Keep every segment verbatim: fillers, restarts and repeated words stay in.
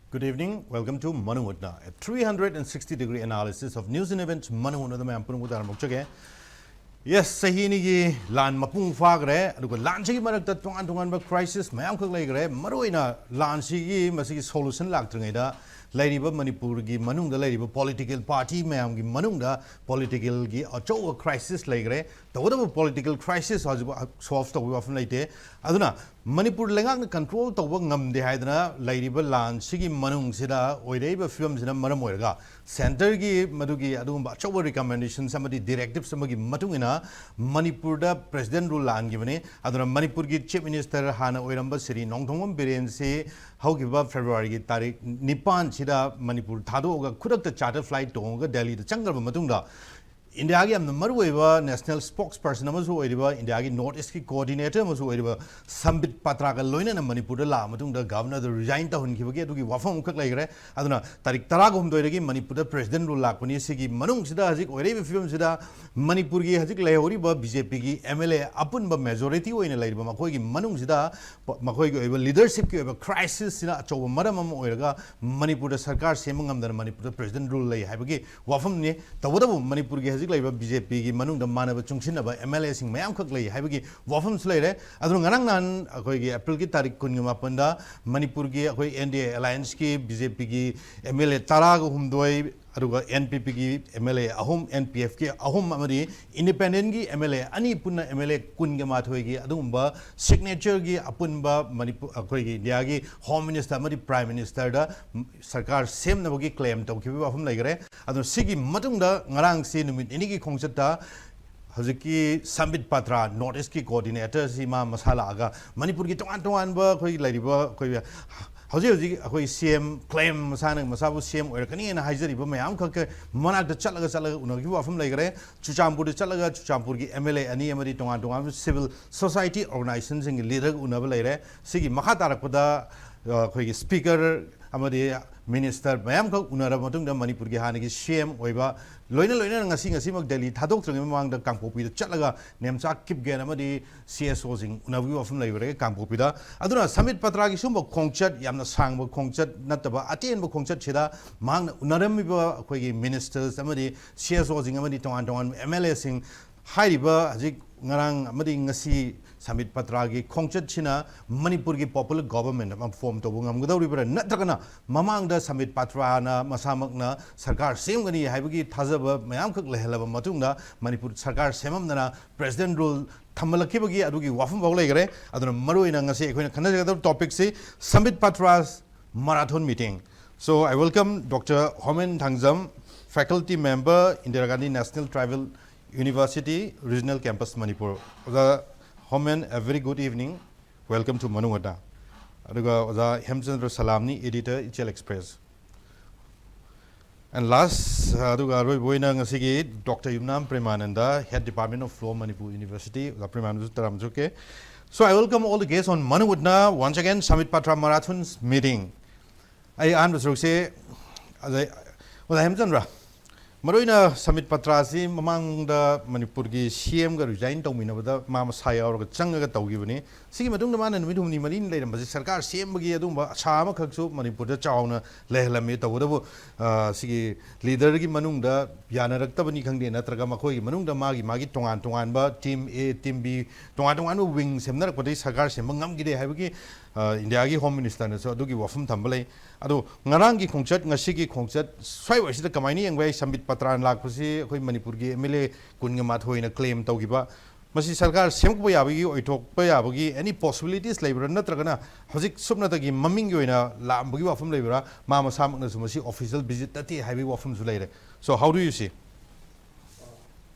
Good evening. Welcome to ꯃꯅꯨꯡ ꯍꯨꯠꯅ, a three hundred and sixty degree analysis of news and events. ꯃꯅꯨꯡ ꯍꯨꯠꯅꯗ ꯃꯌꯥꯝ ꯄꯨꯝꯅꯃꯛꯄꯨ ꯇꯥꯔꯝꯕ ꯑꯣꯛꯆꯒꯦ꯫ Yes, ꯆꯍꯤ ꯑꯅꯤꯒꯤ ꯂꯥꯟ ꯃꯄꯨꯡ ꯐꯥꯈ꯭ꯔꯦ, ꯑꯗꯨꯒ ꯂꯥꯟꯁꯤꯒꯤ ꯃꯔꯛꯇ ꯇꯣꯉꯥꯟ ꯇꯣꯉꯥꯟꯕ crisis ꯃꯌꯥꯝꯈꯛ ꯂꯩꯈ꯭ꯔꯦ꯫ ꯃꯔꯨꯑꯣꯏꯅ ꯂꯥꯟꯁꯤꯒꯤ ꯃꯁꯤꯒꯤ solution ꯂꯥꯛꯇ꯭ꯔꯤꯉꯩꯗ ꯂꯩꯔꯤꯕ ꯃꯅꯤꯄꯨꯔꯒꯤ ꯃꯅꯨꯡꯗ ꯂꯩꯔꯤꯕ political party ꯃꯌꯥꯝꯒꯤ ꯃꯅꯨꯡꯗ politicalꯒꯤ ꯑꯆꯧꯕ crisis ꯂꯩꯈ꯭ꯔꯦ꯫ ꯇꯧꯕꯇꯕꯨ political crisis ꯍꯧꯖꯤꯛ solve ꯇꯧꯕꯒꯤ ꯋꯥꯐꯝ ꯂꯩꯇꯦ꯫ ꯑꯗꯨꯅ ꯃꯅꯤꯄꯨꯔ ꯂꯩꯉꯥꯛꯅ control ꯇꯧꯕ ꯉꯝꯗꯦ ꯍꯥꯏꯗꯅ ꯂꯩꯔꯤꯕ ꯂꯥꯟꯁꯤꯒꯤ ꯃꯅꯨꯡꯁꯤꯗ ꯑꯣꯏꯔꯛꯏꯕ ꯐꯤꯕꯝꯁꯤꯅ ꯃꯔꯝ ꯑꯣꯏꯔꯒ centreꯒꯤ ꯃꯗꯨꯒꯤ ꯑꯗꯨꯒꯨꯝꯕ ꯑꯆꯧꯕ recommendations ꯑꯃꯗꯤ directives ꯑꯃꯒꯤ ꯃꯇꯨꯡ ꯏꯟꯅ ꯃꯅꯤꯄꯨꯔꯗ president rule ꯂꯥꯛꯍꯟꯈꯤꯕꯅꯤ꯫ ꯑꯗꯨꯅ ꯃꯅꯤꯄꯨꯔꯒꯤ chief minister ꯍꯥꯟꯅ ꯑꯣꯏꯔꯝꯕ ꯁ꯭ꯔꯤ ꯅꯣꯡꯊꯣꯝꯕꯝ ꯕꯤꯔꯦꯟꯁꯤ ꯍꯧꯈꯤꯕ Februaryꯒꯤ ꯇꯥꯔꯤꯛ ꯅꯤꯄꯥꯟꯁꯤꯗ ꯃꯅꯤꯄꯨꯔ ꯊꯥꯗꯣꯛꯑꯒ ꯈꯨꯗꯛꯇ charter flight ꯇꯣꯡꯉꯒ ꯗꯦꯜꯂꯤꯗ ꯆꯪꯈ꯭ꯔꯕ ꯃꯇꯨꯡꯗ ꯏꯟꯗꯤꯌꯥꯒꯤ ꯌꯥꯝꯅ ꯃꯔꯨꯑꯣꯏꯕ national spokesperson ꯑꯃꯁꯨ ꯑꯣꯏꯔꯤꯕ, ꯏꯟꯗꯤꯌꯥꯒꯤ North Eastꯀꯤ coordinator ꯑꯃꯁꯨ ꯑꯣꯏꯔꯤꯕ ꯁꯝꯕꯤꯠ ꯄꯥꯇ꯭ꯔꯥꯒ ꯂꯣꯏꯅꯅ ꯃꯅꯤꯄꯨꯔꯗ ꯂꯥꯛꯑ ꯃꯇꯨꯡꯗ governorꯗ resign ꯇꯧꯍꯟꯈꯤꯕꯒꯤ ꯑꯗꯨꯒꯤ ꯋꯥꯐꯝ ꯑꯃꯈꯛ ꯂꯩꯈ꯭ꯔꯦ꯫ ꯑꯗꯨꯅ ꯇꯥꯔꯤꯛ ꯇꯔꯥꯒ ꯍꯨꯝꯗꯣꯏꯗꯒꯤ ꯃꯅꯤꯄꯨꯔꯗ president rule ꯂꯥꯛꯄꯅꯤ꯫ ꯁꯤꯒꯤ ꯃꯅꯨꯡꯁꯤꯗ ꯍꯧꯖꯤꯛ ꯑꯣꯏꯔꯛꯏꯕ ꯐꯤꯕꯝꯁꯤꯗ ꯃꯅꯤꯄꯨꯔꯒꯤ ꯍꯧꯖꯤꯛ ꯂꯩꯍꯧꯔꯤꯕ BJPꯒꯤ MLA ꯑꯄꯨꯟꯕ majority ꯑꯣꯏꯅ ꯂꯩꯔꯤꯕ ꯃꯈꯣꯏꯒꯤ ꯃꯅꯨꯡꯁꯤꯗ ꯄ-, ꯃꯈꯣꯏꯒꯤ ꯑꯣꯏꯕ leadershipꯀꯤ ꯑꯣꯏꯕ crisisꯁꯤꯅ ꯑꯆꯧꯕ ꯃꯔꯝ ꯑꯃ ꯑꯣꯏꯔꯒ ꯃꯅꯤꯄꯨꯔꯗ ꯁꯔꯀꯥꯔ ꯁꯦꯝꯕ ꯉꯝꯗꯅ ꯃꯅꯤꯄꯨꯔꯗ president rule ꯂꯩ ꯍꯥꯏꯕꯒꯤ ꯋꯥꯐꯝꯅꯤ꯫ ꯇꯧꯕꯇꯕꯨ ꯃꯅꯤꯄꯨꯔꯒꯤ ꯍꯧꯖꯤꯛ ꯂꯩꯔꯤꯕ BJPꯒꯤ ꯃꯅꯨꯡꯗ ꯃꯥꯟꯅꯕ ꯆꯨꯡꯁꯤꯟꯅꯕ MLAꯁꯤꯡ ꯃꯌꯥꯝꯈꯛ ꯂꯩ ꯍꯥꯏꯕꯒꯤ ꯋꯥꯐꯝꯁꯨ ꯂꯩꯔꯦ꯫ ꯑꯗꯨꯅ ꯉꯔꯥꯡ ꯅꯍꯥꯟ ꯑꯩꯈꯣꯏꯒꯤ Aprilꯒꯤ ꯇꯥꯔꯤꯛ ꯀꯨꯟꯒ ꯃꯥꯄꯟꯗ ꯃꯅꯤꯄꯨꯔꯒꯤ ꯑꯩꯈꯣꯏ NDA allianceꯀꯤ BJPꯒꯤ MLA ꯇꯔꯥꯒ ꯍꯨꯝꯗꯣꯏ, ꯑꯗꯨꯒ NPPꯒꯤ MLA ꯑꯍꯨꯝ, NPFꯀꯤ ꯑꯍꯨꯝ ꯑꯃꯗꯤ independentꯀꯤ MLA ꯑꯅꯤ, ꯄꯨꯟꯅ MLA ꯀꯨꯟꯒ ꯃꯥꯊꯣꯏꯒꯤ ꯑꯗꯨꯒꯨꯝꯕ signatureꯒꯤ ꯑꯄꯨꯟꯕ ꯃꯅꯤꯄꯨꯔ, ꯑꯩꯈꯣꯏꯒꯤ ꯏꯟꯗꯤꯌꯥꯒꯤ Home Minister ꯑꯃꯗꯤ Prime Ministerꯗ ꯁꯔꯀꯥꯔ ꯁꯦꯝꯅꯕꯒꯤ claim ꯇꯧꯈꯤꯕꯒꯤ ꯋꯥꯐꯝ ꯂꯩꯈ꯭ꯔꯦ꯫ ꯑꯗꯣ ꯁꯤꯒꯤ ꯃꯇꯨꯡꯗ ꯉꯔꯥꯡꯁꯤ ꯅꯨꯃꯤꯠ ꯅꯤꯅꯤꯒꯤ ꯈꯣꯡꯆꯠꯇ ꯍꯧꯖꯤꯛꯀꯤ ꯁꯝꯕꯤꯠ ꯄꯥꯇ꯭ꯔꯥ, North Eastꯀꯤ coordinatorꯁꯤ ꯃꯥ ꯃꯁꯥ ꯂꯥꯛꯑꯒ ꯃꯅꯤꯄꯨꯔꯒꯤ ꯇꯣꯉꯥꯟ ꯇꯣꯉꯥꯟꯕ ꯑꯩꯈꯣꯏꯒꯤ ꯂꯩꯔꯤꯕ ꯑꯩꯈꯣꯏ ꯍꯧꯖꯤꯛ ꯍꯧꯖꯤꯛ ꯑꯩꯈꯣꯏ CM claim, ꯃꯁꯥꯅ ꯃꯁꯥꯕꯨ CM ꯑꯣꯏꯔꯛꯀꯅꯤꯅ ꯍꯥꯏꯖꯔꯤꯕ ꯃꯌꯥꯝ ꯈꯛꯀ ꯃꯅꯥꯛꯇ ꯆꯠꯂꯒ ꯆꯠꯂꯒ ꯎꯅꯈꯤꯕ ꯋꯥꯐꯝ ꯂꯩꯈ꯭ꯔꯦ꯫ ꯆꯨꯔꯆꯥꯟꯄꯨꯔꯗ ꯆꯠꯂꯒ ꯆꯨꯔꯆꯥꯟꯄꯨꯔꯒꯤ MLA ꯑꯅꯤ ꯑꯃꯗꯤ ꯇꯣꯉꯥꯟ ꯇꯣꯉꯥꯟꯕ civil society organizationꯁꯤꯡꯒꯤ leaderꯒ ꯎꯅꯕ ꯂꯩꯔꯦ꯫ ꯁꯤꯒꯤ ꯃꯈꯥ ꯇꯥꯔꯛꯄꯗ, ꯑ, ꯑꯩꯈꯣꯏꯒꯤ speaker ꯑꯃꯗꯤ ꯃꯤꯅꯤꯁꯇꯔ ꯃꯌꯥꯝꯈꯛ ꯎꯅꯔꯕ ꯃꯇꯨꯡꯗ ꯃꯅꯤꯄꯨꯔꯒꯤ ꯍꯥꯟꯅꯒꯤ ꯁꯤ ꯑꯦꯝ ꯑꯣꯏꯕ, ꯂꯣꯏꯅ ꯂꯣꯏꯅꯅ ꯉꯁꯤ ꯉꯁꯤꯃꯛ ꯗꯦꯜꯂꯤ ꯊꯥꯗꯣꯛꯇ꯭ꯔꯤꯉꯩ ꯃꯃꯥꯡꯗ ꯀꯥꯡꯄꯣꯛꯄꯤꯗ ꯆꯠꯂꯒ ꯅꯦꯝꯆꯥ ꯀꯤꯞꯒꯦꯟ ꯑꯃꯗꯤ ꯁꯤ ꯑꯦꯁ ꯑꯣꯁꯤꯡ ꯎꯅꯕꯒꯤ ꯋꯥꯐꯝ ꯂꯩꯈ꯭ꯔꯦ ꯀꯥꯡꯄꯣꯛꯄꯤꯗ꯫ ꯑꯗꯨꯅ ꯁꯝꯕꯤꯠ ꯄꯇ꯭ꯔꯥꯒꯤ ꯁꯤꯒꯨꯝꯕ ꯈꯣꯡꯆꯠ, ꯌꯥꯝꯅ ꯁꯥꯡꯕ ꯈꯣꯡꯆꯠ ꯅꯠꯇꯕ ꯑꯇꯦꯟꯕ ꯈꯣꯡꯆꯠꯁꯤꯗ ꯃꯍꯥꯛꯅ ꯎꯅꯔꯝꯃꯤꯕ ꯑꯩꯈꯣꯏꯒꯤ ꯃꯤꯅꯤꯁꯇꯔꯁ ꯑꯃꯗꯤ ꯁꯤ ꯑꯦꯁ ꯑꯣꯁꯤꯡ ꯑꯃꯗꯤ ꯇꯣꯉꯥꯟ ꯇꯣꯉꯥꯟꯕ ꯑꯦꯝ ꯑꯦꯜ ꯑꯦꯁꯤꯡ, ꯍꯥꯏꯔꯤꯕ ꯍꯧꯖꯤꯛ ꯉꯔꯥꯡ ꯑꯃꯗꯤ ꯉꯁꯤ ꯁꯝꯕꯤꯠ ꯄꯇ꯭ꯔꯥꯒꯤ ꯈꯣꯡꯆꯠꯁꯤꯅ ꯃꯅꯤꯄꯨꯔꯒꯤ ꯄꯣꯄꯨꯂꯔ ꯒꯣꯚꯔꯟꯃꯦꯟꯠ ꯑꯃ ꯐꯣꯔꯝ ꯇꯧꯕ ꯉꯝꯒꯗꯧꯔꯤꯕ꯭ꯔꯥ, ꯅꯠꯇ꯭ꯔꯒꯅ ꯃꯃꯥꯡꯗ ꯁꯝꯕꯤꯠ ꯄꯇ꯭ꯔꯥꯅ ꯃꯁꯥꯃꯛꯅ ꯁꯔꯀꯥꯔ ꯁꯦꯝꯒꯅꯤ ꯍꯥꯏꯕꯒꯤ ꯊꯥꯖꯕ ꯃꯌꯥꯝꯈꯛ ꯂꯩꯍꯜꯂꯕ ꯃꯇꯨꯡꯗ ꯃꯅꯤꯄꯨꯔ ꯁꯔꯀꯥꯔ ꯁꯦꯝꯃꯝꯗꯅ ꯄ꯭ꯔꯦꯁꯤꯗꯦꯟꯠ ꯔꯨꯜ ꯊꯝꯃꯜꯂꯛꯈꯤꯕꯒꯤ ꯑꯗꯨꯒꯤ ꯋꯥꯐꯝ ꯐꯥꯎ ꯂꯩꯈ꯭ꯔꯦ꯫ ꯑꯗꯨꯅ ꯃꯔꯨꯑꯣꯏꯅ ꯉꯁꯤ ꯑꯩꯈꯣꯏꯅ ꯈꯟꯅꯖꯒꯗꯕ ꯇꯣꯄꯤꯛꯁꯤ Sambit Patra marathon meeting. So I welcome Doctor Homen Thangzam, faculty member, Indira Gandhi National Tribal University, Regional Campus, Manipur. ꯑꯣꯖꯥ ꯍꯣꯃꯦꯟ, a very good evening. Welcome to ꯃꯅꯨꯡ ꯍꯨꯠꯅ꯫ ꯑꯗꯨꯒ ꯑꯣꯖꯥ ꯍꯦꯝꯆꯟꯗ꯭ꯔ ꯁꯂꯥꯝꯅꯤ, editor, Ichel Express꯫ And last, ꯑꯗꯨꯒ ꯑꯔꯣꯏꯕ ꯑꯣꯏꯅ ꯉꯁꯤꯒꯤ doctor Yumnam Premananda, Head Department of Law, Manipur University, ꯑꯣꯖꯥ ꯄ꯭ꯔꯦꯃꯥꯅꯟꯗꯁꯨ ꯇꯔꯥꯝꯅ ꯑꯣꯛꯆꯔꯤ꯫ So I welcome all the guests on ꯃꯅꯨꯡ ꯍꯨꯠꯅ once again, ꯁꯝꯕꯤꯠ Patra marathon meeting. ꯑꯩ ꯑꯍꯥꯟꯕ ꯁꯔꯨꯛꯁꯦ ꯑꯣꯖꯥ, ꯑꯣꯖꯥ ꯍꯦꯝꯆꯟꯗ꯭ꯔ, ꯃꯔꯨꯑꯣꯏꯅ ꯁꯝꯕꯤꯠ ꯄꯇ꯭ꯔꯥꯁꯤ ꯃꯃꯥꯡꯗ ꯃꯅꯤꯄꯨꯔꯒꯤ ꯁꯤ ꯑꯦꯝꯒ ꯔꯤꯖꯥꯏꯟ ꯇꯧꯃꯤꯟꯅꯕꯗ ꯃꯥ ꯃꯁꯥ ꯌꯥꯎꯔꯒ ꯆꯪꯉꯒ ꯇꯧꯈꯤꯕꯅꯤ꯫ ꯁꯤꯒꯤ ꯃꯇꯨꯡꯗ ꯃꯥꯅ ꯅꯨꯃꯤꯠ ꯍꯨꯝꯅꯤ ꯃꯔꯤꯅꯤ ꯂꯩꯔꯝꯕꯁꯤ ꯁꯔꯀꯥꯔ ꯁꯦꯝꯕꯒꯤ ꯑꯗꯨꯒꯨꯝꯕ ꯑꯁꯥ ꯑꯃꯈꯛꯁꯨ ꯃꯅꯤꯄꯨꯔꯗ ꯆꯥꯎꯅ ꯂꯩꯍꯜꯂꯝꯃꯤ꯫ ꯇꯧꯕꯇꯕꯨ, ꯑ, ꯁꯤꯒꯤ ꯂꯤꯗꯔꯒꯤ ꯃꯅꯨꯡꯗ ꯌꯥꯅꯔꯛꯇꯕꯅꯤ ꯈꯪꯗꯦ, ꯅꯠꯇ꯭ꯔꯒ ꯃꯈꯣꯏꯒꯤ ꯃꯅꯨꯡꯗ ꯃꯥꯒꯤ ꯃꯥꯒꯤ ꯇꯣꯉꯥꯟ ꯇꯣꯉꯥꯟꯕ team A, team B, ꯇꯣꯉꯥꯟ ꯇꯣꯉꯥꯟꯕ wing ꯁꯦꯝꯅꯔꯛꯄꯗꯒꯤ ꯁꯔꯀꯥꯔ ꯁꯦꯝꯕ ꯉꯝꯈꯤꯗꯦ ꯍꯥꯏꯕꯒꯤ, ꯑ, ꯏꯟꯗꯤꯌꯥꯒꯤ ꯍꯣꯝ ꯃꯤꯅꯤꯁꯇꯔꯅꯁꯨ ꯑꯗꯨꯒꯤ ꯋꯥꯐꯝ ꯊꯝꯕ ꯂꯩ꯫ ꯑꯗꯣ ꯉꯔꯥꯡꯒꯤ ꯈꯣꯡꯆꯠ, ꯉꯁꯤꯒꯤ ꯈꯣꯡꯆꯠ ꯁ꯭ꯋꯥꯏꯋꯥꯏꯁꯤꯗ ꯀꯃꯥꯏꯅ ꯌꯦꯡꯕ ꯌꯥꯏ? ꯁꯝꯕꯤꯠ ꯄꯇ꯭ꯔꯥꯅ ꯂꯥꯛꯄꯁꯤ ꯑꯩꯈꯣꯏ ꯃꯅꯤꯄꯨꯔꯒꯤ ꯑꯦꯝ ꯑꯦꯜ ꯑꯦ ꯀꯨꯟꯒ ꯃꯥꯊꯣꯏꯅ claim ꯇꯧꯈꯤꯕ, ꯃꯁꯤ ꯁꯔꯀꯥꯔ ꯁꯦꯝꯒꯠꯄ ꯌꯥꯕꯒꯤ, ꯑꯣꯏꯊꯣꯛꯄ ꯌꯥꯕꯒꯤ any possibilities ꯂꯩꯕ꯭ꯔꯥ? ꯅꯠꯇ꯭ꯔꯒꯅ ꯍꯧꯖꯤꯛ ꯁꯨꯞꯅꯇꯒꯤ ꯃꯃꯤꯡꯒꯤ ꯑꯣꯏꯅ ꯂꯥꯛꯑꯝꯕꯒꯤ ꯋꯥꯐꯝ ꯂꯩꯕ꯭ꯔꯥ? ꯃꯥ ꯃꯁꯥꯃꯛꯅꯁꯨ ꯃꯁꯤ official visit ꯅꯠꯇꯦ ꯍꯥꯏꯕꯒꯤ ꯋꯥꯐꯝꯁꯨ ꯂꯩꯔꯦ꯫ So how do you see?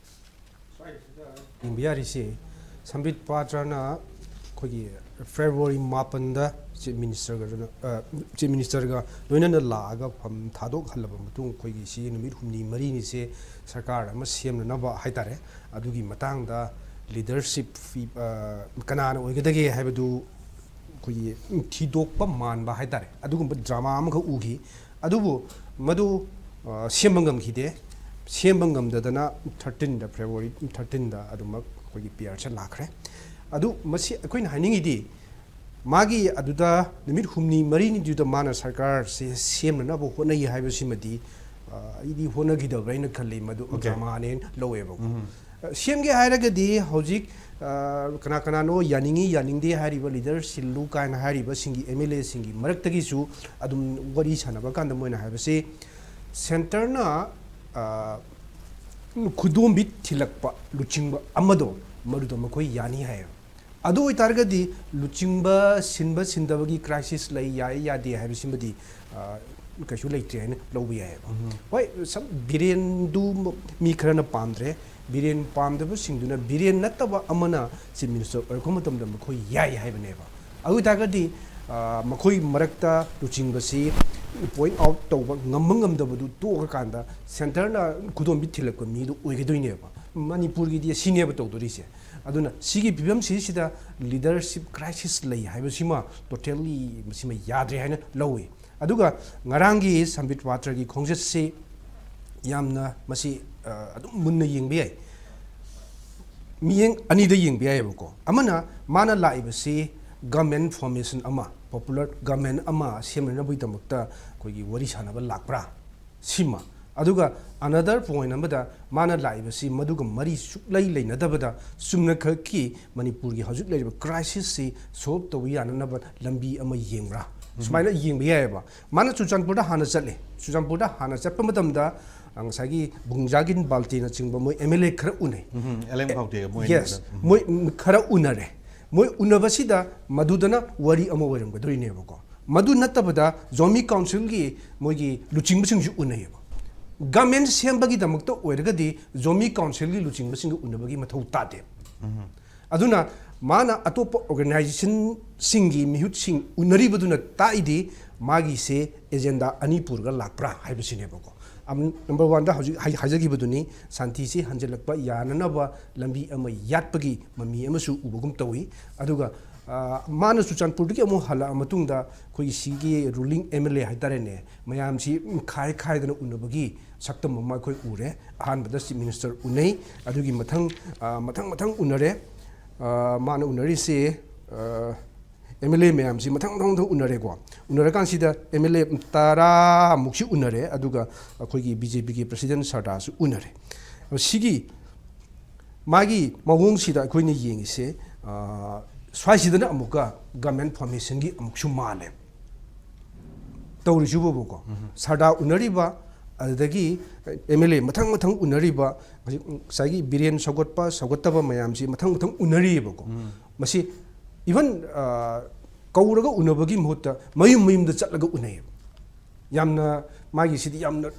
ꯌꯦꯡꯕ ꯌꯥꯔꯤꯁꯤ, ꯁꯝꯕꯤꯠ ꯄꯇ꯭ꯔꯅ ꯑꯩꯈꯣꯏꯒꯤ ꯐꯦꯕ꯭ꯔꯨꯋꯥꯔꯤ ꯃꯥꯄꯟꯗ ꯆꯤꯐ ꯃꯤꯅꯤꯁꯇꯔꯒ, ꯆꯤꯐ ꯃꯤꯅꯤꯁꯇꯔꯒ ꯂꯣꯏꯅꯅ ꯂꯥꯛꯑꯒ ꯐꯝ ꯊꯥꯗꯣꯛꯍꯜꯂꯕ ꯃꯇꯨꯡ, ꯑꯩꯈꯣꯏꯒꯤ ꯁꯤꯒꯤ ꯅꯨꯃꯤꯠ ꯍꯨꯝꯅꯤ ꯃꯔꯤꯅꯤꯁꯦ ꯁꯔꯀꯥꯔ ꯑꯃ ꯁꯦꯝꯅꯅꯕ ꯍꯥꯏꯇꯥꯔꯦ, ꯑꯗꯨꯒꯤ ꯃꯇꯥꯡꯗ ꯂꯤꯗꯔꯁꯤꯞ ꯀꯅꯥꯅ ꯑꯣꯏꯒꯗꯒꯦ ꯍꯥꯏꯕꯗꯨ ꯑꯩꯈꯣꯏꯒꯤ ꯊꯤꯗꯣꯛꯄ ꯃꯥꯟꯕ ꯍꯥꯏꯇꯥꯔꯦ, ꯑꯗꯨꯒꯨꯝꯕ ꯗ꯭ꯔꯃꯥ ꯑꯃꯈꯛ ꯎꯈꯤ꯫ ꯑꯗꯨꯕꯨ ꯃꯗꯨ ꯑ, ꯁꯦꯝꯕ ꯉꯝꯈꯤꯗꯦ꯫ ꯁꯦꯝꯕ ꯉꯝꯗꯗꯅ ꯊꯥꯔꯇꯤꯟꯗ, ꯐꯦꯕ꯭ꯔꯨꯋꯥꯔꯤ ꯊꯥꯔꯇꯤꯟꯗ ꯑꯗꯨꯃꯛ ꯑꯩꯈꯣꯏꯒꯤ ꯄꯤ ꯑꯥꯔꯁꯦ ꯂꯥꯛꯈ꯭ꯔꯦ꯫ ꯑꯗꯨ ꯃꯁꯤ ꯑꯩꯈꯣꯏꯅ ꯍꯥꯏꯅꯤꯡꯉꯤꯗꯤ, ꯃꯥꯒꯤ ꯑꯗꯨꯗ ꯅꯨꯃꯤꯠ ꯍꯨꯝꯅꯤ ꯃꯔꯤꯅꯤꯗꯨꯗ ꯃꯥꯅ ꯁꯔꯀꯥꯔꯁꯦ ꯁꯦꯝꯅꯅꯕ ꯍꯣꯠꯅꯩ ꯍꯥꯏꯕꯁꯤꯃꯗꯤ, ꯑ, ꯑꯩꯗꯤ ꯍꯣꯠꯅꯈꯤꯗꯕ꯭ꯔꯥ ꯍꯥꯏꯅ ꯈꯜꯂꯤ, ꯃꯗꯨ ꯗ꯭ꯔꯃꯥꯅꯦꯅ ꯂꯧꯋꯦꯕꯀꯣ꯫ ꯁꯦꯝꯒꯦ ꯍꯥꯏꯔꯒꯗꯤ ꯍꯧꯖꯤꯛ, ꯑ, ꯀꯅꯥ ꯀꯅꯥꯅꯣ ꯌꯥꯅꯤꯡꯉꯤ ꯌꯥꯅꯤꯡꯗꯦ ꯍꯥꯏꯔꯤꯕ ꯂꯤꯗꯔ ꯁꯤꯜꯂꯨ ꯀꯥꯏꯅ ꯍꯥꯏꯔꯤꯕꯁꯤꯡꯒꯤ, ꯑꯦꯝ ꯑꯦꯜ ꯑꯦꯁꯤꯡꯒꯤ ꯃꯔꯛꯇꯒꯤꯁꯨ ꯑꯗꯨꯝ ꯋꯥꯔꯤ ꯁꯥꯟꯅꯕ ꯀꯥꯟꯗ ꯃꯣꯏꯅ ꯍꯥꯏꯕꯁꯤ, ꯁꯦꯟꯇꯔꯅ, ꯑ, ꯈꯨꯗꯣꯝꯕꯤ ꯊꯤꯜꯂꯛꯄ ꯂꯨꯆꯤꯡꯕ ꯑꯃꯗꯣ, ꯃꯗꯨꯗ ꯃꯈꯣꯏ ꯌꯥꯅꯤ ꯍꯥꯏꯌꯦꯕ꯫ ꯑꯗꯨ ꯑꯣꯏꯇꯥꯔꯒꯗꯤ ꯂꯨꯆꯤꯡꯕ ꯁꯤꯟꯕ ꯁꯤꯟꯗꯕꯒꯤ ꯀ꯭ꯔꯥꯏꯁꯤꯁ ꯂꯩ, ꯌꯥꯏ ꯌꯥꯗꯦ ꯍꯥꯏꯕꯁꯤꯃꯗꯤ, ꯑ, ꯀꯩꯁꯨ ꯂꯩꯇ꯭ꯔꯦ ꯍꯥꯏꯅ ꯂꯧꯕ ꯌꯥꯏꯑꯕ꯫ ꯍꯣꯏ, ꯁꯝ-, ꯕꯤꯔꯦꯟꯗꯨ ꯃꯤ ꯈꯔꯅ ꯄꯥꯝꯗ꯭ꯔꯦ꯫ ꯕꯤꯔꯦꯟ ꯄꯥꯝꯗꯕꯁꯤꯡꯗꯨꯅ ꯕꯤꯔꯦꯟ ꯅꯠꯇꯕ ꯑꯃꯅ ꯆꯤꯐ ꯃꯤꯅꯤꯁꯇꯔ ꯑꯣꯏꯔꯛꯄ ꯃꯇꯝꯗ ꯃꯈꯣꯏ ꯌꯥꯏ ꯍꯥꯏꯕꯅꯦꯕ꯫ ꯑꯗꯨ ꯑꯣꯏꯇꯥꯔꯒꯗꯤ, ꯑ, ꯃꯈꯣꯏ ꯃꯔꯛꯇ ꯂꯨꯆꯤꯡꯕꯁꯤ ꯄꯣꯏꯟꯠ ꯑꯥꯎꯠ ꯇꯧꯕ ꯉꯝꯕ ꯉꯝꯗꯕꯗꯨ ꯇꯣꯛꯑꯀꯥꯟꯗ ꯁꯦꯟꯇꯔꯅ ꯈꯨꯗꯣꯝꯕꯤ ꯊꯤꯜꯂꯛꯄ ꯃꯤꯗꯨ ꯑꯣꯏꯒꯗꯣꯏꯅꯦꯕ꯫ ꯃꯅꯤꯄꯨꯔꯒꯤꯗꯤ ꯁꯤꯅꯦꯕ ꯇꯧꯗꯣꯔꯤꯁꯦ꯫ ꯑꯗꯨꯅ ꯁꯤꯒꯤ ꯐꯤꯕꯝꯁꯤꯁꯤꯗ ꯂꯤꯗꯔꯁꯤꯞ ꯀ꯭ꯔꯥꯏꯁꯤꯁ ꯂꯩ ꯍꯥꯏꯕꯁꯤꯃ ꯇꯣꯇꯦꯜꯂꯤ ꯃꯁꯤꯃ ꯌꯥꯗ꯭ꯔꯦ ꯍꯥꯏꯅ ꯂꯧꯏ꯫ ꯑꯗꯨꯒ ꯉꯔꯥꯡꯒꯤ ꯁꯝꯕꯤꯠ ꯄꯥꯇ꯭ꯔꯒꯤ ꯈꯣꯡꯆꯠꯁꯤ ꯌꯥꯝꯅ ꯃꯁꯤ, ꯑ, ꯑꯗꯨꯝ ꯃꯨꯟꯅ ꯌꯦꯡꯕ ꯌꯥꯏ꯫ ꯃꯤꯠꯌꯦꯡ ꯑꯅꯤꯗ ꯌꯦꯡꯕ ꯌꯥꯏꯑꯕꯀꯣ꯫ ꯑꯃꯅ, ꯃꯥꯅ ꯂꯥꯛꯏꯕꯁꯤ ꯒꯃꯦꯟ ꯐꯣꯔꯃꯦꯁꯟ ꯑꯃ, ꯄꯣꯄꯨꯂꯔ ꯒꯃꯦꯟ ꯑꯃ ꯁꯦꯝꯅꯅꯕꯒꯤꯗꯃꯛꯇ ꯑꯩꯈꯣꯏꯒꯤ ꯋꯥꯔꯤ ꯁꯥꯟꯅꯕ ꯂꯥꯛꯄ꯭ꯔꯥ? ꯁꯤꯃ꯫ ꯑꯗꯨꯒ another point ꯑꯃꯗ, ꯃꯥꯅ ꯂꯥꯛꯏꯕꯁꯤ ꯃꯗꯨꯒ ꯃꯔꯤ ꯁꯨꯛꯂꯩ ꯂꯩꯅꯗꯕꯗ ꯆꯨꯝꯅꯈꯛꯀꯤ ꯃꯅꯤꯄꯨꯔꯒꯤ ꯍꯧꯖꯤꯛ ꯂꯩꯔꯤꯕ ꯀ꯭ꯔꯥꯏꯁꯤꯁꯁꯤ ꯁꯣꯜꯕ ꯇꯧꯕ ꯌꯥꯅꯅꯕ ꯂꯝꯕꯤ ꯑꯃ ꯌꯦꯡꯕ꯭ꯔꯥ? ꯁꯨꯃꯥꯏꯅ ꯌꯦꯡꯕ ꯌꯥꯏꯑꯕ꯫ ꯃꯥꯅ ꯆꯨꯔꯆꯥꯟꯄꯨꯔꯗ ꯍꯥꯟꯅ ꯆꯠꯂꯦ꯫ ꯆꯨꯔꯆꯥꯟꯄꯨꯔꯗ ꯍꯥꯟꯅ ꯆꯠꯄ ꯃꯇꯝꯗ, ꯑ, ꯉꯁꯥꯏꯒꯤ ꯕꯨꯡꯖꯥꯒꯤꯟ ꯕꯥꯜꯇꯦꯅꯆꯤꯡꯕ ꯃꯣꯏ ꯑꯦꯝ ꯑꯦꯜ ꯑꯦ ꯈꯔ ꯎꯅꯩ꯫ ꯎꯝ, ꯑꯦꯜ ꯑꯦꯝ ꯐꯥꯎꯇꯦꯒ ꯃꯣꯏ ꯌꯦꯁ, ꯑꯅꯤꯗꯨꯗ꯫ ꯎꯝ꯫ ꯃꯣꯏ ꯈꯔ ꯎꯅꯔꯦ꯫ ꯃꯣꯏ ꯎꯅꯕꯁꯤꯗ ꯃꯗꯨꯗꯅ ꯋꯥꯔꯤ ꯑꯃ ꯑꯣꯏꯔꯝꯒꯗꯣꯔꯤꯅꯦꯕꯀꯣ꯫ ꯃꯗꯨ ꯅꯠꯇꯕꯗ ꯖꯣꯃꯤ ꯀꯥꯎꯟꯁꯤꯜꯒꯤ ꯃꯣꯏꯒꯤ ꯂꯨꯆꯤꯡꯕꯁꯤꯡꯁꯨ ꯎꯅꯩꯌꯦꯕ꯫ ꯒꯃꯦꯟ ꯁꯦꯝꯕꯒꯤꯗꯃꯛꯇ ꯑꯣꯏꯔꯒꯗꯤ ꯖꯣꯃꯤ ꯀꯥꯎꯟꯁꯤꯜꯒꯤ ꯂꯨꯆꯤꯡꯕꯁꯤꯡꯒ ꯎꯅꯕꯒꯤ ꯃꯊꯧ ꯇꯥꯗꯦ꯫ ꯑꯗꯨꯅ ꯃꯥꯅ ꯑꯇꯣꯞꯄ ꯑꯣꯔꯒꯅꯥꯏꯖꯦꯁꯟꯁꯤꯡꯒꯤ ꯃꯤꯍꯨꯠꯁꯤꯡ ꯎꯅꯔꯤꯕꯗꯨꯅ ꯇꯥꯛꯏꯗꯤ ꯃꯥꯒꯤꯁꯦ ꯑꯦꯖꯦꯟꯗꯥ ꯑꯅꯤ ꯄꯨꯔꯒ ꯂꯥꯛꯄ꯭ꯔꯥ ꯍꯥꯏꯕꯁꯤꯅꯦꯕꯀꯣ꯫ ꯑꯝ, ꯅꯝꯕꯔ ꯋꯥꯟꯗ ꯍꯧꯖꯤꯛ ꯍꯥꯏ-, ꯍꯥꯏꯖꯈꯤꯕꯗꯨꯅꯤ, ꯁꯥꯟꯇꯤꯁꯤ ꯍꯟꯖꯤꯜꯂꯛꯄ ꯌꯥꯅꯅꯕ ꯂꯝꯕꯤ ꯑꯃ ꯌꯥꯠꯄꯒꯤ ꯃꯃꯤ ꯑꯃꯁꯨ ꯎꯕꯒꯨꯝ ꯇꯧꯏ꯫ ꯑꯗꯨꯒ ꯑ, ꯃꯥꯅ ꯆꯨꯔꯆꯥꯟꯄꯨꯔꯗꯒꯤ ꯑꯃꯨꯛ ꯍꯜꯂꯛꯑ ꯃꯇꯨꯡꯗ ꯑꯩꯈꯣꯏꯒꯤ ꯁꯤꯒꯤ ruling M L A ꯍꯥꯏꯇꯥꯔꯦꯅꯦ, ꯃꯌꯥꯝꯁꯤ ꯈꯥꯏ ꯈꯥꯏꯗꯅ ꯎꯅꯕꯒꯤ ꯁꯛꯇꯝ ꯑꯃ ꯑꯩꯈꯣꯏ ꯎꯔꯦ꯫ ꯑꯍꯥꯟꯕꯗ Chief Minister ꯎꯅꯩ, ꯑꯗꯨꯒꯤ ꯃꯊꯪ, ꯑ, ꯃꯊꯪ ꯃꯊꯪ ꯎꯅꯔꯦ꯫ ꯑ, ꯃꯥꯅ ꯎꯅꯔꯤꯁꯦ, ꯑ, M L A ꯃꯌꯥꯝꯁꯤ ꯃꯊꯪ ꯃꯊꯪ ꯃꯊꯪ ꯎꯅꯔꯦꯀꯣ꯫ ꯎꯅꯔꯀꯥꯟꯁꯤꯗ M L A ꯇꯔꯥꯃꯨꯛꯁꯤ ꯎꯅꯔꯦ, ꯑꯗꯨꯒ ꯑꯩꯈꯣꯏꯒꯤ B J P ꯒꯤ President ꯁꯔꯗꯥꯁꯨ ꯎꯅꯔꯦ꯫ ꯁꯤꯒꯤ ꯃꯥꯒꯤ ꯃꯑꯣꯡꯁꯤꯗ ꯑꯩꯈꯣꯏꯅ ꯌꯦꯡꯉꯤꯁꯦ, ꯑ, ꯁ꯭ꯋꯥꯏꯁꯤꯗꯅ ꯑꯃꯨꯛꯀ government formation ꯒꯤ ꯑꯃꯨꯛꯁꯨ ꯃꯥꯜꯂꯦ ꯇꯧꯔꯤꯁꯤꯕꯨꯕꯀꯣ꯫ ꯁꯔꯗꯥ ꯎꯅꯔꯤꯕ, ꯑꯗꯨꯗꯒꯤ M L A ꯃꯊꯪ ꯃꯊꯪ ꯎꯅꯔꯤꯕ, ꯍꯧꯖꯤꯛ ꯉꯁꯥꯏꯒꯤ ꯕꯤꯔꯦꯟ ꯁꯧꯒꯠꯄ ꯁꯧꯒꯠꯇꯕ ꯃꯌꯥꯝꯁꯤ ꯃꯊꯪ ꯃꯊꯪ ꯎꯅꯔꯤꯑꯕꯀꯣ꯫ ꯃꯁꯤ even, ꯑ, ꯀꯧꯔꯒ ꯎꯅꯕꯒꯤ ꯃꯍꯨꯠꯇ ꯃꯌꯨꯝ ꯃꯌꯨꯝꯗ ꯆꯠꯂꯒ ꯎꯅꯩꯌꯦꯕ꯫ ꯌꯥꯝꯅ, ꯃꯥꯒꯤꯁꯤꯗꯤ ꯌꯥꯝꯅ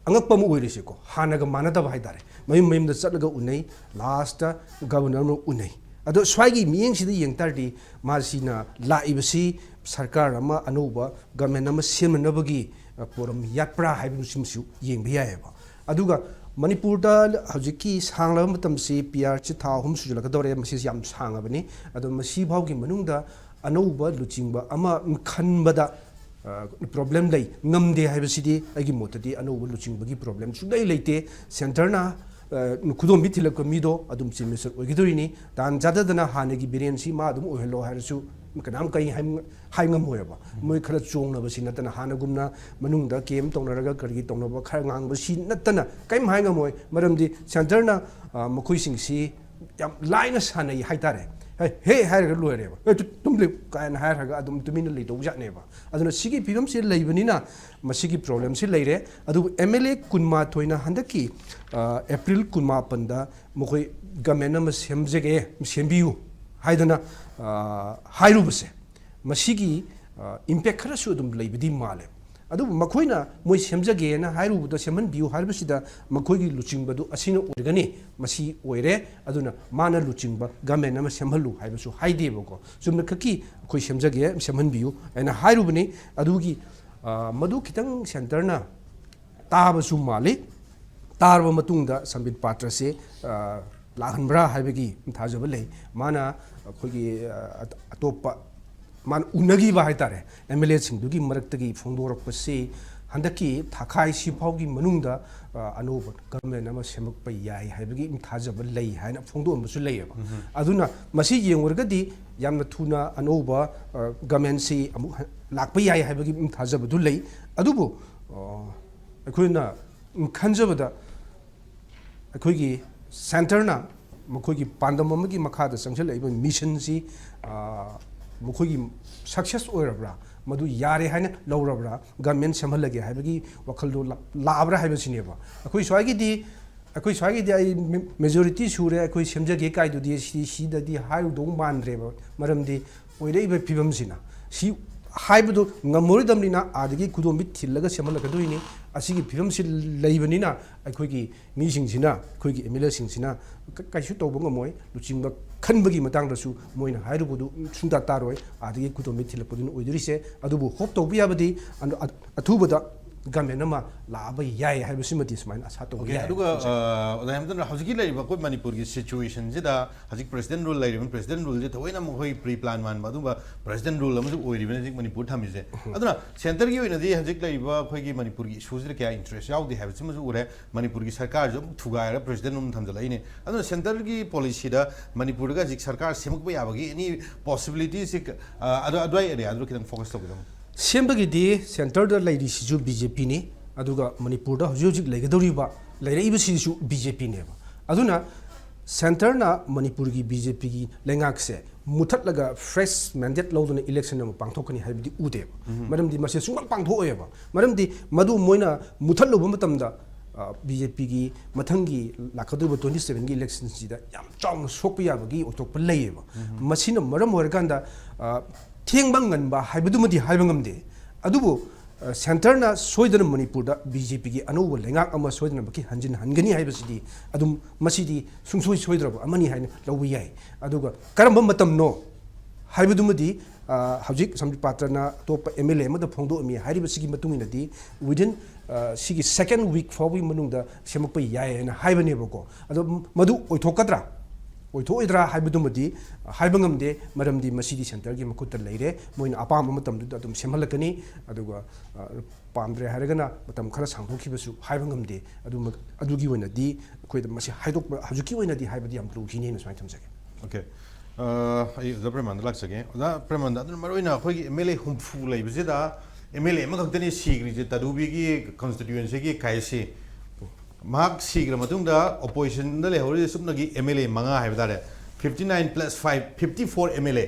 ꯑꯉꯛꯄ ꯑꯃ ꯑꯣꯏꯔꯤꯁꯦꯀꯣ, ꯍꯥꯟꯅꯒ ꯃꯥꯟꯅꯗꯕ ꯍꯥꯏꯇꯥꯔꯦ꯫ ꯃꯌꯨꯝ ꯃꯌꯨꯝꯗ ꯆꯠꯂꯒ ꯎꯅꯩ, last ꯒꯕꯔꯅꯔ ꯑꯃ ꯎꯅꯩ꯫ ꯑꯗꯣ ꯁ꯭ꯋꯥꯏꯒꯤ ꯃꯤꯠꯌꯦꯡꯁꯤꯗ ꯌꯦꯡ ꯇꯥꯔꯗꯤ, ꯃꯥꯁꯤꯅ ꯂꯥꯛꯏꯕꯁꯤ ꯁꯔꯀꯥꯔ ꯑꯃ ꯑꯅꯧꯕ government ꯑꯃ ꯁꯦꯝꯅꯅꯕꯒꯤ, ꯑ, ꯄꯣꯔꯝ ꯌꯥꯠꯄ꯭ꯔꯥ ꯍꯥꯏꯕꯁꯤꯃꯁꯨ ꯌꯦꯡꯕ ꯌꯥꯏꯑꯕ꯫ ꯑꯗꯨꯒ ꯃꯅꯤꯄꯨꯔꯗ ꯍꯧꯖꯤꯛꯀꯤ ꯁꯥꯡꯂꯕ ꯃꯇꯝꯁꯤ P R ꯁꯤ ꯊꯥ ꯑꯍꯨꯝ ꯁꯨꯖꯜꯂꯛꯀꯗꯧꯔꯦ, ꯃꯁꯤꯁꯤ ꯌꯥꯝ ꯁꯥꯡꯉꯕꯅꯤ꯫ ꯑꯗꯣ ꯃꯁꯤ ꯐꯥꯎꯒꯤ ꯃꯅꯨꯡꯗ ꯑꯅꯧꯕ ꯂꯨꯆꯤꯡꯕ ꯑꯃ ꯈꯟꯕꯗ, ꯑ, problem ꯂꯩ, ꯉꯝꯗꯦ ꯍꯥꯏꯕꯁꯤꯗꯤ ꯑꯩꯒꯤ ꯃꯣꯠꯇꯗꯤ ꯑꯅꯧꯕ ꯂꯨꯆꯤꯡꯕꯒꯤ problem ꯁꯨꯡꯂꯩ ꯂꯩꯇꯦ꯫ Centre ꯅ, ꯑ, ꯈꯨꯗꯣꯝꯕꯤ ꯊꯤꯜꯂꯛꯄ ꯃꯤꯗꯣ ꯑꯗꯨꯝ Chief Minister ꯑꯣꯏꯒꯗꯣꯔꯤꯅꯤ꯫ ꯇꯥꯟ ꯆꯥꯗꯗꯅ ꯍꯥꯟꯅꯒꯤ ꯕꯤꯔꯦꯟꯁꯤ ꯃꯥ ꯑꯗꯨꯝ ꯑꯣꯏꯍꯜꯂꯣ ꯍꯥꯏꯔꯁꯨ ꯀꯅꯥꯝ ꯀꯔꯤ ꯍꯥꯏ, ꯍꯥꯏ ꯉꯝꯃꯣꯏꯕ꯫ ꯃꯣꯏ ꯈꯔ ꯆꯣꯡꯅꯕꯁꯤ ꯅꯠꯇꯅ, ꯍꯥꯟꯅꯒꯨꯝꯅ ꯃꯅꯨꯡꯗ camp ꯇꯧꯅꯔꯒ ꯀꯔꯤꯒꯤ ꯇꯧꯅꯕ ꯈꯔ ꯉꯥꯡꯕꯁꯤ ꯅꯠꯇꯅ ꯀꯔꯤꯝ ꯍꯥꯏ ꯉꯝꯃꯣꯏ꯫ ꯃꯔꯝꯗꯤ Centre ꯅ, ꯑ, ꯃꯈꯣꯏꯁꯤꯡꯁꯤ ꯌꯥꯝ ꯂꯥꯏꯅ ꯁꯥꯟꯅꯩ ꯍꯥꯏꯇꯥꯔꯦ꯫ "ꯍꯦ, ꯍꯦ" ꯍꯥꯏꯔꯒ ꯂꯣꯏꯔꯦꯕ꯫ "ꯑꯦ, ꯇꯨ-, ꯇꯨꯝ ꯂꯩꯌꯨ" ꯀꯥꯏꯅ ꯍꯥꯏꯔꯒ ꯑꯗꯨꯝ ꯇꯨꯃꯤꯟꯅ ꯂꯩꯗꯧꯖꯥꯠꯅꯦꯕ꯫ ꯑꯗꯨꯅ ꯁꯤꯒꯤ ꯐꯤꯕꯝꯁꯤ ꯂꯩꯕꯅꯤꯅ ꯃꯁꯤꯒꯤ problemꯁꯤ ꯂꯩꯔꯦ꯫ ꯑꯗꯨꯕꯨ M L A ꯀꯨꯟꯃꯥꯊꯣꯏꯅ ꯍꯟꯗꯛꯀꯤ, ꯑ, April ꯀꯨꯟꯃꯥꯄꯟꯗ ꯃꯈꯣꯏ government ꯑꯃ ꯁꯦꯝꯖꯒꯦ, ꯁꯦꯝꯕꯤꯌꯨ ꯍꯥꯏꯗꯅ, ꯑ, ꯍꯥꯏꯔꯨꯕꯁꯦ, ꯃꯁꯤꯒꯤ, ꯑ, impact ꯈꯔꯁꯨ ꯑꯗꯨꯝ ꯂꯩꯕꯗꯤ ꯃꯥꯜꯂꯦ꯫ ꯑꯗꯨꯕꯨ ꯃꯈꯣꯏꯅ ꯃꯣꯏ ꯁꯦꯝꯖꯒꯦꯅ ꯍꯥꯏꯔꯨꯕꯗ, ꯁꯦꯝꯍꯟꯕꯤꯌꯨ ꯍꯥꯏꯔꯤꯕꯁꯤꯗ ꯃꯈꯣꯏꯒꯤ ꯂꯨꯆꯤꯡꯕꯗꯨ ꯑꯁꯤꯅ ꯑꯣꯏꯔꯒꯅꯤ, ꯃꯁꯤ ꯑꯣꯏꯔꯦ, ꯑꯗꯨꯅ ꯃꯥꯅ ꯂꯨꯆꯤꯡꯕ government ꯑꯃ ꯁꯦꯝꯍꯜꯂꯨ ꯍꯥꯏꯕꯁꯨ ꯍꯥꯏꯗꯦꯕꯀꯣ꯫ ꯆꯨꯝꯅꯈꯛꯀꯤ "ꯑꯩꯈꯣꯏ ꯁꯦꯝꯖꯒꯦ, ꯁꯦꯝꯍꯟꯕꯤꯌꯨ" ꯍꯥꯏꯅ ꯍꯥꯏꯔꯨꯕꯅꯤ꯫ ꯑꯗꯨꯒꯤ, ꯑ, ꯃꯗꯨ ꯈꯤꯇꯪ Centre ꯅ ꯇꯥꯕꯁꯨ ꯃꯥꯜꯂꯤ꯫ ꯇꯥꯔꯕ ꯃꯇꯨꯡꯗ ꯁꯝꯕꯤꯠ ꯄꯥꯇ꯭ꯔꯁꯦ, ꯑ, ꯂꯥꯛꯍꯟꯕ꯭ꯔꯥ ꯍꯥꯏꯕꯒꯤ ꯊꯥꯖꯕ ꯂꯩ꯫ ꯃꯥꯅ ꯑꯩꯈꯣꯏꯒꯤ, ꯑ, ꯑꯇꯣꯞꯄ ꯃꯥꯅ ꯎꯅꯈꯤꯕ ꯍꯥꯏꯇꯥꯔꯦ, ꯑꯦꯝ ꯑꯦꯜ ꯑꯦꯁꯤꯡꯗꯨꯒꯤ ꯃꯔꯛꯇꯒꯤ ꯐꯣꯡꯗꯣꯔꯛꯄꯁꯤ, ꯍꯟꯗꯛꯀꯤ ꯊꯥꯈꯥꯏꯁꯤ ꯐꯥꯎꯒꯤ ꯃꯅꯨꯡꯗ, ꯑ, ꯑꯅꯧꯕ ꯒꯚꯔꯟꯃꯦꯟ ꯑꯃ ꯁꯦꯝꯃꯛꯄ ꯌꯥꯏ ꯍꯥꯏꯕꯒꯤ ꯊꯥꯖꯕ ꯂꯩ ꯍꯥꯏꯅ ꯐꯣꯡꯗꯣꯛꯑꯝꯕꯁꯨ ꯂꯩꯌꯦꯕ꯫ ꯑꯗꯨꯅ ꯃꯁꯤ ꯌꯦꯡꯉꯨꯔꯒꯗꯤ ꯌꯥꯝꯅ ꯊꯨꯅ ꯑꯅꯧꯕ, ꯑ, ꯒꯚꯔꯟꯃꯦꯟꯁꯤ ꯑꯃꯨꯛ ꯍ-, ꯂꯥꯛꯄ ꯌꯥꯏ ꯍꯥꯏꯕꯒꯤ ꯊꯥꯖꯕꯗꯨ ꯂꯩ꯫ ꯑꯗꯨꯕꯨ, ꯑ, ꯑꯩꯈꯣꯏꯅ ꯈꯟꯖꯕꯗ ꯑꯩꯈꯣꯏꯒꯤ ꯁꯦꯟꯇꯔꯅ ꯃꯈꯣꯏꯒꯤ ꯄꯥꯟꯗꯝ ꯑꯃꯒꯤ ꯃꯈꯥꯗ ꯆꯪꯁꯤꯜꯂꯛꯏꯕ ꯃꯤꯁꯟꯁꯤ, ꯑ, ꯃꯈꯣꯏꯒꯤ ꯁꯛꯁꯦꯁ ꯑꯣꯏꯔꯕ꯭ꯔꯥ, ꯃꯗꯨ ꯌꯥꯔꯦ ꯍꯥꯏꯅ ꯂꯧꯔꯕ꯭ꯔꯥ, ꯒꯚꯔꯟꯃꯦꯟ ꯁꯦꯝꯍꯜꯂꯒꯦ ꯍꯥꯏꯕꯒꯤ ꯋꯥꯈꯜꯗꯣ ꯂꯥ-, ꯂꯥꯛꯑꯕ꯭ꯔꯥ ꯍꯥꯏꯕꯁꯤꯅꯦꯕ꯫ ꯑꯩꯈꯣꯏ ꯁ꯭ꯋꯥꯏꯒꯤꯗꯤ, ꯑꯩꯈꯣꯏ ꯁ꯭ꯋꯥꯏꯒꯤꯗꯤ ꯑꯩ ꯃꯦ-, ꯃꯦꯖꯣꯔꯤꯇꯤ ꯁꯨꯔꯦ, ꯑꯩꯈꯣꯏ ꯁꯦꯝꯖꯒꯦ ꯀꯥꯏꯗꯨꯗꯤ ꯁꯤ-, ꯁꯤꯗꯗꯤ ꯍꯥꯏꯔꯨꯗꯧ ꯃꯥꯟꯗ꯭ꯔꯦꯕ꯫ ꯃꯔꯝꯗꯤ ꯑꯣꯏꯔꯛꯏꯕ ꯐꯤꯕꯝꯁꯤꯅ ꯁꯤ ꯍꯥꯏꯕꯗꯨ ꯉꯝꯃꯔꯣꯏꯗꯕꯅꯤꯅ, ꯑꯥꯗꯒꯤ ꯈꯨꯗꯣꯝꯕꯤ ꯊꯤꯜꯂꯒ ꯁꯦꯝꯍꯜꯂꯛꯀꯗꯣꯏꯅꯤ꯫ ꯑꯁꯤꯒꯤ ꯐꯤꯕꯝꯁꯤ ꯂꯩꯕꯅꯤꯅ, ꯑꯩꯈꯣꯏꯒꯤ ꯃꯤꯁꯤꯡꯁꯤꯅ, ꯑꯩꯈꯣꯏꯒꯤ ꯑꯦꯝ ꯑꯦꯜ ꯑꯦꯁꯤꯡꯁꯤꯅ ꯀ-, ꯀꯩꯁꯨ ꯇꯧꯕ ꯉꯝꯃꯣꯏ꯫ ꯂꯨꯆꯤꯡꯕ ꯈꯟꯕꯒꯤ ꯃꯇꯥꯡꯗꯁꯨ ꯃꯣꯏꯅ ꯍꯥꯏꯔꯨꯕꯗꯨ ꯁꯨꯡꯇꯥ ꯇꯥꯔꯣꯏ꯫ ꯑꯥꯗꯒꯤ ꯈꯨꯗꯣꯝꯕꯤ ꯊꯤꯜꯂꯛꯄꯗꯨꯅ ꯑꯣꯏꯗꯣꯔꯤꯁꯦ꯫ ꯑꯗꯨꯕꯨ ꯍꯣꯞ ꯇꯧꯕ ꯌꯥꯕꯗꯤ ꯑ-, ꯑ-, ꯑꯊꯨꯕꯗ ꯒꯃꯦꯟ ꯑꯃ ꯂꯥꯛꯑꯕ ꯌꯥꯏ ꯍꯥꯏꯕꯁꯤꯃꯗꯤ ꯁꯨꯃꯥꯏꯅ ꯑꯁꯥ ꯇꯧꯕ ꯑꯣꯀꯦ, ꯌꯥꯏ꯫ ꯑꯗꯨꯒ, ꯑ, ꯑꯣꯖꯥ ꯍꯦꯃꯟꯇꯅ, ꯍꯧꯖꯤꯛꯀꯤ ꯂꯩꯔꯤꯕ ꯑꯩꯈꯣꯏ ꯃꯅꯤꯄꯨꯔꯒꯤ ꯁꯤꯆꯨꯋꯦꯁꯟꯁꯤꯗ ꯍꯧꯖꯤꯛ ꯄ꯭ꯔꯦꯁꯤꯗꯦꯟ ꯔꯨꯜ ꯂꯩꯔꯤꯕ, ꯄ꯭ꯔꯦꯁꯤꯗꯦꯟ ꯔꯨꯜꯁꯦ ꯊꯑꯣꯏꯅ ꯃꯈꯣꯏ ꯄ꯭ꯔꯤ ꯄ꯭ꯂꯥꯟ ꯃꯥꯟꯕ ꯑꯗꯨꯒꯨꯝꯕ ꯄ꯭ꯔꯦꯁꯤꯗꯦꯟ ꯔꯨꯜ ꯑꯃꯁꯨ ꯑꯣꯏꯔꯤꯕꯅꯤ ꯍꯧꯖꯤꯛ ꯃꯅꯤꯄꯨꯔ ꯊꯝꯃꯤꯁꯦ꯫ ꯑꯗꯨꯅ ꯁꯦꯟꯇꯔꯒꯤ ꯑꯣꯏꯅꯗꯤ ꯍꯧꯖꯤꯛ ꯂꯩꯔꯤꯕ ꯑꯩꯈꯣꯏꯒꯤ ꯃꯅꯤꯄꯨꯔꯒꯤ ꯏꯁꯨꯁꯤꯗ ꯀꯌꯥ ꯏꯟꯇꯔꯦꯁ ꯌꯥꯎꯗꯦ ꯍꯥꯏꯕꯁꯤꯃꯁꯨ ꯎꯔꯦ꯫ ꯃꯅꯤꯄꯨꯔꯒꯤ ꯁꯔꯀꯥꯔꯁꯨ ꯑꯃꯨꯛ ꯊꯨꯒꯥꯏꯔꯒ ꯄ꯭ꯔꯦꯁꯤꯗꯦꯟ ꯑꯃ ꯊꯝꯖꯤꯜꯂꯛꯏꯅꯦ꯫ ꯑꯗꯨꯅ ꯁꯦꯟꯇꯔꯒꯤ ꯄꯣꯂꯤꯁꯤꯗ ꯃꯅꯤꯄꯨꯔꯗꯒ ꯍꯧꯖꯤꯛ ꯁꯔꯀꯥꯔ ꯁꯦꯝꯃꯛꯄ ꯌꯥꯕꯒꯤ ꯑꯦꯅꯤ ꯄꯣꯁꯤꯕꯤꯂꯤꯇꯤꯁꯤ, ꯑ, ꯑꯗꯨ, ꯑꯗꯨꯋꯥꯏ ꯑꯦꯔꯤꯌꯥꯗꯨꯗ ꯈꯤꯇꯪ ꯐꯣꯀꯁ ꯇꯧꯒꯗꯕꯅꯤ꯫ ꯁꯦꯝꯕꯒꯤꯗꯤ ꯁꯦꯟꯇꯔꯗ ꯂꯩꯔꯤꯁꯤꯁꯨ ꯕꯤ ꯖꯦ ꯄꯤꯅꯤ, ꯑꯗꯨꯒ ꯃꯅꯤꯄꯨꯔꯗ ꯍꯧꯖꯤꯛ ꯍꯧꯖꯤꯛ ꯂꯩꯒꯗꯧꯔꯤꯕ, ꯂꯩꯔꯛꯏꯕꯁꯤꯁꯨ ꯕꯤ ꯖꯦ ꯄꯤꯅꯦꯕ꯫ ꯑꯗꯨꯅ ꯁꯦꯟꯇꯔꯅ ꯃꯅꯤꯄꯨꯔꯒꯤ ꯕꯤ ꯖꯦ ꯄꯤꯒꯤ ꯂꯩꯉꯥꯛꯁꯦ ꯃꯨꯊꯠꯂꯒ ꯐ꯭ꯔꯦꯁ ꯃꯦꯟꯗꯦꯠ ꯂꯧꯗꯨꯅ ꯏꯂꯦꯛꯁꯟ ꯑꯃ ꯄꯥꯡꯊꯣꯛꯀꯅꯤ ꯍꯥꯏꯕꯗꯤ ꯎꯗꯦꯕ꯫ ꯃꯔꯝꯗꯤ ꯃꯁꯤ ꯁꯨꯡꯄꯥꯡ ꯄꯥꯡꯊꯣꯛꯑꯣꯏꯕ꯫ ꯃꯔꯝꯗꯤ ꯃꯗꯨ ꯃꯣꯏꯅ ꯃꯨꯊꯠꯂꯨꯕ ꯃꯇꯝꯗ, ꯑ, ꯕꯤ ꯖꯦ ꯄꯤꯒꯤ ꯃꯊꯪꯒꯤ ꯂꯥꯛꯀꯗꯧꯔꯤꯕ ꯇ꯭ꯋꯦꯟꯇꯤ ꯁꯚꯦꯟꯒꯤ ꯏꯂꯦꯛꯁꯟꯁꯤꯗ ꯌꯥꯝ ꯆꯥꯎꯅ ꯁꯣꯛꯄ ꯌꯥꯕꯒꯤ ꯑꯣꯏꯊꯣꯛꯄ ꯂꯩꯌꯦꯕ꯫ ꯃꯁꯤꯅ ꯃꯔꯝ ꯑꯣꯏꯔꯀꯥꯟꯗ, ꯑ, ꯊꯦꯡꯕ ꯉꯟꯕ ꯍꯥꯏꯕꯗꯨꯃꯗꯤ ꯍꯥꯏꯕ ꯉꯝꯗꯦ꯫ ꯑꯗꯨꯕꯨ, ꯑ, ꯁꯦꯟꯇꯔꯅ ꯁꯣꯏꯗꯅ ꯃꯅꯤꯄꯨꯔꯗ ꯕꯤ ꯖꯦ ꯄꯤꯒꯤ ꯑꯅꯧꯕ ꯂꯩꯉꯥꯛ ꯑꯃ ꯁꯣꯏꯗꯅꯃꯛꯀꯤ ꯍꯟꯖꯤꯟ ꯍꯟꯒꯅꯤ ꯍꯥꯏꯕꯁꯤꯗꯤ ꯑꯗꯨꯝ ꯃꯁꯤꯗꯤ ꯁꯨꯡꯁꯣꯏ ꯁꯣꯏꯗ꯭ꯔꯕ ꯑꯃꯅꯤ ꯍꯥꯏꯅ ꯂꯧꯕ ꯌꯥꯏ꯫ ꯑꯗꯨꯒ ꯀꯔꯝꯕ ꯃꯇꯝꯅꯣ ꯍꯥꯏꯕꯗꯨꯃꯗꯤ, ꯑ, ꯍꯧꯖꯤꯛ ꯁꯝꯕꯤꯠ ꯄꯥꯇ꯭ꯔꯅ ꯑꯇꯣꯞꯄ ꯑꯦꯝ ꯑꯦꯜ ꯑꯦ ꯑꯃꯗ ꯐꯣꯡꯗꯣꯛꯑꯝꯃꯤ ꯍꯥꯏꯔꯤꯕꯁꯤꯒꯤ ꯃꯇꯨꯡ ꯏꯟꯅꯗꯤ within, ꯑ, ꯁꯤꯒꯤ second week ꯐꯥꯎꯕꯒꯤ ꯃꯅꯨꯡꯗ ꯁꯦꯝꯃꯛꯄ ꯌꯥꯏ ꯍꯥꯏꯅ ꯍꯥꯏꯕꯅꯦꯕꯀꯣ꯫ ꯑꯗꯣ ꯃꯗꯨ ꯑꯣꯏꯊꯣꯛꯀꯗ꯭ꯔꯥ, ꯑꯣꯏꯊꯣꯛꯑꯣꯏꯗ꯭ꯔꯥ ꯍꯥꯏꯕꯗꯨꯃꯗꯤ ꯍꯥꯏꯕ ꯉꯝꯗꯦ, ꯃꯔꯝꯗꯤ ꯃꯁꯤꯗꯤ centre ꯒꯤ ꯃꯈꯨꯠꯇ ꯂꯩꯔꯦ꯫ ꯃꯣꯏꯅ ꯑꯄꯥꯝꯕ ꯃꯇꯝꯗꯨꯗ ꯑꯗꯨꯝ ꯁꯦꯝꯍꯜꯂꯛꯀꯅꯤ꯫ ꯑꯗꯨꯒ, ꯑ, ꯄꯥꯝꯗ꯭ꯔꯦ ꯍꯥꯏꯔꯒꯅ ꯃꯇꯝ ꯈꯔ ꯁꯥꯡꯗꯣꯛꯈꯤꯕꯁꯨ ꯍꯥꯏꯕ ꯉꯝꯗꯦ꯫ ꯑꯗꯨꯃꯛ, ꯑꯗꯨꯒꯤ ꯑꯣꯏꯅꯗꯤ ꯑꯩꯈꯣꯏꯗ ꯃꯁꯤ ꯍꯥꯏꯗꯣꯛꯄ ꯍꯧꯖꯤꯛꯀꯤ ꯑꯣꯏꯅꯗꯤ ꯍꯥꯏꯕꯗꯤ ꯌꯥꯝ ꯂꯨꯈꯤꯅꯤ ꯍꯥꯏꯅ ꯁꯨꯃꯥꯏꯅ ꯊꯝꯖꯒꯦ꯫ OK꯫ ꯑ, ꯑꯩ ꯑꯣꯖꯥ ꯄ꯭ꯔꯦꯃꯥꯟꯗ ꯂꯥꯛꯆꯒꯦ꯫ ꯑꯣꯖꯥ ꯄ꯭ꯔꯦꯃꯥꯟꯗ, ꯑꯗꯨꯅ ꯃꯔꯨꯑꯣꯏꯅ ꯑꯩꯈꯣꯏꯒꯤ ꯑꯦꯝ ꯑꯦꯜ ꯑꯦ ꯍꯨꯝꯐꯨ ꯂꯩꯕꯁꯤꯗ ꯑꯦꯝ ꯑꯦꯜ ꯑꯦ ꯑꯃꯈꯛꯇꯅꯤ ꯁꯤꯈ꯭ꯔꯤꯁꯦ, ꯇꯗꯨꯕꯤꯒꯤ constituency ꯒꯤ ꯀꯥꯏꯁꯤ꯫ ꯃꯍꯥꯛ ꯁꯤꯈ꯭ꯔ ꯃꯇꯨꯡꯗ opposition ꯗ ꯂꯩꯍꯧꯔꯤꯁꯦ ꯁꯨꯞꯅꯒꯤ ꯑꯦꯝ ꯑꯦꯜ ꯑꯦ ꯃꯉꯥ ꯍꯥꯏꯕ ꯇꯥꯔꯦ꯫ Fifty nine plus five, fifty four MLA꯫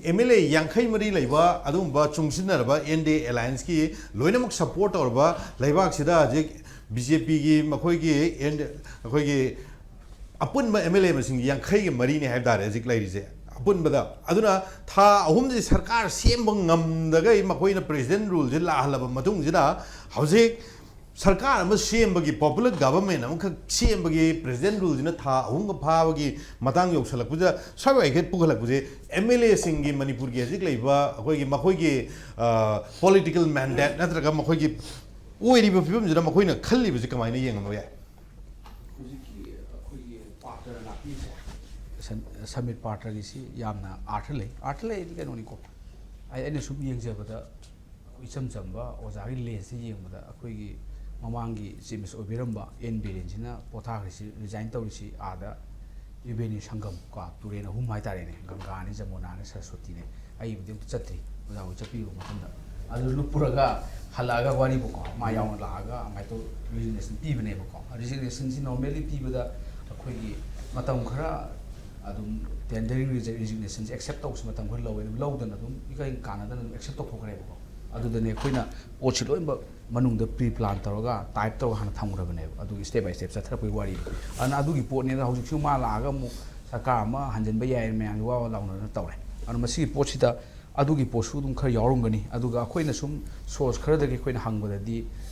M L A ꯌꯥꯡꯈꯩ ꯃꯔꯤ ꯂꯩꯕ ꯑꯗꯨꯒꯨꯝꯕ ꯆꯨꯡꯁꯤꯟꯅꯔꯕ ꯑꯦꯟ ꯗꯤ ꯑꯦ alliance ꯀꯤ ꯂꯣꯏꯅꯃꯛ support ꯇꯧꯔꯕ ꯂꯩꯕꯥꯛꯁꯤꯗ ꯍꯧꯖꯤꯛ ꯕꯤ ꯖꯦ ꯄꯤꯒꯤ ꯃꯈꯣꯏꯒꯤ ꯑꯦꯟ-, ꯑꯩꯈꯣꯏꯒꯤ ꯑꯄꯨꯟꯕ ꯑꯦꯝ ꯑꯦꯜ ꯑꯦ ꯃꯁꯤꯡ ꯌꯥꯡꯈꯩꯒ ꯃꯔꯤꯅꯤ ꯍꯥꯏꯕ ꯇꯥꯔꯦ ꯍꯧꯖꯤꯛ ꯂꯩꯔꯤꯁꯦ ꯑꯄꯨꯟꯕꯗ꯫ ꯑꯗꯨꯅ ꯊꯥ ꯑꯍꯨꯝꯁꯤ ꯁꯔꯀꯥꯔ ꯁꯦꯝꯕ ꯉꯝꯗꯈꯩ ꯃꯈꯣꯏꯅ president rule ꯁꯦ ꯂꯥꯛꯍꯜꯂꯕ ꯃꯇꯨꯡꯁꯤꯗ ꯍꯧꯖꯤꯛ ꯁꯔꯀꯥꯔ ꯑꯃ ꯁꯦꯝꯕꯒꯤ, popular government ꯑꯃꯈꯛ ꯁꯦꯝꯕꯒꯤ president rule ꯁꯤꯅ ꯊꯥ ꯑꯍꯨꯝꯒ ꯐꯥꯕꯒꯤ ꯃꯇꯥꯡ ꯌꯧꯁꯜꯂꯛꯄꯁꯤꯗ ꯁ꯭ꯋꯥꯏ ꯋꯥꯏꯈꯩ ꯄꯨꯈꯠꯂꯛꯄꯁꯦ ꯑꯦꯝ ꯑꯦꯜ ꯑꯦꯁꯤꯡꯒꯤ, ꯃꯅꯤꯄꯨꯔꯒꯤ ꯍꯧꯖꯤꯛ ꯂꯩꯕ ꯑꯩꯈꯣꯏꯒꯤ, ꯃꯈꯣꯏꯒꯤ, ꯑ, political mandate ꯅꯠꯇ꯭ꯔꯒ ꯃꯈꯣꯏꯒꯤ ꯑꯣꯏꯔꯤꯕ ꯐꯤꯕꯝꯁꯤꯗ ꯃꯈꯣꯏꯅ ꯈꯜꯂꯤꯕꯁꯤ ꯀꯃꯥꯏꯅ ꯌꯦꯡꯉꯝꯕ ꯌꯥꯏ? ꯍꯧꯖꯤꯛꯀꯤ ꯑꯩꯈꯣꯏꯒꯤ ꯄꯥꯇ꯭ꯔꯅ ꯂꯥꯛꯄꯤꯔꯤꯁꯦ, ꯁꯟ-, ꯁꯃꯤꯠ ꯄꯥꯇ꯭ꯔꯒꯤꯁꯤ ꯌꯥꯝꯅ ꯑꯥꯔꯊ ꯂꯩ꯫ ꯑꯥꯔꯊ ꯂꯩ ꯍꯥꯏꯗꯤ ꯀꯩꯅꯣꯅꯤꯀꯣ, ꯑꯩ, ꯑꯩꯅ ꯁꯨꯝ ꯌꯦꯡꯖꯕꯗ, ꯑꯩꯈꯣꯏ ꯏꯆꯝ ꯆꯝꯕ ꯑꯣꯖꯥꯒꯤ lens ꯇ ꯌꯦꯡꯕꯗ, ꯑꯩꯈꯣꯏꯒꯤ ꯃꯃꯥꯡꯒꯤ chief minister ꯑꯣꯏꯕꯤꯔꯝꯕ ꯑꯦꯟ ꯕꯤꯔꯦꯟꯁꯤꯅ ꯄꯣꯊꯥꯈ꯭ꯔꯤꯁꯤ, resign ꯇꯧꯔꯤꯁꯤ ꯑꯥꯗ ꯇ꯭ꯔꯤꯕꯦꯅꯤ ꯁꯪꯒꯝ ꯀꯣ, ꯇꯨꯔꯦꯟ ꯑꯍꯨꯝ ꯍꯥꯏꯇꯥꯔꯦꯅꯦ, ꯒꯪꯒꯥꯅꯤ, ꯖꯃꯨꯅꯥꯅꯤ, ꯁꯔꯁꯋꯇꯤꯅꯦ꯫ ꯑꯩꯕꯨꯗꯤ ꯑꯝꯇ ꯆꯠꯇ꯭ꯔꯤ, ꯑꯣꯖꯥ ꯍꯣꯏ ꯆꯠꯄꯤꯔꯨꯕ ꯃꯇꯝꯗ꯫ ꯑꯗꯨ ꯂꯨꯞꯄꯨꯔꯒ ꯍꯜꯂꯛꯑꯒ ꯋꯥꯔꯤꯕꯀꯣ, ꯃꯥ ꯌꯥꯎꯅ ꯂꯥꯛꯑꯒ ꯑꯗꯨꯃꯥꯏꯅ ꯇꯧ-, resignation ꯄꯤꯕꯅꯦꯕꯀꯣ꯫ Resignation ꯁꯤ normally ꯄꯤꯕꯗ ꯑꯩꯈꯣꯏꯒꯤ ꯃꯇꯝ ꯈꯔ ꯑꯗꯨꯝ tendering resi-, resignation ꯁꯦ accept ꯇꯧꯕꯁꯨ ꯃꯇꯝ ꯈꯔ ꯂꯧꯋꯦ꯫ ꯑꯗꯨꯝ ꯂꯧꯗꯅ ꯑꯗꯨꯝ ꯏꯀꯥꯏ ꯀꯥꯟꯅꯗꯅ ꯑꯗꯨꯝ accept ꯇꯧꯊꯣꯛꯈ꯭ꯔꯦꯕꯀꯣ꯫ ꯑꯗꯨꯗꯅꯦ ꯑꯩꯈꯣꯏꯅ ꯄꯣꯠꯁꯤ ꯂꯣꯏꯅꯃꯛ ꯃꯅꯨꯡꯗ pre plan ꯇꯧꯔꯒ, type ꯇꯧꯔꯒ ꯍꯥꯟꯅ ꯊꯝꯈ꯭ꯔꯕꯅꯦꯕ꯫ ꯑꯗꯨꯒꯤ step by step ꯆꯠꯊꯔꯛꯄꯒꯤ ꯋꯥꯔꯤꯅꯤ꯫ ꯑꯗꯨꯅ ꯑꯗꯨꯒꯤ ꯄꯣꯠꯅꯦꯅ ꯍꯧꯖꯤꯛꯁꯨ ꯃꯥ ꯂꯥꯛꯑꯒ ꯑꯃꯨꯛ ꯁꯔꯀꯥꯔ ꯑꯃ ꯍꯟꯖꯤꯟꯕ ꯌꯥꯏ ꯃꯌꯥꯝꯒꯤ ꯋꯥ ꯋꯥ ꯂꯥꯎꯅꯗꯅ ꯇꯧꯔꯦ꯫ ꯑꯗꯨꯅ ꯃꯁꯤꯒꯤ ꯄꯣꯠꯁꯤꯗ ꯑꯗꯨꯒꯤ ꯄꯣꯠꯁꯨ ꯑꯗꯨꯝ ꯈꯔ ꯌꯥꯎꯔꯝꯒꯅꯤ꯫ ꯑꯗꯨꯒ ꯑꯩꯈꯣꯏꯅ ꯁꯨꯝ source ꯈꯔꯗꯒꯤ ꯑꯩꯈꯣꯏꯅ ꯍꯪꯕꯗꯗꯤ,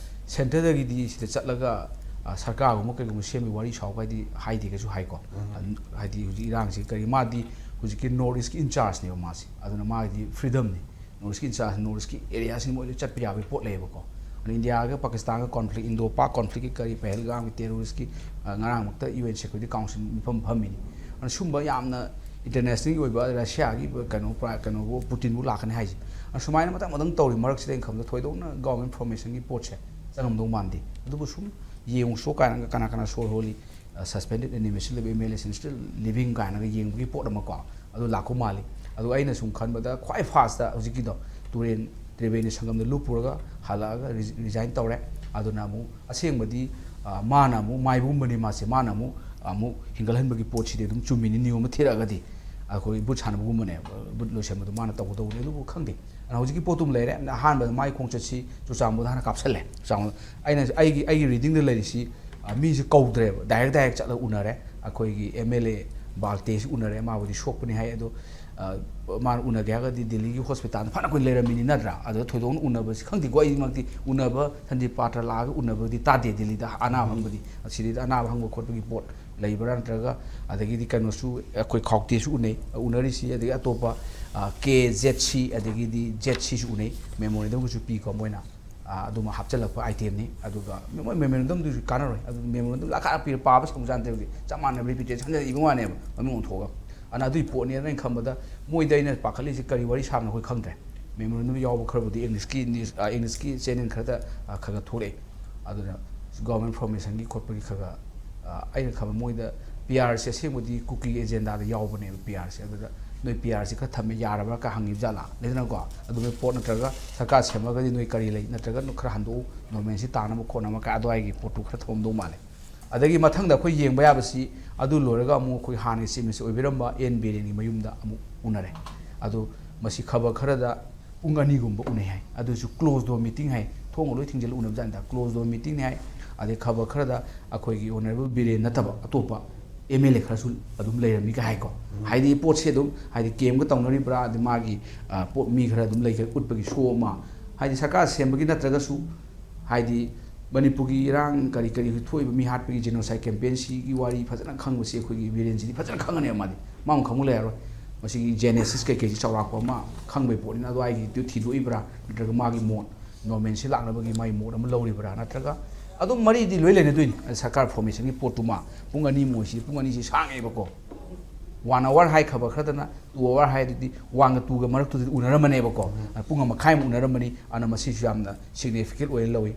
centre ꯗꯒꯤꯗꯤ ꯁꯤꯗ ꯆꯠꯂꯒ, ꯑ, ꯁꯔꯀꯥꯔꯒꯨꯝꯕ ꯀꯩꯒꯨꯝꯕ ꯁꯦꯝꯕꯒꯤ ꯋꯥꯔꯤ ꯁꯥꯎ ꯍꯥꯏꯗꯤ ꯍꯥꯏꯗꯦꯒꯁꯨ ꯍꯥꯏꯀꯣ꯫ ꯑꯗꯨꯝ ꯍꯥꯏꯗꯤ ꯍꯧꯖꯤꯛ ꯏꯔꯥꯡꯁꯤ ꯀꯔꯤ, ꯃꯥꯗꯤ ꯍꯧꯖꯤꯛꯀꯤ ꯅꯣꯔꯠ ꯏꯁꯀꯤ ꯏꯟꯆꯥꯔꯖꯅꯦꯕ ꯃꯥꯁꯦ꯫ ꯑꯗꯨꯅ ꯃꯥꯒꯤꯗꯤ ꯐ꯭ꯔꯤꯗꯝꯅꯤ꯫ ꯅꯣꯔꯠ ꯏꯁꯀꯤ ꯏꯟꯆꯥꯔꯖ, ꯅꯣꯔꯠ ꯏꯁꯀꯤ ꯑꯦꯔꯤꯌꯥꯁꯤꯡ ꯃꯣꯏ ꯂꯣꯏ ꯆꯠꯄ ꯌꯥꯕꯒꯤ ꯄꯣꯠ ꯂꯩꯌꯦꯕꯀꯣ꯫ ꯑꯗꯨꯅ ꯏꯟꯗꯤꯌꯥꯒ ꯄꯥꯀꯤꯁꯇꯥꯟꯒ ꯀꯣꯟꯐ꯭ꯂꯤꯛ, ꯏꯟꯗꯣ ꯄꯥꯛ ꯀꯣꯟꯐ꯭ꯂꯤꯛꯀꯤ ꯀꯔꯤ, ꯄꯍꯜꯒꯥꯝꯒꯤ ꯇꯦꯔꯣꯔꯤꯁꯀꯤ, ꯑ, ꯉꯔꯥꯡꯃꯛꯇ ꯌꯨ ꯑꯦꯟ ꯁꯦꯀ꯭ꯌꯨꯔꯤꯇꯤ ꯀꯥꯎꯟꯁꯤꯜ ꯃꯤꯐꯝ ꯐꯝꯃꯤꯅꯤ꯫ ꯑꯗꯨꯅ ꯁꯨꯝꯕ ꯌꯥꯝꯅ ꯏꯟꯇꯔꯅꯦꯁꯅꯦꯜꯒꯤ ꯑꯣꯏꯕ, ꯔꯁꯤꯌꯥꯒꯤ ꯀꯩꯅꯣ, ꯄ꯭ꯔꯥ-, ꯀꯩꯅꯣꯕꯨ, ꯄꯨꯇꯤꯟꯕꯨ ꯂꯥꯛꯀꯅꯤ ꯍꯥꯏꯁꯦ꯫ ꯑꯗꯨ ꯁꯨꯃꯥꯏꯅ ꯃꯊꯪ ꯃꯊꯪ ꯇꯧꯔꯤ ꯃꯔꯛꯁꯤꯗ ꯑꯩꯅ ꯈꯟꯕꯗ ꯊꯣꯏꯗꯣꯛꯅ ꯒꯣꯚꯔꯟꯃꯦꯟꯠ ꯐꯣꯔꯃꯦꯁꯟꯒꯤ ꯄꯣꯠꯁꯦ ꯆꯪꯉꯝꯗꯧ ꯃꯥꯟꯗꯦ꯫ ꯑꯗꯨꯕꯨ ꯁꯨꯝ ꯌꯦꯡꯉꯨꯁꯣ ꯀꯥꯏꯅꯒ ꯀꯅꯥ ꯀꯅꯥ ꯁꯣꯔ ꯍꯣꯜꯂꯤ, ꯑ, suspended animation ꯂꯩꯕ ꯑꯦꯝ ꯑꯦꯜ ꯑꯦꯁꯤꯡ still living ꯀꯥꯏꯅꯒ ꯌꯦꯡꯕꯒꯤ ꯄꯣꯠ ꯑꯃꯀꯣ, ꯑꯗꯨ ꯂꯥꯛꯄ ꯃꯥꯜꯂꯤ꯫ ꯑꯗꯨ ꯑꯩꯅ ꯁꯨꯝ ꯈꯟꯕꯗ ꯈ꯭ꯋꯥꯏ ꯐꯥꯁꯇ ꯍꯧꯖꯤꯛꯀꯤꯗꯣ ꯇꯨꯔꯦꯟ ꯇ꯭ꯔꯤꯕꯦꯅꯤ ꯁꯪꯒꯝꯗ ꯂꯨꯞꯄꯨꯔꯒ ꯍꯜꯂꯛꯑꯒ ꯔꯤ-, ꯔꯤꯖꯥꯏꯟ ꯇꯧꯔꯦ꯫ ꯑꯗꯨꯅ ꯑꯃꯨꯛ ꯑꯁꯦꯡꯕꯗꯤ, ꯑ, ꯃꯥꯅ ꯑꯃꯨꯛ ꯃꯥꯏꯕꯒꯨꯝꯕꯅꯤ ꯃꯥꯁꯦ, ꯃꯥꯅ ꯑꯃꯨꯛ, ꯑꯃꯨꯛ ꯍꯤꯡꯒꯠꯍꯟꯕꯒꯤ ꯄꯣꯠꯁꯤꯗꯤ ꯑꯗꯨꯝ ꯆꯨꯝꯃꯤꯅꯤ, ꯅꯤꯌꯣꯝ ꯑꯃ ꯊꯤꯔꯛꯑꯒꯗꯤ ꯑꯩꯈꯣꯏ ꯕꯨꯠ ꯁꯥꯟꯅꯕꯒꯨꯝꯕꯅꯦ, ꯕꯨꯠ ꯂꯣꯏꯁꯟꯕꯗꯣ ꯃꯥꯅ ꯇꯧꯒꯗꯧꯕꯅꯤ꯫ ꯑꯗꯨꯕꯨ ꯈꯪꯗꯦ꯫ ꯑꯗꯨꯅ ꯍꯧꯖꯤꯛꯀꯤ ꯄꯣꯠꯇꯨꯝ ꯂꯩꯔꯦ꯫ ꯑꯍꯥꯟꯕꯗ ꯃꯥꯏ ꯈꯣꯡꯆꯠꯁꯤ ꯆꯨꯔꯆꯥꯟꯄꯨꯔꯗ ꯍꯥꯟꯅ ꯀꯥꯞꯁꯜꯂꯦ꯫ ꯆꯨꯔꯆꯥꯟꯄꯨꯔ, ꯑꯩꯅ, ꯑꯩꯒꯤ, ꯑꯩꯒꯤ ꯔꯤꯗꯤꯡꯗ ꯂꯩꯔꯤꯁꯤ, ꯑ, ꯃꯤꯁꯦ ꯀꯧꯗ꯭ꯔꯦꯕ, ꯗꯥꯏꯔꯦꯛ ꯗꯥꯏꯔꯦꯛ ꯆꯠꯂꯒ ꯎꯅꯔꯦ꯫ ꯑꯩꯈꯣꯏꯒꯤ ꯑꯦꯝ ꯑꯦꯜ ꯑꯦ ꯕꯥꯜꯇꯦꯁꯤ ꯎꯅꯔꯦ, ꯃꯥꯕꯨꯗꯤ ꯁꯣꯛꯄꯅꯤ ꯍꯥꯏ꯫ ꯑꯗꯣ, ꯑ, ꯃꯥꯅ ꯎꯅꯒꯦ ꯍꯥꯏꯔꯒꯗꯤ ꯗꯤꯜꯂꯤꯒꯤ ꯍꯣꯁꯄꯤꯇꯥꯜꯗ ꯐꯅ ꯀꯨꯏꯅ ꯂꯩꯔꯝꯃꯤꯅꯤ ꯅꯠꯇ꯭ꯔꯥ? ꯑꯗꯨꯗ ꯊꯣꯏꯗꯣꯛꯅ ꯎꯅꯕꯁꯤ ꯈꯪꯗꯦꯀꯣ꯫ ꯑꯩꯃꯛꯇꯤ ꯎꯅꯕ, ꯁꯟꯗꯤꯞ ꯄꯥꯇ꯭ꯔ ꯂꯥꯛꯑꯒ ꯎꯅꯕꯗꯤ ꯇꯥꯗꯦ ꯗꯤꯜꯂꯤꯗ ꯑꯅꯥꯕ ꯍꯪꯕꯗꯤ꯫ ꯑꯁꯤꯗꯩꯗ ꯑꯅꯥꯕ ꯍꯪꯕ ꯈꯣꯠꯄꯒꯤ ꯄꯣꯠ ꯂꯩꯕ꯭ꯔꯥ? ꯅꯠꯇ꯭ꯔꯒ ꯑꯗꯒꯤꯗꯤ ꯀꯩꯅꯣꯁꯨ ꯑꯩꯈꯣꯏ ꯈꯥꯎꯇꯦꯁꯨ ꯎꯅꯩ, ꯎꯅꯔꯤꯁꯤ, ꯑꯗꯒꯤ ꯑꯇꯣꯞꯄ, ꯑ, ꯀꯦ ꯖꯦꯠ ꯁꯤ, ꯑꯗꯒꯤꯗꯤ ꯖꯦꯠ ꯁꯤꯁꯨ ꯎꯅꯩ꯫ ꯃꯦꯃꯣꯔꯦꯟꯗꯝꯒꯁꯨ ꯄꯤꯀꯣ ꯃꯣꯏꯅ꯫ ꯑ, ꯑꯗꯨꯃ ꯍꯥꯞꯆꯤꯜꯂꯛꯄ ꯑꯥꯏꯇꯦꯝꯅꯤ꯫ ꯑꯗꯨꯒ ꯃꯣꯏ ꯃꯦꯃꯣꯔꯦꯟꯗꯝꯗꯨꯁꯨ ꯀꯥꯟꯅꯔꯣꯏ꯫ ꯑꯗꯨ ꯃꯦꯃꯣꯔꯦꯟꯗꯝ ꯂꯥꯛꯈꯥ ꯄꯤꯔ ꯄꯥꯕ ꯁꯪꯕꯖꯥꯠ ꯅꯠꯇꯦ꯫ ꯍꯧꯖꯤꯛ ꯆꯞ ꯃꯥꯟꯅꯕ ꯔꯤꯄꯤꯇꯦꯁꯟꯗ ꯏꯕ ꯋꯥꯅꯦꯕ, ꯃꯃꯤꯡ ꯑꯣꯟꯊꯣꯛꯑꯒ꯫ ꯑꯗꯨꯅ ꯑꯗꯨꯒꯤ ꯄꯣꯠꯅꯦꯅ ꯑꯩꯅ ꯈꯟꯕꯗ ꯃꯣꯏꯗ ꯑꯩꯅ ꯄꯥꯈꯠꯂꯤꯁꯦ ꯀꯔꯤ ꯋꯥꯔꯤ ꯁꯥꯕꯅꯣ ꯑꯩꯈꯣꯏ ꯈꯪꯗ꯭ꯔꯦ꯫ ꯃꯦꯃꯣꯔꯦꯟꯗꯝ ꯌꯥꯎꯕ ꯈꯔꯕꯨꯗꯤ ꯏꯪꯂꯤꯁꯀꯤ ꯅ꯭ꯌꯨꯁ, ꯑ, ꯏꯪꯂꯤꯁꯀꯤ ꯆꯦꯅꯦꯜ ꯈꯔꯗ, ꯑ, ꯈꯔ ꯈꯔ ꯊꯣꯛꯂꯛꯑꯦ꯫ ꯑꯗꯨꯅ ꯒꯣꯚꯔꯟꯃꯦꯟꯠ ꯐꯣꯔꯃꯦꯁꯟꯒꯤ ꯈꯣꯠꯄꯒꯤ ꯈꯔ ꯈꯔ, ꯑ, ꯑꯩꯅ ꯈꯟꯕ ꯃꯣꯏꯗ ꯄꯤ ꯑꯥꯔꯁꯦ ꯑꯁꯦꯡꯕꯗꯤ ꯀꯨꯀꯤꯒꯤ ꯑꯦꯖꯦꯟꯗꯥꯗ ꯌꯥꯎꯕꯅꯦꯕ ꯄꯤ ꯑꯥꯔꯁꯦ꯫ ꯑꯗꯨꯗ ꯅꯣꯏ ꯄꯤ ꯑꯥꯔꯁꯦ ꯈꯔ ꯊꯝꯃꯦ ꯌꯥꯔꯕ꯭ꯔꯥ ꯀ ꯍꯪꯉꯤꯕ ꯖꯥꯠꯂꯥ? ꯂꯩꯗꯅꯀꯣ, ꯑꯗꯨꯃꯥꯏꯅ ꯄꯣꯠ ꯅꯠꯇ꯭ꯔꯒ ꯁꯔꯀꯥꯔ ꯁꯦꯝꯃꯒꯗꯤ ꯅꯣꯏ ꯀꯔꯤ ꯂꯩ? ꯅꯠꯇ꯭ꯔꯒ ꯈꯔ ꯍꯟꯗꯣꯛꯎ, ꯅꯣꯔꯃꯦꯜꯁꯤ ꯇꯥꯅꯕ ꯈꯣꯠꯅꯕ ꯀ ꯑꯗꯨꯋꯥꯏꯒꯤ ꯄꯣꯠꯇꯨ ꯈꯔ ꯊꯝꯃꯝꯗꯧ ꯃꯥꯜꯂꯦ꯫ ꯑꯗꯒꯤ ꯃꯊꯪꯗ ꯑꯩꯈꯣꯏ ꯌꯦꯡꯕ ꯌꯥꯕꯁꯤ ꯑꯗꯨ ꯂꯣꯏꯔꯒ ꯑꯃꯨꯛ ꯑꯩꯈꯣꯏ ꯍꯥꯟꯅꯒꯤ ꯆꯤꯐ ꯃꯤꯅꯤꯁꯇꯔ ꯑꯣꯏꯕꯤꯔꯝꯕ ꯑꯦꯟ ꯕꯤꯔꯦꯟꯒꯤ ꯃꯌꯨꯝꯗ ꯑꯃꯨꯛ ꯎꯅꯔꯦ꯫ ꯑꯗꯨ ꯃꯁꯤ ꯈꯕꯔ ꯈꯔꯗ ꯄꯨꯡ ꯑꯅꯤꯒꯨꯝꯕ ꯎꯅꯩ ꯍꯥꯏ꯫ ꯑꯗꯨꯁꯨ closed door meeting ꯍꯥꯏ, ꯊꯣꯡꯒ ꯂꯣꯏ ꯊꯤꯡꯖꯤꯜꯂ ꯎꯅꯕ ꯖꯥꯠꯅꯤꯗ꯫ Closed door meetingꯅꯤ ꯍꯥꯏ꯫ ꯑꯗꯩ ꯈꯕꯔ ꯈꯔꯗ ꯑꯩꯈꯣꯏꯒꯤ ꯑꯣꯅꯔꯦꯕꯜ ꯕꯤꯔꯦꯟ ꯅꯠꯇꯕ ꯑꯇꯣꯞꯄ ꯑꯦꯝ ꯑꯦꯜ ꯑꯦ ꯈꯔꯁꯨ ꯑꯗꯨꯝ ꯂꯩꯔꯝꯃꯤ ꯀ ꯍꯥꯏꯀꯣ꯫ ꯍꯥꯏꯗꯤ ꯄꯣꯠꯁꯦ ꯑꯗꯨꯝ, ꯍꯥꯏꯗꯤ ꯀꯦꯝꯒ ꯇꯧꯅꯔꯤꯕ꯭ꯔꯥ, ꯑꯗꯩ ꯃꯥꯒꯤ, ꯑ, ꯄꯣꯠ ꯃꯤ ꯈꯔ ꯑꯗꯨꯝ ꯂꯩꯈ꯭ꯔꯦ ꯎꯠꯄꯒꯤ ꯁꯣ ꯑꯃ꯫ ꯍꯥꯏꯗꯤ ꯁꯔꯀꯥꯔ ꯁꯦꯝꯕꯒꯤ ꯅꯠꯇ꯭ꯔꯒꯁꯨ, ꯍꯥꯏꯗꯤ ꯃꯅꯤꯄꯨꯔꯒꯤ ꯏꯔꯥꯡ ꯀꯔꯤ ꯀꯔꯤ ꯊꯣꯛꯏꯕ, ꯃꯤ ꯍꯥꯠꯄꯒꯤ genocide campaignꯁꯤꯒꯤ ꯋꯥꯔꯤ ꯐꯖꯅ ꯈꯪꯕꯁꯤ ꯑꯩꯈꯣꯏꯒꯤ ꯕꯤꯔꯦꯟꯁꯤꯗꯤ ꯐꯖꯅ ꯈꯪꯉꯅꯦꯕ ꯃꯥꯗꯤ꯫ ꯃꯥ ꯑꯃꯨꯛ ꯈꯪꯕ ꯂꯩꯔꯔꯣꯏ꯫ ꯃꯁꯤꯒꯤ ꯖꯦꯅꯦꯁꯤꯁ ꯀꯩꯀꯩꯁꯤ ꯆꯥꯎꯔꯥꯛꯄ ꯑꯃ ꯈꯪꯕꯩ ꯄꯣꯠꯅꯤꯅ, ꯑꯗꯨꯋꯥꯏꯒꯤꯗꯨ ꯊꯤꯗꯣꯛꯏꯕ꯭ꯔꯥ, ꯅꯠꯇ꯭ꯔꯒ ꯃꯥꯒꯤ ꯃꯣꯠ, ꯅꯣꯔꯃꯦꯟꯁꯤ ꯂꯥꯛꯅꯕꯒꯤ ꯃꯥꯒꯤ ꯃꯣꯠ ꯑꯃ ꯂꯧꯔꯤꯕ꯭ꯔꯥ, ꯅꯠꯇ꯭ꯔꯒ ꯑꯗꯨꯝ ꯃꯔꯤꯗꯤ ꯂꯣꯏ ꯂꯩꯅꯗꯣꯏꯅꯤ꯫ ꯑꯗ ꯁꯔꯀꯥꯔ ꯐꯣꯔꯃꯦꯁꯟꯒꯤ ꯄꯣꯠꯇꯨꯃ ꯄꯨꯡ ꯑꯅꯤ ꯃꯣꯏꯁꯤ, ꯄꯨꯡ ꯑꯅꯤꯁꯤ ꯁꯥꯡꯉꯦꯕꯀꯣ꯫ ꯋꯥꯟ ꯑꯋꯥꯔ ꯍꯥꯏ ꯈꯕꯔ ꯈꯔꯗꯅ ꯇꯨ ꯑꯋꯥꯔ ꯍꯥꯏꯗꯨꯗꯤ ꯋꯥꯟꯒ ꯇꯨꯒ ꯃꯔꯛꯇꯨꯗꯗꯤ ꯎꯅꯔꯝꯃꯅꯦꯕꯀꯣ꯫ ꯄꯨꯡ ꯑꯃ ꯃꯈꯥꯏꯃꯨꯛ ꯎꯅꯔꯝꯃꯅꯤ꯫ ꯑꯗꯨꯅ ꯃꯁꯤꯁꯨ ꯌꯥꯝꯅ ꯁꯤꯒꯅꯤꯐꯤꯀꯦꯟ ꯑꯣꯏꯅ ꯂꯧꯏ꯫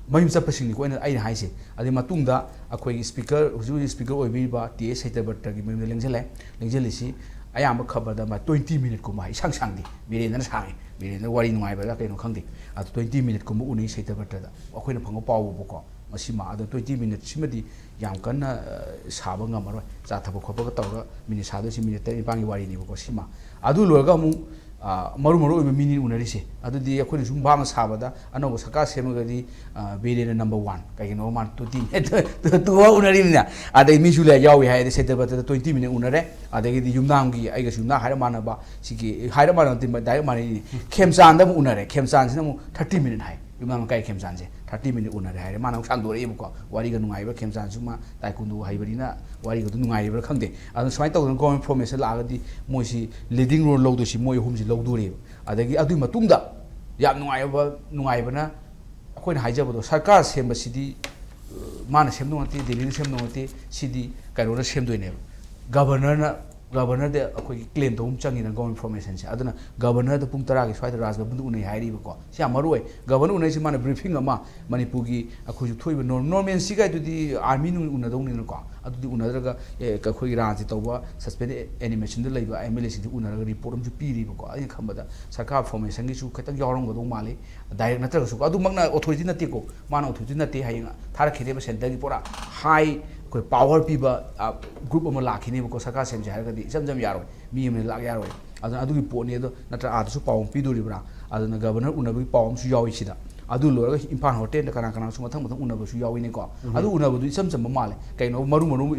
ꯃꯌꯨꯝ ꯆꯠꯄꯁꯤꯡꯅꯤꯀꯣ ꯑꯩꯅ, ꯑꯩꯅ ꯍꯥꯏꯁꯦ꯫ ꯑꯗꯩ ꯃꯇꯨꯡꯗ ꯑꯩꯈꯣꯏꯒꯤ ꯁ꯭ꯄꯤꯀꯔ, ꯍꯧꯖꯤꯛ ꯍꯧꯖꯤꯛ ꯁ꯭ꯄꯤꯀꯔ ꯑꯣꯏꯕꯤꯔꯤꯕ ꯇꯤ ꯑꯦꯁ ꯁꯩꯇꯕ꯭ꯔꯇꯒꯤ ꯃꯌꯨꯝꯗ ꯂꯦꯡꯁꯤꯜꯂꯦ꯫ ꯂꯦꯡꯁꯤꯜꯂꯤꯁꯤ ꯑꯌꯥꯝꯕ ꯈꯕꯔꯗ ꯃꯥ ꯇ꯭ꯋꯦꯟꯇꯤ ꯃꯤꯅꯤꯠꯀꯨꯝꯕ ꯍꯥꯏ, ꯏꯁꯥꯡ ꯁꯥꯡꯗꯦ꯫ ꯕꯤꯔꯦꯟꯗ꯭ꯔꯅ ꯁꯥꯡꯉꯤ, ꯕꯤꯔꯦꯟꯗ꯭ꯔ ꯋꯥꯔꯤ ꯅꯨꯡꯉꯥꯏꯕꯗ ꯀꯩꯅꯣ ꯈꯪꯗꯦ꯫ ꯑꯗꯣ ꯇ꯭ꯋꯦꯟꯇꯤ ꯃꯤꯅꯤꯠꯀꯨꯝꯕ ꯎꯅꯩ ꯁꯩꯇꯕ꯭ꯔꯇꯗ, ꯑꯩꯈꯣꯏꯅ ꯐꯪꯕ ꯄꯥꯎꯕꯨꯀꯣ꯫ ꯃꯁꯤꯃ ꯑꯗꯣ ꯇ꯭ꯋꯦꯟꯇꯤ ꯃꯤꯅꯤꯠꯁꯤꯃꯗꯤ ꯌꯥꯝ ꯀꯟꯅ, ꯑ, ꯁꯥꯕ ꯉꯝꯃꯔꯣꯏ꯫ ꯆꯥ ꯊꯛꯄ ꯈꯣꯠꯄꯒ ꯇꯧꯔꯒ ꯃꯤꯅꯤꯠ ꯁꯥꯗꯣꯏꯁꯤ ꯃꯤꯅꯤꯠ ꯇꯔꯦꯠ ꯅꯤꯄꯥꯟꯒꯤ ꯋꯥꯔꯤꯅꯤꯕꯀꯣ꯫ ꯁꯤꯃ ꯑꯗꯨ ꯂꯣꯏꯔꯒ ꯑꯃꯨꯛ, ꯑ, ꯃꯔꯨ ꯃꯔꯨ ꯑꯣꯏꯕ ꯃꯤꯅꯤ ꯎꯅꯔꯤꯁꯦ꯫ ꯑꯗꯨꯗꯤ ꯑꯩꯈꯣꯏꯅ ꯁꯨꯝ ꯚꯥꯕ ꯁꯥꯕꯗ ꯑꯅꯧꯕ ꯁꯔꯀꯥꯔ ꯁꯦꯝꯃꯒꯗꯤ, ꯑ, ꯕꯤꯔꯦꯟꯗ꯭ꯔ ꯅꯝꯕꯔ ꯋꯥꯟ, ꯀꯩꯒꯤꯅꯣ ꯃꯥꯅ ꯇ꯭ꯋꯦꯟꯇꯤ ꯃꯤꯅꯤꯠ ꯇꯨ ꯑꯋꯥꯔ ꯎꯅꯔꯤꯕꯅꯤꯅ꯫ ꯑꯗꯩ ꯃꯤꯁꯨ ꯂꯩ ꯌꯥꯎꯏ ꯍꯥꯏꯔꯗꯤ ꯁꯩꯇꯕ꯭ꯔꯇꯗ ꯇ꯭ꯋꯦꯟꯇꯤ ꯃꯤꯅꯤꯠ ꯎꯅꯔꯦ꯫ ꯑꯗꯒꯤꯗꯤ ꯌꯨꯝꯅꯥꯝꯒꯤ, ꯑꯩꯒꯁꯨ ꯌꯨꯝꯅꯥꯝ ꯍꯥꯏꯔꯞ ꯃꯥꯟꯅꯕ, ꯁꯤꯒꯤ ꯍꯥꯏꯔꯞ ꯃꯥꯟꯅꯕ ꯅꯠꯇꯦ, ꯗꯥꯏꯔꯦꯛ ꯃꯥꯟꯅꯩꯅꯤ, ꯈꯦꯝꯆꯥꯟꯗ ꯑꯃꯨꯛ ꯎꯅꯔꯦ꯫ ꯈꯦꯝꯆꯥꯟꯁꯤꯅ ꯑꯃꯨꯛ ꯊꯥꯔꯇꯤ ꯃꯤꯅꯤꯠ ꯍꯥꯏ꯫ ꯌꯨꯝꯅꯥꯝ ꯂꯩꯀꯥꯏ ꯈꯦꯝꯆꯥꯟꯁꯦ ꯊꯥꯔꯇꯤ ꯃꯤꯅꯤꯠ ꯎꯅꯔꯦ ꯍꯥꯏꯔꯦ꯫ ꯃꯥꯅ ꯑꯃꯨꯛ ꯁꯥꯡꯗꯣꯔꯛꯑꯦꯕꯀꯣ, ꯋꯥꯔꯤꯒ ꯅꯨꯡꯉꯥꯏꯕ ꯈꯦꯝꯆꯥꯟꯁꯨ, ꯃꯥ ꯇꯥꯏꯀꯨꯟꯗꯣ ꯍꯩꯕꯅꯤꯅ ꯋꯥꯔꯤꯒꯗꯣ ꯅꯨꯡꯉꯥꯏꯔꯤꯕ꯭ꯔꯥ ꯈꯪꯗꯦ꯫ ꯑꯗꯨꯅ ꯁꯨꯃꯥꯏꯅ ꯇꯧꯗꯅ ꯒꯣꯔꯃꯦꯟ ꯐꯣꯔꯃꯦꯁꯟ ꯂꯥꯛꯑꯒꯗꯤ ꯃꯣꯏꯁꯤ ꯂꯤꯗꯤꯡ ꯔꯣꯜ ꯂꯧꯗꯣꯏꯁꯤ ꯃꯣꯏ ꯑꯍꯨꯝꯁꯤ ꯂꯧꯗꯣꯔꯤꯕ꯫ ꯑꯗꯒꯤ ꯑꯗꯨꯒꯤ ꯃꯇꯨꯡꯗ ꯌꯥꯝ ꯅꯨꯡꯉꯥꯏꯕ, ꯅꯨꯡꯉꯥꯏꯕꯅ ꯑꯩꯈꯣꯏꯅ ꯍꯥꯏꯖꯕꯗꯣ, ꯁꯔꯀꯥꯔ ꯁꯦꯝꯕꯁꯤꯗꯤ, ꯑ, ꯃꯥꯅ ꯁꯦꯝꯗꯧ ꯅꯠꯇꯦ, ꯗꯦꯜꯂꯤꯅ ꯁꯦꯝꯗꯧ ꯅꯠꯇꯦ, ꯁꯤꯗꯤ ꯀꯩꯅꯣꯅ ꯁꯦꯝꯗꯣꯏꯅꯦꯕ, ꯒꯕꯔꯅꯔꯅ꯫ ꯒꯕꯔꯅꯔꯗ ꯑꯩꯈꯣꯏꯒꯤ ꯀ꯭ꯂꯦꯝ ꯇꯧꯕ ꯑꯃ ꯆꯪꯉꯤꯗꯅ ꯒꯣꯔꯃꯦꯟ ꯐꯣꯔꯃꯦꯁꯟꯁꯦ꯫ ꯑꯗꯨꯅ ꯒꯕꯔꯅꯔꯗ ꯄꯨꯡ ꯇꯔꯥꯒꯤ ꯁ꯭ꯋꯥꯏꯗ ꯔꯥꯖ ꯚꯕꯟꯗ ꯎꯅꯩ ꯍꯥꯏꯔꯤꯕꯀꯣ꯫ ꯁꯤ ꯌꯥꯝ ꯃꯔꯨ ꯑꯣꯏ꯫ ꯒꯕꯔꯅꯔ ꯎꯅꯩꯁꯤ ꯃꯥꯅ ꯕ꯭ꯔꯤꯐꯤꯡ ꯑꯃ, ꯃꯅꯤꯄꯨꯔꯒꯤ ꯑꯩꯈꯣꯏꯁꯨ ꯊꯣꯛꯏꯕ ꯅꯣꯔ-, ꯅꯣꯔꯃꯦꯟꯁꯤ ꯀꯥꯏꯗꯨꯗꯤ ꯑꯥꯔꯃꯤ ꯅꯨꯡ ꯎꯅꯗꯧꯅꯤꯅꯀꯣ꯫ ꯑꯗꯨꯗꯤ ꯎꯅꯗ꯭ꯔꯒ, ꯑꯦ, ꯑꯩꯈꯣꯏꯒꯤ ꯔꯥꯖꯁꯦ ꯇꯧꯕ ꯁꯁꯄꯦꯟꯗꯦꯗ ꯑꯦꯅꯤꯃꯦꯁꯟꯗ ꯂꯩꯕ ꯑꯦꯝ ꯑꯦꯜ ꯑꯦꯁꯤꯡꯗꯨ ꯎꯅꯔꯒ ꯔꯤꯄꯣꯔꯠ ꯑꯃꯁꯨ ꯄꯤꯔꯤꯕꯀꯣ꯫ ꯑꯩꯅ ꯈꯟꯕꯗ ꯁꯔꯀꯥꯔ ꯐꯣꯔꯃꯦꯁꯟꯒꯤꯁꯨ ꯈꯤꯇꯪ ꯌꯥꯎꯔꯝꯒꯗꯧ ꯃꯥꯜꯂꯤ꯫ ꯗꯥꯏꯔꯦꯛ ꯅꯠꯇ꯭ꯔꯒꯁꯨ, ꯑꯗꯨꯃꯛꯅ ꯑꯣꯊꯣꯔꯤꯇꯤ ꯅꯠꯇꯦꯀꯣ, ꯃꯥꯅ ꯑꯣꯊꯣꯔꯤꯇꯤ ꯅꯠꯇꯦ꯫ ꯍꯌꯦꯡ ꯊꯥꯔꯛꯈꯤꯗꯦꯕ ꯁꯦꯟꯇꯔꯒꯤ ꯄꯨꯔꯥ ꯍꯥꯏ ꯑꯩꯈꯣꯏ ꯄꯥꯋꯔ ꯄꯤꯕ, ꯑ, ꯒ꯭ꯔꯨꯞ ꯑꯃ ꯂꯥꯛꯈꯤꯅꯦꯕꯀꯣ꯫ ꯁꯔꯀꯥꯔ ꯁꯦꯝꯁꯦ ꯍꯥꯏꯔꯒꯗꯤ ꯏꯆꯝ ꯆꯝ ꯌꯥꯔꯣꯏ, ꯃꯤ ꯑꯃꯅ ꯂꯥꯛ ꯌꯥꯔꯣꯏ꯫ ꯑꯗꯨꯅ ꯑꯗꯨꯒꯤ ꯄꯣꯠꯅꯤ꯫ ꯑꯗꯣ ꯅꯠꯇ꯭ꯔ ꯑꯥꯗꯁꯨ ꯄꯥꯎ ꯑꯃ ꯄꯤꯗꯣꯔꯤꯕ꯭ꯔꯥ? ꯑꯗꯨꯅ ꯒꯕꯔꯅꯔ ꯎꯅꯕꯒꯤ ꯄꯥꯎ ꯑꯃꯁꯨ ꯌꯥꯎꯏ ꯁꯤꯗ꯫ ꯑꯗꯨ ꯂꯣꯏꯔꯒ ꯏꯝꯐꯥꯜ ꯍꯣꯇꯦꯜꯗ ꯀꯅꯥ ꯀꯅꯥꯁꯨ ꯃꯊꯪ ꯃꯊꯪ ꯎꯅꯕꯁꯨ ꯌꯥꯎꯏꯅꯦꯀꯣ꯫ ꯑꯗꯨ ꯎꯅꯕꯗꯨ ꯏꯆꯝ ꯆꯝꯕ ꯃꯥꯜꯂꯦ꯫ ꯀꯩꯅꯣ, ꯃꯔꯨ ꯃꯔꯨ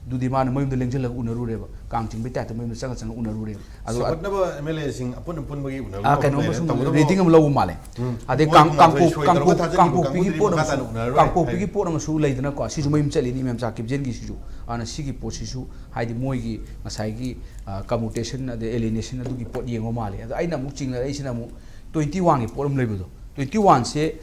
ꯑꯗꯨꯗꯤ ꯃꯥꯅ ꯃꯌꯨꯝꯗ ꯂꯦꯡꯁꯤꯜꯂꯒ ꯎꯅꯔꯨꯔꯦꯕ, ꯀꯥꯡ ꯆꯤꯡꯕꯩ ꯇꯥꯏꯞꯇ ꯃꯌꯨꯝꯗ ꯆꯪꯉ ꯆꯪꯉ ꯎꯅꯔꯨꯔꯦꯕ꯫ ꯑꯗꯣ ꯁꯧꯒꯠꯅꯕ ꯑꯦꯝ ꯑꯦꯜ ꯑꯦꯁꯤꯡ ꯑꯄꯨꯟ ꯑꯄꯨꯟꯕꯒꯤ ꯎꯅꯕ ꯑꯥ, ꯃꯐꯝ ꯀꯩꯅꯣꯝꯃ ꯂꯩꯔꯦ꯫ ꯁꯨꯝ ꯇꯧꯕꯇꯕꯨ ꯔꯦꯇꯤꯡ ꯑꯃ ꯂꯧꯕ ꯃꯥꯜꯂꯦ꯫ ꯎꯝ. ꯑꯗꯩ ꯃꯣꯏ ꯀꯥꯡ- ꯀꯨꯟꯃꯥꯊꯣꯏ ꯀꯥꯡꯄꯣꯛ- ꯁꯣꯏ ꯇꯧꯔꯒ ꯀꯥꯡꯄꯣꯛ- ꯊꯥꯖꯤꯟꯈꯤꯕ ꯀꯥꯡꯄꯣꯛ- ꯀꯥꯡꯕꯨꯗꯨꯗꯤ ꯀꯥꯡꯄꯣꯛꯄꯤꯒꯤ ꯀꯥꯡꯕꯨꯗꯨꯗꯤ ꯄꯣꯠ ꯃꯈꯥ ꯑꯃꯁꯨ ꯇꯥꯅ ꯎꯅꯔꯔꯣꯏ ꯀꯥꯡꯄꯣꯛꯄꯤꯒꯤ ꯍꯥꯏꯔꯦ꯫ ꯄꯣꯠ ꯑꯃꯁꯨ ꯂꯩꯗꯅꯀꯣ, ꯁꯤꯁꯨ ꯃꯌꯨꯝ ꯆꯠꯂꯤꯅꯤ ꯃꯦꯝꯆꯥ ꯀꯤꯞꯖꯦꯟꯒꯤꯁꯤꯁꯨ꯫ ꯑꯗꯨꯅ ꯁꯤꯒꯤ ꯄꯣꯠꯁꯤꯁꯨ ꯍꯥꯏꯗꯤ ꯃꯣꯏꯒꯤ ꯉꯁꯥꯏꯒꯤ ꯀꯝꯃꯨꯇꯦꯁꯟ ꯑꯗꯩ ꯑꯦꯂꯤꯅꯦꯁꯟ ꯑꯗꯨꯒꯤ ꯄꯣꯠ ꯌꯦꯡꯕ ꯃꯥꯜꯂꯦ꯫ ꯑꯗꯣ ꯑꯩꯅ ꯑꯃꯨꯛ ꯆꯤꯡꯅꯔꯛꯏꯁꯤꯅ ꯑꯃꯨꯛ ꯇ꯭ꯋꯦꯟꯇꯤ ꯋꯥꯟꯒꯤ ꯄꯣꯠ ꯑꯃ ꯂꯩꯕꯗꯣ, ꯇ꯭ꯋꯦꯟꯇꯤ ꯋꯥꯟꯁꯦ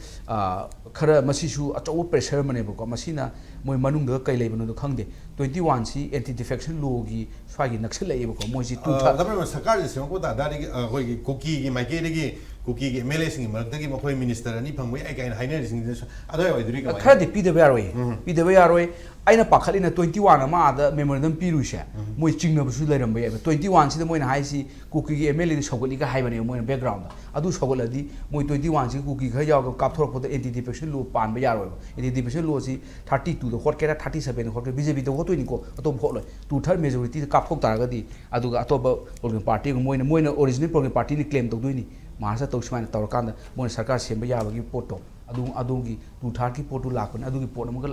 ꯈꯔ ꯃꯁꯤꯁꯨ ꯑꯆꯧꯕ ꯄ꯭ꯔꯦꯁꯔ ꯑꯃꯅꯦꯕꯀꯣ꯫ ꯃꯁꯤꯅ ꯃꯣꯏ ꯃꯅꯨꯡꯗ ꯀꯩ ꯂꯩꯕꯅꯣꯗꯣ ꯈꯪꯗꯦ꯫ ꯇ꯭ꯋꯦꯟꯇꯤ ꯋꯥꯟꯁꯤ ꯑꯦꯟꯇꯤ ꯗꯤꯐꯦꯛꯁꯟ ꯂꯣꯒꯤ ꯁ꯭ꯋꯥꯏꯒꯤ ꯅꯛꯁꯜꯂꯛꯑꯦꯕꯀꯣ꯫ ꯃꯣꯏꯁꯤ ꯇꯨ ꯗꯥ ꯄ꯭ꯔꯦꯝ, ꯁꯔꯀꯥꯔꯁꯦ ꯁꯦꯝꯃꯛꯄ ꯇꯥꯔꯗꯤ ꯑꯩꯈꯣꯏꯒꯤ ꯀꯨꯀꯤꯒꯤ ꯃꯥꯏꯀꯩꯗꯒꯤ ꯀꯨꯀꯤꯒꯤ ꯑꯦꯝ ꯑꯦꯜ ꯑꯦꯁꯤꯡꯒꯤ ꯃꯔꯛꯇꯒꯤ ꯃꯈꯣꯏ ꯃꯤꯅꯤꯁꯇꯔ ꯑꯅꯤ ꯐꯪꯕ ꯌꯥꯏ ꯀꯥꯏꯅ ꯍꯥꯏꯅꯔꯤꯁꯤꯡꯁꯤꯅꯁꯨ ꯑꯗꯨꯋꯥꯏ ꯑꯣꯏꯗꯣꯏꯔꯤ ꯀꯃꯥꯏꯅ? ꯈꯔꯗꯤ ꯄꯤꯗꯕ ꯌꯥꯔꯣꯏ꯫ ꯎꯝ. ꯄꯤꯗꯕ ꯌꯥꯔꯣꯏ꯫ ꯑꯩꯅ ꯄꯥꯈꯠꯂꯤꯅ ꯇ꯭ꯋꯦꯟꯇꯤ ꯋꯥꯟ ꯑꯃ ꯑꯥꯗ ꯃꯦꯃꯣꯔꯦꯟꯗꯝ ꯄꯤꯔꯨꯏꯁꯦ, ꯎꯝ. ꯃꯣꯏ ꯆꯤꯡꯅꯕꯁꯨ ꯂꯩꯔꯝꯕ ꯌꯥꯏꯕ꯫ ꯇ꯭ꯋꯦꯟꯇꯤ ꯋꯥꯟꯁꯤꯗ ꯃꯣꯏꯅ ꯍꯥꯏꯁꯤ ꯀꯨꯀꯤꯒꯤ ꯑꯦꯝ ꯑꯦꯜ ꯑꯦꯗꯤ ꯁꯧꯒꯠꯂꯤꯒ ꯍꯥꯏꯕꯅꯦꯕ ꯃꯣꯏꯅ ꯕꯦꯛꯒ꯭ꯔꯥꯎꯟꯗ꯫ ꯑꯗꯨ ꯁꯧꯒꯠꯂꯗꯤ ꯃꯣꯏ ꯇ꯭ꯋꯦꯟꯇꯤ ꯋꯥꯟꯁꯤꯒ ꯀꯨꯀꯤ ꯈꯔ ꯌꯥꯎꯔꯒ ꯀꯥꯞꯊꯣꯔꯛꯄꯗ ꯑꯦꯟꯇꯤ ꯗꯤꯐꯦꯛꯁꯟ ꯂꯣ ꯄꯥꯟꯕ ꯌꯥꯔꯣꯏꯕ꯫ ꯑꯦꯟꯇꯤ ꯗꯤꯐꯦꯛꯁꯟ ꯂꯣꯁꯤ ꯊꯥꯔꯇꯤ ꯇꯨꯗ ꯍꯣꯠꯀꯦꯔꯥ, ꯊꯥꯔꯇꯤ ꯁꯕꯦꯟꯗ ꯍꯣꯠꯀꯦꯔꯥ, ꯕꯤ ꯖꯦ ꯄꯤꯗ ꯍꯣꯠꯇꯣꯏꯅꯤꯀꯣ, ꯑꯇꯣꯞꯄ ꯍꯣꯠꯂꯣꯏ꯫ ꯇꯨ ꯊꯥꯔꯠ ꯃꯦꯖꯣꯔꯤꯇꯤꯗ ꯀꯥꯞꯊꯣꯛ ꯇꯥꯔꯒꯗꯤ, ꯑꯗꯨꯒ ꯑꯇꯣꯞꯄ ꯄ꯭ꯔꯣꯕ꯭ꯂꯦꯝ ꯄꯥꯔꯇꯤꯒ ꯃꯣꯏꯅ, ꯃꯣꯏꯅ ꯑꯣꯔꯤꯖꯤꯅꯦꯜ ꯄ꯭ꯔꯣꯕ꯭ꯂꯦꯝ ꯄꯥꯔꯇꯤꯅꯤ ꯀ꯭ꯂꯦꯝ ꯇꯧꯗꯣꯏꯅꯤ꯫ ꯃꯥꯔꯁꯇ ꯇꯧ ꯁꯨꯃꯥꯏꯅ ꯇꯧꯔꯀꯥꯟꯗ ꯃꯣꯏꯅ ꯁꯔꯀꯥꯔ ꯁꯦꯝꯕ ꯌꯥꯕꯒꯤ ꯄꯣꯠꯇꯣ, ꯑꯗꯨ, ꯑꯗꯣꯝꯒꯤ ꯇꯨ ꯊꯥꯔꯠꯀꯤ ꯄꯣꯠꯇꯨ ꯂꯥꯛꯄꯅꯤ꯫ ꯑꯗꯨꯒꯤ ꯄꯣꯠ ꯑꯃꯒ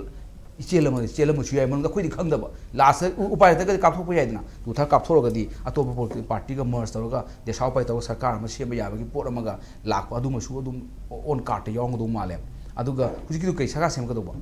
ꯏꯆꯦꯜ ꯑꯃꯒ ꯆꯦꯜꯂꯝꯕꯁꯨ ꯌꯥꯏ꯫ ꯃꯔꯝꯗꯤ ꯑꯩꯈꯣꯏꯗꯤ ꯈꯪꯗꯕ꯫ ꯂꯥꯁꯇ ꯎ-, ꯎꯄꯥꯏ ꯂꯩꯇ꯭ꯔꯒꯗꯤ ꯀꯥꯞꯊꯣꯛꯄ ꯌꯥꯏꯗꯅ꯫ ꯇꯨ ꯊꯥꯔꯠ ꯀꯥꯞꯊꯣꯛꯑꯒꯗꯤ ꯑꯇꯣꯞꯄ ꯄꯣꯂꯤꯇꯤꯀꯦꯜ ꯄꯥꯔꯇꯤꯒ ꯃꯔꯖ ꯇꯧꯔꯒ ꯗꯦꯁꯥꯎ ꯄꯥꯏ ꯇꯧꯔꯒ ꯁꯔꯀꯥꯔ ꯑꯃ ꯁꯦꯝꯕ ꯌꯥꯕꯒꯤ ꯄꯣꯠ ꯑꯃꯒ ꯂꯥꯛꯄ, ꯑꯗꯨꯃꯁꯨ ꯑꯗꯨꯝ ꯑꯣꯟ ꯀꯥꯔꯠꯇ ꯌꯥꯎꯔꯝꯒꯗꯧ ꯃꯥꯜꯂꯦꯕ꯫ ꯑꯗꯨꯒ ꯍꯧꯖꯤꯛꯀꯤꯗꯨ ꯀꯩ ꯁꯔꯀꯥꯔ ꯁꯦꯝꯒꯗꯧꯕ?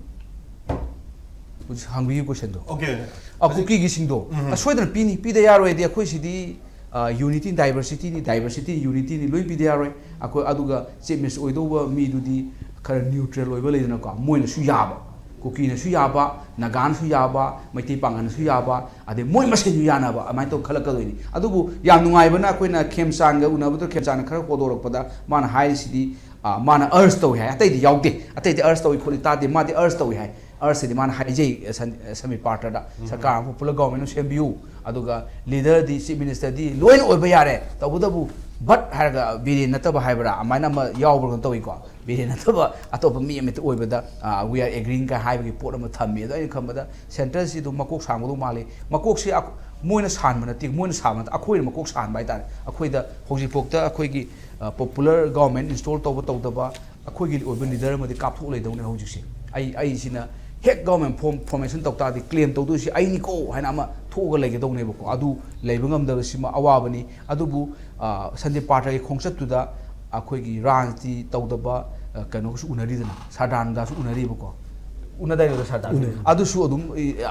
ꯍꯧꯖꯤꯛ ꯍꯪꯕꯤꯌꯨ ꯀꯣꯏꯁꯟꯗꯣ꯫ ꯑꯣꯀꯦ꯫ ꯑ, ꯀꯨꯀꯤꯒꯤꯁꯤꯡꯗꯣ ꯎꯝ. ꯑ, ꯁꯣꯏꯗꯅ ꯄꯤꯅꯤ, ꯄꯤꯗ ꯌꯥꯔꯣꯏꯗꯤ ꯑꯩꯈꯣꯏ ꯁꯤꯗꯤ, ꯑ, unity in diversity ꯅꯤ, diversity in unity ꯅꯤ, ꯂꯣꯏ ꯄꯤꯗ ꯌꯥꯔꯣꯏ꯫ ꯑꯩꯈꯣꯏ ꯑꯗꯨꯒ ꯆꯤꯐ ꯃꯤꯅꯤꯁꯇꯔ ꯑꯣꯏꯗꯧꯕ ꯃꯤꯗꯨꯗꯤ ꯈꯔ ꯅ꯭ꯌꯨꯇ꯭ꯔꯦꯜ ꯑꯣꯏꯕ ꯂꯩꯗꯅꯀꯣ, ꯃꯣꯏꯅꯁꯨ ꯌꯥꯕ, ꯀꯨꯀꯤꯅꯁꯨ ꯌꯥꯕ, ꯅꯥꯒꯥꯅꯁꯨ ꯌꯥꯕ, ꯃꯩꯇꯩ ꯄꯥꯉꯜꯅꯁꯨ ꯌꯥꯕ, ꯑꯗꯩ ꯃꯣꯏ ꯃꯁꯦꯟꯁꯨ ꯌꯥꯅꯕ ꯑꯗꯨꯃꯥꯏꯅ ꯇꯧꯔ ꯈꯜꯂꯛꯀꯗꯣꯏꯅꯤ꯫ ꯑꯗꯨꯕꯨ ꯌꯥꯝ ꯅꯨꯡꯉꯥꯏꯕꯅ ꯑꯩꯈꯣꯏꯅ ꯈꯦꯝꯆꯥꯟꯒ ꯎꯅꯕꯗ ꯈꯦꯝꯆꯥꯟꯅ ꯈꯔ ꯍꯣꯗꯣꯔꯛꯄꯗ ꯃꯥꯅ ꯍꯥꯏꯔꯤꯁꯤꯗꯤ, ꯑ, ꯃꯥꯅ ꯑꯔꯖ ꯇꯧꯏ ꯍꯥꯏ, ꯑꯇꯩꯗꯤ ꯌꯥꯎꯗꯦ, ꯑꯇꯩꯗꯤ ꯑꯔꯖ ꯇꯧꯏ ꯈꯣꯠꯂꯤ ꯇꯥꯗꯦ, ꯃꯥꯗꯤ ꯑꯔꯖ ꯇꯧꯏ ꯍꯥꯏ꯫ ꯑꯔꯖꯁꯤꯗꯤ ꯃꯥꯅ ꯍꯥꯏꯖꯩ, ꯑ, ꯁꯟ-, ꯑ, ꯁꯃꯤꯠ ꯄꯥꯔꯇꯗ ꯁꯔꯀꯥꯔ ꯑꯃ ꯄꯣꯄꯨꯂꯔ ꯒꯣꯚꯔꯟꯃꯦꯟꯠ ꯑꯃ ꯁꯦꯝꯕꯤꯌꯨ, ꯑꯗꯨꯒ ꯂꯤꯗꯔꯗꯤ ꯆꯤꯐ ꯃꯤꯅꯤꯁꯇꯔꯗꯤ ꯂꯣꯏꯅ ꯑꯣꯏꯕ ꯌꯥꯔꯦ, ꯇꯧꯕꯇꯕꯨ ꯕꯠ ꯍꯥꯏꯔꯒ ꯕꯤꯔꯦꯟ ꯅꯠꯇꯕ ꯍꯥꯏꯕ꯭ꯔꯥ, ꯑꯗꯨꯃꯥꯏꯅ ꯑꯃ ꯌꯥꯎꯕ꯭ꯔꯥ ꯀꯩꯅꯣ ꯇꯧꯏꯀꯣ꯫ ꯕꯤꯔꯦꯟ ꯅꯠꯇꯕ ꯑꯇꯣꯞꯄ ꯃꯤ ꯑꯃꯠꯇ ꯑꯣꯏꯕꯗ, ꯑ, we are agreeing ꯀ ꯍꯥꯏꯕꯒꯤ ꯄꯣꯠ ꯑꯃ ꯊꯝꯃꯤ꯫ ꯑꯗꯣ ꯑꯩꯅ ꯈꯟꯕꯗ ꯁꯦꯟꯇꯔꯁꯤ ꯑꯗꯨꯝ ꯃꯀꯣꯛ ꯁꯥꯡꯒꯗꯧ ꯃꯥꯜꯂꯤ꯫ ꯃꯀꯣꯛꯁꯤ ꯑꯩꯈꯣ-, ꯃꯣꯏꯅ ꯁꯥꯟꯕ ꯅꯠꯇꯦ, ꯃꯣꯏꯅ ꯁꯥꯕ ꯅꯠꯇꯦ, ꯑꯩꯈꯣꯏꯅ ꯃꯀꯣꯛ ꯁꯥꯍꯟꯕ ꯍꯥꯏꯇꯥꯔꯦ꯫ ꯑꯩꯈꯣꯏꯗ ꯍꯧꯖꯤꯛꯐꯥꯎꯗ ꯑꯩꯈꯣꯏꯒꯤ, ꯑ, ꯄꯣꯄꯨꯂꯔ ꯒꯣꯚꯔꯟꯃꯦꯟꯠ ꯏꯟꯁꯇꯣꯜ ꯇꯧꯕ ꯇꯧꯗꯕ, ꯑꯩꯈꯣꯏꯒꯤ ꯑꯣꯏꯕ ꯂꯤꯗꯔ ꯑꯃꯗꯤ ꯀꯥꯞꯊꯣꯛ ꯂꯩꯗꯧꯅꯦ ꯍꯧꯖꯤꯛꯁꯦ꯫ ꯑꯩ, ꯑꯩꯁꯤꯅ ꯍꯦꯛ ꯒꯚꯔꯟꯃꯦꯟ ꯐꯣꯔꯝ ꯐꯣꯔꯃꯦꯁꯟ ꯇꯧ ꯇꯥꯔꯗꯤ ꯀ꯭ꯂꯦꯝ ꯇꯧꯗꯣꯏꯁꯤ ꯑꯩꯅꯤꯀꯣ ꯍꯥꯏꯅ ꯑꯃ ꯊꯣꯛꯑꯒ ꯂꯩꯒꯗꯧꯅꯦꯕꯀꯣ꯫ ꯑꯗꯨ ꯂꯩꯕ ꯉꯝꯗꯕꯁꯤꯃ ꯑꯋꯥꯕꯅꯤ꯫ ꯑꯗꯨꯕꯨ ꯁꯟꯗꯤꯞ ꯄꯥꯇ꯭ꯔꯒꯤ ꯈꯣꯡꯆꯠꯇꯨꯗ ꯑꯩꯈꯣꯏꯒꯤ ꯔꯥꯖꯅꯤꯇꯤ ꯇꯧꯗꯕ ꯀꯩꯅꯣꯒꯁꯨ ꯎꯅꯔꯤꯗꯅ, ꯁꯔꯗꯥꯔꯒꯁꯨ ꯎꯅꯔꯤꯕꯀꯣ꯫ ꯎꯅꯗꯥꯏꯅꯦ ꯁꯔꯗꯥꯔ? ꯑꯗꯨꯁꯨ ꯑꯗꯨꯝ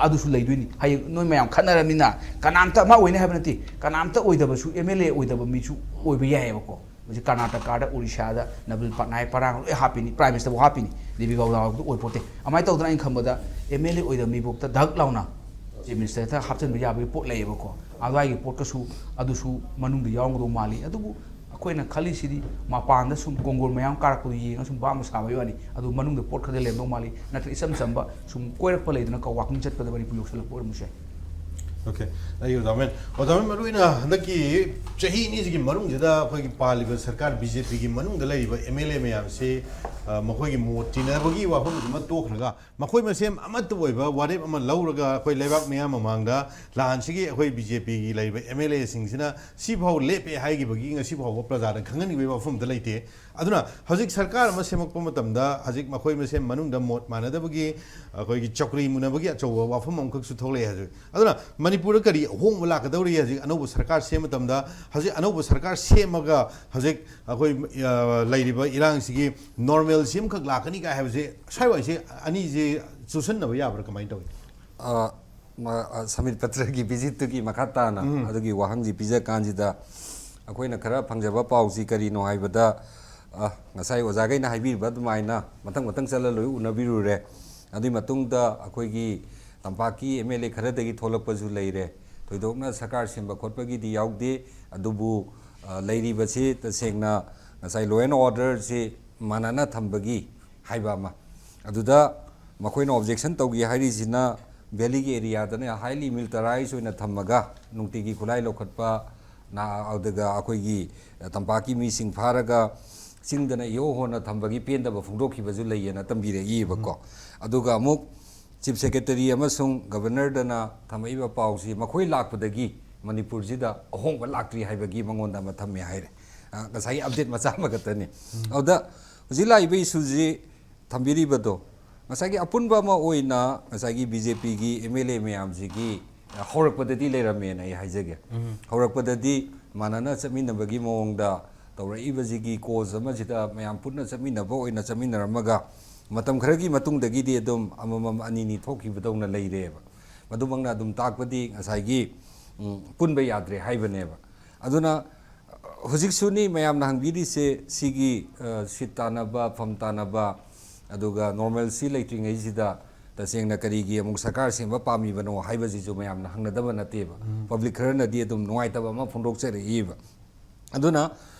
ꯑꯗꯨꯁꯨ ꯂꯩꯗꯣꯏꯅꯤ꯫ ꯍꯌꯦꯡ ꯅꯣꯏ ꯃꯌꯥꯝ ꯈꯠꯅꯔꯃꯤꯅ ꯀꯅꯥꯝꯇ ꯑꯃ ꯑꯣꯏꯅꯤ ꯍꯥꯏꯕ ꯅꯠꯇꯦ, ꯀꯅꯥꯝꯇ ꯑꯣꯏꯗꯕꯁꯨ, ꯑꯦꯝ ꯑꯦꯜ ꯑꯦ ꯑꯣꯏꯗꯕ ꯃꯤꯁꯨ ꯑꯣꯏꯕ ꯌꯥꯏꯑꯕꯀꯣ꯫ ꯍꯧꯖꯤꯛ ꯀꯔꯅꯥꯇꯀꯥꯗ, ꯑꯣꯔꯤꯁꯥꯗ ꯅꯕꯤꯜ ꯄꯠꯅꯥꯌꯛ ꯄꯔꯥꯡ ꯂꯣꯏ ꯍꯥꯞꯄꯤꯅꯤ, ꯄ꯭ꯔꯥꯏꯝ ꯃꯤꯅꯤꯁꯇꯔꯕꯨ ꯍꯥꯞꯄꯤꯅꯤ, ꯗꯦꯕꯤ ꯒꯧꯗꯥ ꯍꯥꯏꯕꯗꯨ ꯑꯣꯏꯄꯣꯠꯇꯦ꯫ ꯑꯗꯨꯃꯥꯏꯅ ꯇꯧꯗꯅ ꯑꯩꯅ ꯈꯟꯕꯗ ꯑꯦꯝ ꯑꯦꯜ ꯑꯦ ꯑꯣꯏꯗꯕ ꯃꯤꯐꯥꯎꯗ ꯙꯛ ꯂꯥꯎꯅ ꯆꯤꯐ ꯃꯤꯅꯤꯁꯇꯔꯗ ꯍꯥꯞꯆꯤꯟꯕ ꯌꯥꯕꯒꯤ ꯄꯣꯠ ꯂꯩꯌꯦꯕꯀꯣ꯫ ꯑꯗꯨꯋꯥꯏꯒꯤ ꯄꯣꯠꯀꯁꯨ ꯑꯗꯨꯁꯨ ꯃꯅꯨꯡꯗ ꯌꯥꯎꯔꯝꯒꯗꯧ ꯃꯥꯜꯂꯤ꯫ ꯑꯗꯨꯕꯨ ꯑꯩꯈꯣꯏꯅ ꯈꯜꯂꯤꯁꯤꯗꯤ ꯃꯄꯥꯟꯗ ꯁꯨꯝ ꯀꯣꯡꯒꯣꯜ ꯃꯌꯥꯝ ꯀꯥꯔꯛꯄꯗꯨ ꯌꯦꯡꯉꯒ ꯁꯨꯝ ꯚꯥꯞ ꯑꯃ ꯁꯥꯕꯒꯤ ꯋꯥꯅꯤ꯫ ꯑꯗꯨ ꯃꯅꯨꯡꯗ ꯄꯣꯠ ꯈꯔꯗꯤ ꯂꯩꯔꯝꯗꯧ ꯃꯥꯜꯂꯤ꯫ ꯅꯠꯇ꯭ꯔꯒ ꯏꯆꯝ ꯆꯝꯕ ꯁꯨꯝ ꯀꯣꯏꯔꯛꯄ ꯂꯩꯗꯅꯀꯣ, ꯋꯥꯀꯤꯡ ꯆꯠꯄꯗ ꯃꯅꯤꯄꯨꯔ ꯌꯧꯁꯤꯜꯂꯛꯄ ꯑꯣꯏꯔꯝꯕꯁꯨ ꯌꯥꯏ꯫ ꯑꯣꯀꯦ, ꯑꯩ ꯑꯣꯖꯥ ꯃꯦꯟ, ꯑꯣꯖꯥ ꯃꯦꯟ, ꯃꯔꯨꯑꯣꯏꯅ ꯍꯟꯗꯛꯀꯤ ꯆꯍꯤ ꯑꯅꯤꯁꯤꯒꯤ ꯃꯅꯨꯡꯁꯤꯗ ꯑꯩꯈꯣꯏꯒꯤ ꯄꯥꯜꯂꯤꯕ ꯁꯔꯀꯥꯔ, ꯕꯤ ꯖꯦ ꯄꯤꯒꯤ ꯃꯅꯨꯡꯗ ꯂꯩꯔꯤꯕ ꯑꯦꯝ ꯑꯦꯜ ꯑꯦ ꯃꯌꯥꯝꯁꯤ, ꯑ, ꯃꯈꯣꯏꯒꯤ ꯃꯣꯠ ꯇꯤꯟꯅꯕꯒꯤ ꯋꯥꯐꯝꯗꯨꯃ ꯇꯣꯛꯈ꯭ꯔꯒ, ꯃꯈꯣꯏ ꯃꯁꯦꯟ ꯑꯃꯠꯇ ꯑꯣꯏꯕ ꯋꯥꯔꯦꯞ ꯑꯃ ꯂꯧꯔꯒ, ꯑꯩꯈꯣꯏ ꯂꯩꯕꯥꯛ ꯃꯤꯌꯥꯝ ꯃꯃꯥꯡꯗ ꯂꯥꯟꯁꯤꯒꯤ ꯑꯩꯈꯣꯏ ꯕꯤ ꯖꯦ ꯄꯤꯒꯤ ꯂꯩꯔꯤꯕ ꯑꯦꯝ ꯑꯦꯜ ꯑꯦꯁꯤꯡꯁꯤꯅ ꯁꯤꯐꯥꯎ ꯂꯦꯞꯄꯦ ꯍꯥꯏꯈꯤꯕꯒꯤ ꯉꯁꯤ ꯐꯥꯎꯕ ꯄ꯭ꯔꯖꯥꯗ ꯈꯪꯍꯟꯈꯤꯕꯒꯤ ꯋꯥꯐꯝ ꯑꯝꯇ ꯂꯩꯇꯦ꯫ ꯑꯗꯨꯅ ꯍꯧꯖꯤꯛ ꯁꯔꯀꯥꯔ ꯑꯃ ꯁꯦꯝꯃꯛꯄ ꯃꯇꯝꯗ ꯍꯧꯖꯤꯛ ꯃꯈꯣꯏ ꯃꯁꯦꯟ ꯃꯅꯨꯡꯗ ꯃꯣꯠ ꯃꯥꯟꯅꯗꯕꯒꯤ, ꯑꯩꯈꯣꯏꯒꯤ ꯆꯧꯀ꯭ꯔꯤ ꯃꯨꯟꯅꯕꯒꯤ ꯑꯆꯧꯕ ꯋꯥꯐꯝ ꯑꯃꯈꯛꯁꯨ ꯊꯣꯛꯂꯛꯑꯦ ꯍꯧꯖꯤꯛ꯫ ꯑꯗꯨꯅ ꯃꯅꯤꯄꯨꯔꯗ ꯀꯔꯤ ꯑꯍꯣꯡꯕ ꯂꯥꯛꯀꯗꯧꯔꯤ? ꯍꯧꯖꯤꯛ ꯑꯅꯧꯕ ꯁꯔꯀꯥꯔ ꯁꯦꯝꯕ ꯃꯇꯝꯗ, ꯍꯧꯖꯤꯛ ꯑꯅꯧꯕ ꯁꯔꯀꯥꯔ ꯁꯦꯝꯃꯒ ꯍꯧꯖꯤꯛ ꯑꯩꯈꯣꯏ, ꯑ, ꯂꯩꯔꯤꯕ ꯏꯔꯥꯡꯁꯤꯒꯤ ꯅꯣꯔꯃꯦꯜꯁꯤ ꯑꯃꯈꯛ ꯂꯥꯛꯀꯅꯤ ꯀꯥꯏ ꯍꯥꯏꯕꯁꯦ, ꯁ꯭ꯋꯥꯏꯋꯥꯏꯁꯦ ꯑꯅꯤꯁꯦ ꯆꯨꯁꯟꯅꯕ ꯌꯥꯕ꯭ꯔꯥ, ꯀꯃꯥꯏꯅ ꯇꯧꯏ? ꯑ, ꯃ-, ꯑ, ꯁꯃꯤꯠ ꯄꯇ꯭ꯔꯒꯤ ꯚꯤꯖꯤꯠꯇꯨꯒꯤ ꯃꯈꯥ ꯇꯥꯅ ꯑꯗꯨꯒꯤ ꯋꯥꯍꯪꯁꯤ ꯄꯤꯖ ꯀꯥꯟꯁꯤꯗ, ꯑꯩꯈꯣꯏꯅ ꯈꯔ ꯐꯪꯖꯕ ꯄꯥꯎꯁꯤ ꯀꯔꯤꯅꯣ ꯍꯥꯏꯕꯗ, ꯑ, ꯉꯁꯥꯏ ꯑꯣꯖꯥꯈꯩꯅ ꯍꯥꯏꯕꯤꯔꯤꯕ ꯑꯗꯨꯃꯥꯏꯅ ꯃꯊꯪ ꯃꯊꯪ ꯆꯠꯂ ꯂꯣꯏ ꯎꯅꯕꯤꯔꯨꯔꯦ꯫ ꯑꯗꯨꯒꯤ ꯃꯇꯨꯡꯗ ꯑꯩꯈꯣꯏꯒꯤ ꯇꯝꯄꯥꯛꯀꯤ ꯑꯦꯝ ꯑꯦꯜ ꯑꯦ ꯈꯔꯗꯒꯤ ꯊꯣꯛꯂꯛꯄꯁꯨ ꯂꯩꯔꯦ꯫ ꯊꯣꯏꯗꯣꯛꯅ ꯁꯔꯀꯥꯔ ꯁꯦꯝꯕ ꯈꯣꯠꯄꯒꯤꯗꯤ ꯌꯥꯎꯗꯦ꯫ ꯑꯗꯨꯕꯨ, ꯑ, ꯂꯩꯔꯤꯕꯁꯤ ꯇꯁꯦꯡꯅ ꯉꯁꯥꯏ law and orderꯁꯤ ꯃꯥꯟꯅꯅ ꯊꯝꯕꯒꯤ ꯍꯥꯏꯕ ꯑꯃ꯫ ꯑꯗꯨꯗ ꯃꯈꯣꯏꯅ objection ꯇꯧꯒꯦ ꯍꯥꯏꯔꯤꯁꯤꯅ valleyꯒꯤ areaꯗꯅ highly militarized ꯑꯣꯏꯅ ꯊꯝꯃꯒ ꯅꯨꯡꯇꯤꯒꯤ ꯈꯨꯠꯂꯥꯏ ꯂꯧꯈꯠꯄ, ꯅ-, ꯑꯗꯨꯒ ꯑꯩꯈꯣꯏꯒꯤ ꯇꯝꯄꯥꯛꯀꯤ ꯃꯤꯁꯤꯡ ꯐꯥꯔꯒ ꯆꯤꯡꯗꯅ ꯏꯍꯣ ꯍꯣꯟꯅ ꯊꯝꯕꯒꯤ ꯄꯦꯟꯗꯕ ꯐꯣꯡꯗꯣꯛꯈꯤꯕꯁꯨ ꯂꯩꯌꯦꯅ ꯇꯝꯕꯤꯔꯛꯏꯕꯀꯣ꯫ ꯑꯗꯨꯒ ꯑꯃꯨꯛ Chief Secretary ꯑꯃꯁꯨꯡ Governorꯗꯅ ꯊꯝꯃꯛꯏꯕ ꯄꯥꯎꯁꯤ ꯃꯈꯣꯏ ꯂꯥꯛꯄꯗꯒꯤ ꯃꯅꯤꯄꯨꯔꯁꯤꯗ ꯑꯍꯣꯡꯕ ꯂꯥꯛꯇ꯭ꯔꯤ ꯍꯥꯏꯕꯒꯤ ꯃꯉꯣꯟꯗ ꯑꯃ ꯊꯝꯃꯦ ꯍꯥꯏꯔꯦ꯫ ꯑ, ꯉꯁꯥꯏꯒꯤ update ꯃꯆꯥ ꯑꯃꯈꯛꯇꯅꯤ꯫ ꯑꯗꯨꯗ ꯍꯧꯖꯤꯛ ꯂꯥꯛꯏꯕ issueꯁꯤ ꯊꯝꯕꯤꯔꯤꯕꯗꯣ, ꯉꯁꯥꯏꯒꯤ ꯑꯄꯨꯟꯕ ꯑꯃ ꯑꯣꯏꯅ ꯉꯁꯥꯏꯒꯤ ꯕꯤ ꯖꯦ ꯄꯤꯒꯤ ꯑꯦꯝ ꯑꯦꯜ ꯑꯦ ꯃꯌꯥꯝꯁꯤꯒꯤ ꯍꯧꯔꯛꯄꯗꯗꯤ ꯂꯩꯔꯝꯃꯦꯅ ꯑꯩ ꯍꯥꯏꯖꯒꯦ꯫ ꯍꯧꯔꯛꯄꯗꯗꯤ ꯃꯥꯟꯅꯅ ꯆꯠꯃꯤꯟꯅꯕꯒꯤ ꯃꯑꯣꯡꯗ ꯇꯧꯔꯛꯏꯕꯁꯤꯒꯤ ꯀꯣꯁ ꯑꯃꯁꯤꯗ ꯃꯌꯥꯝ ꯄꯨꯟꯅ ꯆꯠꯃꯤꯟꯅꯕ ꯑꯣꯏꯅ ꯆꯠꯃꯤꯟꯅꯔꯝꯃꯒ ꯃꯇꯝ ꯈꯔꯒꯤ ꯃꯇꯨꯡꯗꯒꯤꯗꯤ ꯑꯗꯨꯝ ꯑꯃꯃꯝ ꯑꯅꯤꯅꯤ ꯊꯣꯛꯈꯤꯕꯗꯧꯅ ꯂꯩꯔꯦꯕ꯫ ꯃꯗꯨꯃꯛꯅ ꯑꯗꯨꯝ ꯇꯥꯛꯄꯗꯤ ꯉꯁꯥꯏꯒꯤ, ꯎꯝ, ꯄꯨꯟꯕ ꯌꯥꯗ꯭ꯔꯦ ꯍꯥꯏꯕꯅꯦꯕ꯫ ꯑꯗꯨꯅ ꯍꯧꯖꯤꯛꯁꯨꯅꯤ ꯃꯌꯥꯝꯅ ꯍꯪꯕꯤꯔꯤꯁꯦ, ꯁꯤꯒꯤ, ꯑ, ꯁꯤꯠ ꯇꯥꯟꯅꯕ, ꯐꯝ ꯇꯥꯟꯅꯕ, ꯑꯗꯨꯒ ꯅꯣꯔꯃꯦꯜꯁꯤ ꯂꯩꯇ꯭ꯔꯤꯉꯩꯁꯤꯗ ꯇꯁꯦꯡꯅ ꯀꯔꯤꯒꯤ ꯑꯃꯨꯛ ꯁꯔꯀꯥꯔ ꯁꯦꯝꯕ ꯄꯥꯝꯃꯤꯕꯅꯣ ꯍꯥꯏꯕꯁꯤꯁꯨ ꯃꯌꯥꯝꯅ ꯍꯪꯅꯗꯕ ꯅꯠꯇꯦꯕ꯫ ꯄꯕ꯭ꯂꯤꯛ ꯈꯔꯅꯗꯤ ꯑꯗꯨꯝ ꯅꯨꯡꯉꯥꯏꯇꯕ ꯑꯃ ꯐꯣꯡꯗꯣꯛꯆꯔꯛꯏꯕ꯫ ꯑꯗꯨꯅ,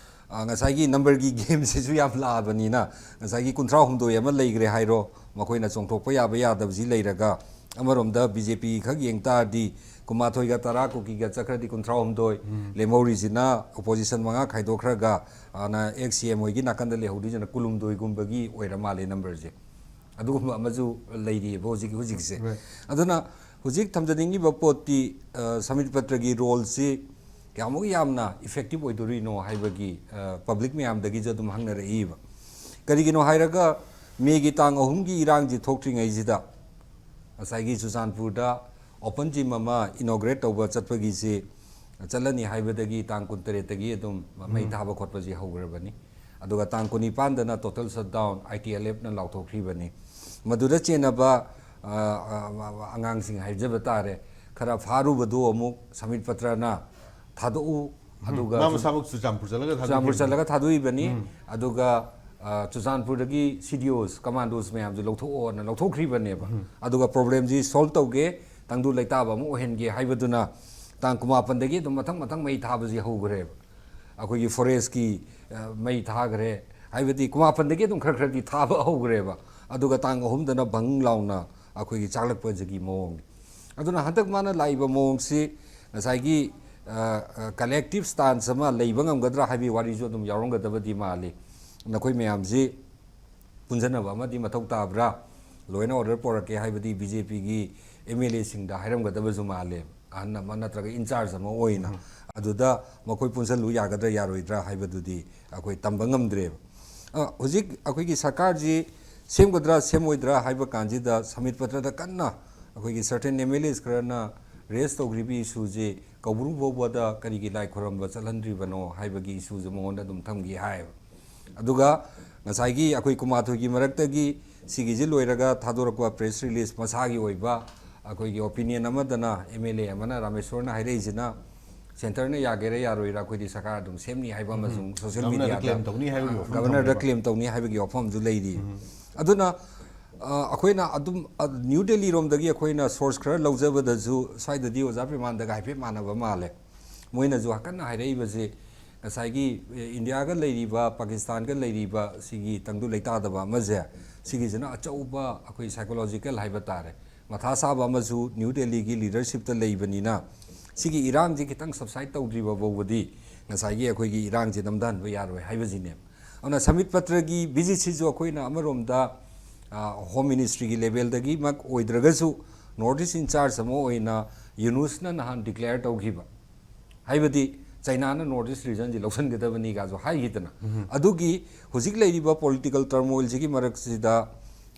ꯑ, ꯉꯁꯥꯏꯒꯤ ꯅꯝꯕꯔꯒꯤ ꯒꯦꯝꯁꯤꯁꯨ ꯌꯥꯝ ꯂꯥꯛꯑꯕꯅꯤꯅ, ꯉꯁꯥꯏꯒꯤ ꯀꯨꯟꯊ꯭ꯔꯥ ꯍꯨꯝꯗꯣꯏ ꯑꯃ ꯂꯩꯈ꯭ꯔꯦ ꯍꯥꯏꯔꯣ, ꯃꯈꯣꯏꯅ ꯆꯣꯡꯊꯣꯛꯄ ꯌꯥꯕ ꯌꯥꯗꯕꯁꯤ ꯂꯩꯔꯒ, ꯑꯃꯔꯣꯝꯗ ꯕꯤ ꯖꯦ ꯄꯤ ꯈꯛ ꯌꯦꯡ ꯇꯥꯔꯗꯤ, ꯀꯨꯟꯃꯥꯊꯣꯏꯒ ꯇꯔꯥ ꯀꯨꯀꯤꯒ ꯆꯠꯈ꯭ꯔꯗꯤ ꯀꯨꯟꯊ꯭ꯔꯥ ꯍꯨꯝꯗꯣꯏ, ꯂꯦꯝꯍꯧꯔꯤꯁꯤꯅ ꯑꯣꯄꯣꯖꯤꯁꯟ ꯃꯉꯥ ꯈꯥꯏꯗꯣꯛꯈ꯭ꯔꯒ, ꯑꯅ ꯑꯦꯛꯁ ꯁꯤ ꯑꯦꯝ ꯍꯣꯏꯒꯤ ꯅꯥꯀꯟꯗ ꯂꯩꯍꯧꯗꯣꯏꯁꯤꯅ ꯀꯨꯟꯍꯨꯝꯗꯣꯏꯒꯨꯝꯕꯒꯤ ꯑꯣꯏꯔ ꯃꯥꯜꯂꯦ ꯅꯝꯕꯔꯁꯦ꯫ ꯑꯗꯨꯒꯨꯝꯕ ꯑꯃꯁꯨ ꯂꯩꯔꯤꯑꯕ ꯍꯧꯖꯤꯛ ꯍꯧꯖꯤꯛꯁꯦ꯫ Right. ꯑꯗꯨꯅ ꯍꯧꯖꯤꯛ ꯊꯝꯖꯅꯤꯡꯉꯤꯕ ꯄꯣꯠꯇꯤ, ꯑ, ꯁꯃꯤꯠ ꯄꯇ꯭ꯔꯒꯤ ꯔꯣꯜꯁꯤ ꯀꯌꯥꯃꯨꯛ ꯌꯥꯝꯅ ꯏꯐꯦꯛꯇꯤꯞ ꯑꯣꯏꯗꯣꯔꯤꯅꯣ ꯍꯥꯏꯕꯒꯤ, ꯑ, ꯄꯕ꯭ꯂꯤꯛ ꯃꯌꯥꯝꯗꯒꯤꯁꯨ ꯑꯗꯨꯝ ꯍꯪꯅꯔꯛꯏꯕ꯫ ꯀꯔꯤꯒꯤꯅꯣ ꯍꯥꯏꯔꯒ, ꯃꯦꯒꯤ ꯇꯥꯡ ꯑꯍꯨꯝꯒꯤ ꯏꯔꯥꯡꯁꯤ ꯊꯣꯛꯇ꯭ꯔꯤꯉꯩꯁꯤꯗ ꯉꯁꯥꯏꯒꯤ ꯆꯨꯔꯆꯥꯟꯄꯨꯔꯗ ꯑꯣꯄꯟ ꯖꯤꯝ ꯑꯃ ꯏꯅꯣꯒ꯭ꯔꯦꯠ ꯇꯧꯕ ꯆꯠꯄꯒꯤꯁꯤ ꯆꯠꯂꯅꯤ ꯍꯥꯏꯕꯗꯒꯤ ꯇꯥꯡ ꯀꯨꯟꯇꯔꯦꯠꯇꯒꯤ ꯑꯗꯨꯝ ꯃꯩ ꯊꯥꯕ ꯈꯣꯠꯄꯁꯤ ꯍꯧꯈ꯭ꯔꯕꯅꯤ꯫ ꯑꯗꯨꯒ ꯇꯥꯡ ꯀꯨꯟꯅꯤꯄꯥꯟꯗꯅ ꯇꯣꯇꯦꯜ ꯁꯠꯗꯥꯎꯟ ꯑꯥꯏ ꯇꯤ ꯑꯦꯜ ꯑꯦꯐꯅ ꯂꯥꯎꯊꯣꯛꯈ꯭ꯔꯤꯕꯅꯤ꯫ ꯃꯗꯨꯗ ꯆꯦꯟꯅꯕ, ꯑ, ꯑ, ꯑꯉꯥꯡꯁꯤꯡ ꯍꯥꯏꯖꯕ ꯇꯥꯔꯦ, ꯈꯔ ꯐꯥꯔꯨꯕꯗꯨ ꯑꯃꯨꯛ ꯁꯃꯤꯠ ꯄꯇ꯭ꯔꯅ ꯊꯥꯗꯣꯛꯎ, ꯑꯗꯨꯒ ꯃꯥ ꯆꯨ-, ꯃꯁꯥꯃꯛ ꯆꯨꯔꯆꯥꯟꯄꯨꯔ ꯆꯠꯂꯒ ꯆꯨꯔꯆꯥꯟꯄꯨꯔ ꯊꯥꯗꯣꯛꯈꯤꯕꯅꯤ꯫ ꯆꯠꯂꯒ ꯊꯥꯗꯣꯛꯏꯕꯅꯤ꯫ ꯑꯗꯨꯒ, ꯑ, ꯆꯨꯔꯆꯥꯟꯄꯨꯔꯗꯒꯤ ꯁꯤ ꯗꯤ ꯑꯣꯁ, ꯀꯃꯥꯟꯗꯣꯁ ꯃꯌꯥꯝꯁꯦ ꯂꯧꯊꯣꯛꯑꯣꯅ ꯂꯧꯊꯣꯛꯈ꯭ꯔꯤꯕꯅꯦꯕ꯫ ꯑꯗꯨꯒ ꯄ꯭ꯔꯣꯕ꯭ꯂꯦꯝꯁꯤ ꯁꯣꯜꯕ ꯇꯧꯒꯦ, ꯇꯪꯗꯨ ꯂꯩꯇꯥꯕ ꯑꯃ ꯑꯣꯏꯍꯟꯒꯦ ꯍꯥꯏꯕꯗꯨꯅ ꯇꯥꯡ ꯀꯨꯟꯃꯥꯄꯟꯗꯒꯤ ꯑꯗꯨꯝ ꯃꯊꯪ ꯃꯊꯪ ꯃꯩ ꯊꯥꯕꯁꯤ ꯍꯧꯈ꯭ꯔꯦꯕ꯫ ꯑꯩꯈꯣꯏꯒꯤ ꯐꯣꯔꯦꯁꯀꯤ, ꯑ, ꯃꯩ ꯊꯥꯈ꯭ꯔꯦ, ꯍꯥꯏꯕꯗꯤ ꯀꯨꯟꯃꯥꯄꯟꯗꯒꯤ ꯑꯗꯨꯝ ꯈꯔ ꯈꯔꯗꯤ ꯊꯥꯕ ꯍꯧꯈ꯭ꯔꯦꯕ꯫ ꯑꯗꯨꯒ ꯇꯥꯡ ꯑꯍꯨꯝꯗꯅ ꯕꯪ ꯂꯥꯎꯅ ꯑꯩꯈꯣꯏꯒꯤ ꯆꯥꯛꯂꯛꯄꯁꯤꯒꯤ ꯃꯑꯣꯡꯅꯤ꯫ ꯑꯗꯨꯅ ꯍꯟꯗꯛ ꯃꯥꯅ ꯂꯥꯛꯏꯕ ꯃꯑꯣꯡꯁꯤ ꯉꯁꯥꯏꯒꯤ, ꯑ, ꯑ, ꯀꯂꯦꯛꯇꯤꯞ ꯁ꯭ꯇꯥꯟꯁ ꯑꯃ ꯂꯩꯕ ꯉꯝꯒꯗ꯭ꯔꯥ ꯍꯥꯏꯕꯒꯤ ꯋꯥꯔꯤꯁꯨ ꯑꯗꯨꯝ ꯌꯥꯎꯔꯝꯒꯗꯕꯗꯤ ꯃꯥꯜꯂꯤ꯫ ꯅꯈꯣꯏ ꯃꯌꯥꯝꯁꯤ ꯄꯨꯟꯁꯤꯟꯅꯕ ꯑꯃꯗꯤ ꯃꯊꯧ ꯇꯥꯕ꯭ꯔꯥ? Law and order ꯄꯣꯔꯛꯀꯦ ꯍꯥꯏꯕꯗꯤ ꯕꯤ ꯖꯦ ꯄꯤꯒꯤ ꯑꯦꯝ ꯑꯦꯜ ꯑꯦꯁꯤꯡꯗ ꯍꯥꯏꯔꯝꯒꯗꯕꯁꯨ ꯃꯥꯜꯂꯦ꯫ ꯑꯍꯟ ꯑꯃ ꯅꯠꯇ꯭ꯔꯒ ꯏꯟꯆꯥꯔꯖ ꯑꯃ ꯑꯣꯏꯅ꯫ ꯑꯗꯨꯗ ꯃꯈꯣꯏ ꯄꯨꯟꯁꯤꯜꯂꯨ ꯌꯥꯒꯗ꯭ꯔꯥ ꯌꯥꯔꯣꯏꯗ꯭ꯔꯥ ꯍꯥꯏꯕꯗꯨꯗꯤ ꯑꯩꯈꯣꯏ ꯇꯝꯕ ꯉꯝꯗ꯭ꯔꯦꯕ꯫ ꯑ, ꯍꯧꯖꯤꯛ ꯑꯩꯈꯣꯏꯒꯤ ꯁꯔꯀꯥꯔꯁꯤ ꯁꯦꯝꯒꯗ꯭ꯔꯥ ꯁꯦꯝꯃꯣꯏꯗ꯭ꯔꯥ ꯍꯥꯏꯕ ꯀꯥꯟꯁꯤꯗ ꯁꯃꯤꯠ ꯄꯇ꯭ꯔꯗ ꯀꯟꯅ ꯑꯩꯈꯣꯏꯒꯤ certain M L As ꯈꯔꯅ raise ꯇꯧꯈ꯭ꯔꯤꯕ issue ꯁꯤ ꯀꯧꯕ꯭ꯔꯨ ꯐꯥꯎꯕꯗ ꯀꯔꯤꯒꯤ ꯂꯥꯏ ꯈꯨꯔꯝꯕ ꯆꯠꯍꯟꯗ꯭ꯔꯤꯕꯅꯣ ꯍꯥꯏꯕꯒꯤ issue ꯁꯨ ꯃꯉꯣꯟꯗ ꯑꯗꯨꯝ ꯊꯝꯈꯤ ꯍꯥꯏꯌꯦꯕ꯫ ꯑꯗꯨꯒ ꯉꯁꯥꯏꯒꯤ ꯑꯩꯈꯣꯏ ꯀꯨꯟꯃꯥꯊꯣꯏꯒꯤ ꯃꯔꯛꯇꯒꯤ ꯁꯤꯒꯤꯁꯤ ꯂꯣꯏꯔꯒ ꯊꯥꯗꯣꯔꯛꯄ press release ꯃꯁꯥꯒꯤ ꯑꯣꯏꯕ ꯑꯩꯈꯣꯏꯒꯤ opinion ꯑꯃꯗꯅ M L A ꯑꯃꯅ, ꯔꯥꯃꯦꯁꯣꯔꯅ ꯍꯥꯏꯔꯛꯏꯁꯤꯅ centre ꯅ ꯌꯥꯒꯦꯔꯥ ꯌꯥꯔꯣꯏꯔꯥ ꯑꯩꯈꯣꯏꯗꯤ ꯁꯔꯀꯥꯔ ꯑꯗꯨꯝ ꯁꯦꯝꯅꯤ ꯍꯥꯏꯕ ꯑꯃꯁꯨ social media ꯗ ꯀ꯭ꯂꯦꯝ ꯇꯧꯅꯤ ꯍꯥꯏꯕꯒꯤ ꯋꯥꯐꯝ ꯒꯕꯔꯅꯔꯗ ꯊꯝꯃꯦꯕ꯫ ꯀ꯭ꯂꯦꯝ ꯇꯧꯅꯤ ꯍꯥꯏꯕꯒꯤ ꯋꯥꯐꯝ ꯑꯃꯁꯨ ꯂꯩꯔꯤ꯫ ꯑꯗꯨꯅ ꯑ, ꯑꯩꯈꯣꯏꯅ ꯑꯗꯨꯝ ꯑ, ꯅ꯭ꯌꯨ ꯗꯦꯜꯂꯤꯔꯣꯝꯗꯒꯤ ꯑꯩꯈꯣꯏꯅ source ꯈꯔ ꯂꯧꯖꯕꯗꯁꯨ ꯁ꯭ꯋꯥꯏꯗꯗꯤ ꯑꯣꯖꯥ ꯄ꯭ꯔꯦꯃꯥꯟꯗꯒ ꯍꯥꯏꯐꯦꯠ ꯃꯥꯟꯅꯕ ꯃꯥꯜꯂꯦ꯫ ꯃꯣꯏꯅꯁꯨ ꯀꯟꯅ ꯍꯥꯏꯔꯛꯏꯕꯁꯦ ꯉꯁꯥꯏꯒꯤ ꯑꯦ, ꯏꯟꯗꯤꯌꯥꯒ ꯂꯩꯔꯤꯕ, ꯄꯥꯀꯤꯁꯇꯥꯟꯒ ꯂꯩꯔꯤꯕ ꯁꯤꯒꯤ ꯇꯪꯗꯨ ꯂꯩꯇꯥꯗꯕ ꯑꯃꯁꯦ, ꯁꯤꯒꯤꯁꯤꯅ ꯑꯆꯧꯕ ꯑꯩꯈꯣꯏ psychological ꯍꯥꯏꯕ ꯇꯥꯔꯦ, ꯃꯊꯥ ꯁꯥꯕ ꯑꯃꯁꯨ ꯅ꯭ꯌꯨ ꯗꯦꯜꯂꯤꯒꯤ leadership ꯇ ꯂꯩꯕꯅꯤꯅ ꯁꯤꯒꯤ ꯏꯔꯥꯡꯁꯤ ꯈꯤꯇꯪ subside ꯇꯧꯗ꯭ꯔꯤꯕ ꯐꯥꯎꯕꯗꯤ ꯉꯁꯥꯏꯒꯤ ꯑꯩꯈꯣꯏꯒꯤ ꯏꯔꯥꯡꯁꯤ ꯅꯝꯊꯍꯟꯕ ꯌꯥꯔꯣꯏ ꯍꯥꯏꯕꯁꯤꯅꯦꯕ꯫ ꯑꯗꯨꯅ ꯁꯃꯤꯠ ꯄꯇ꯭ꯔꯒꯤ visit ꯁꯤꯁꯨ ꯑꯩꯈꯣꯏꯅ ꯑꯃꯔꯣꯝꯗ ꯍꯣꯝ ꯃꯤꯅꯤꯁꯇ꯭ꯔꯤꯒꯤ ꯂꯦꯚꯦꯜꯗꯒꯤꯃꯛ ꯑꯣꯏꯗ꯭ꯔꯒꯁꯨ North East in charge ꯑꯃ ꯑꯣꯏꯅ ꯌꯨꯅꯨꯁꯅ ꯅꯍꯥꯟ declare ꯇꯧꯈꯤꯕ, ꯍꯥꯏꯕꯗꯤ ꯆꯩꯅꯥꯅ North East region ꯁꯤ ꯂꯧꯁꯤꯟꯒꯗꯕꯅꯤꯒꯁꯨ ꯍꯥꯏꯈꯤꯗꯅ, ꯑꯗꯨꯒꯤ ꯍꯧꯖꯤꯛ ꯂꯩꯔꯤꯕ political turmoil ꯁꯤꯒꯤ ꯃꯔꯛꯁꯤꯗ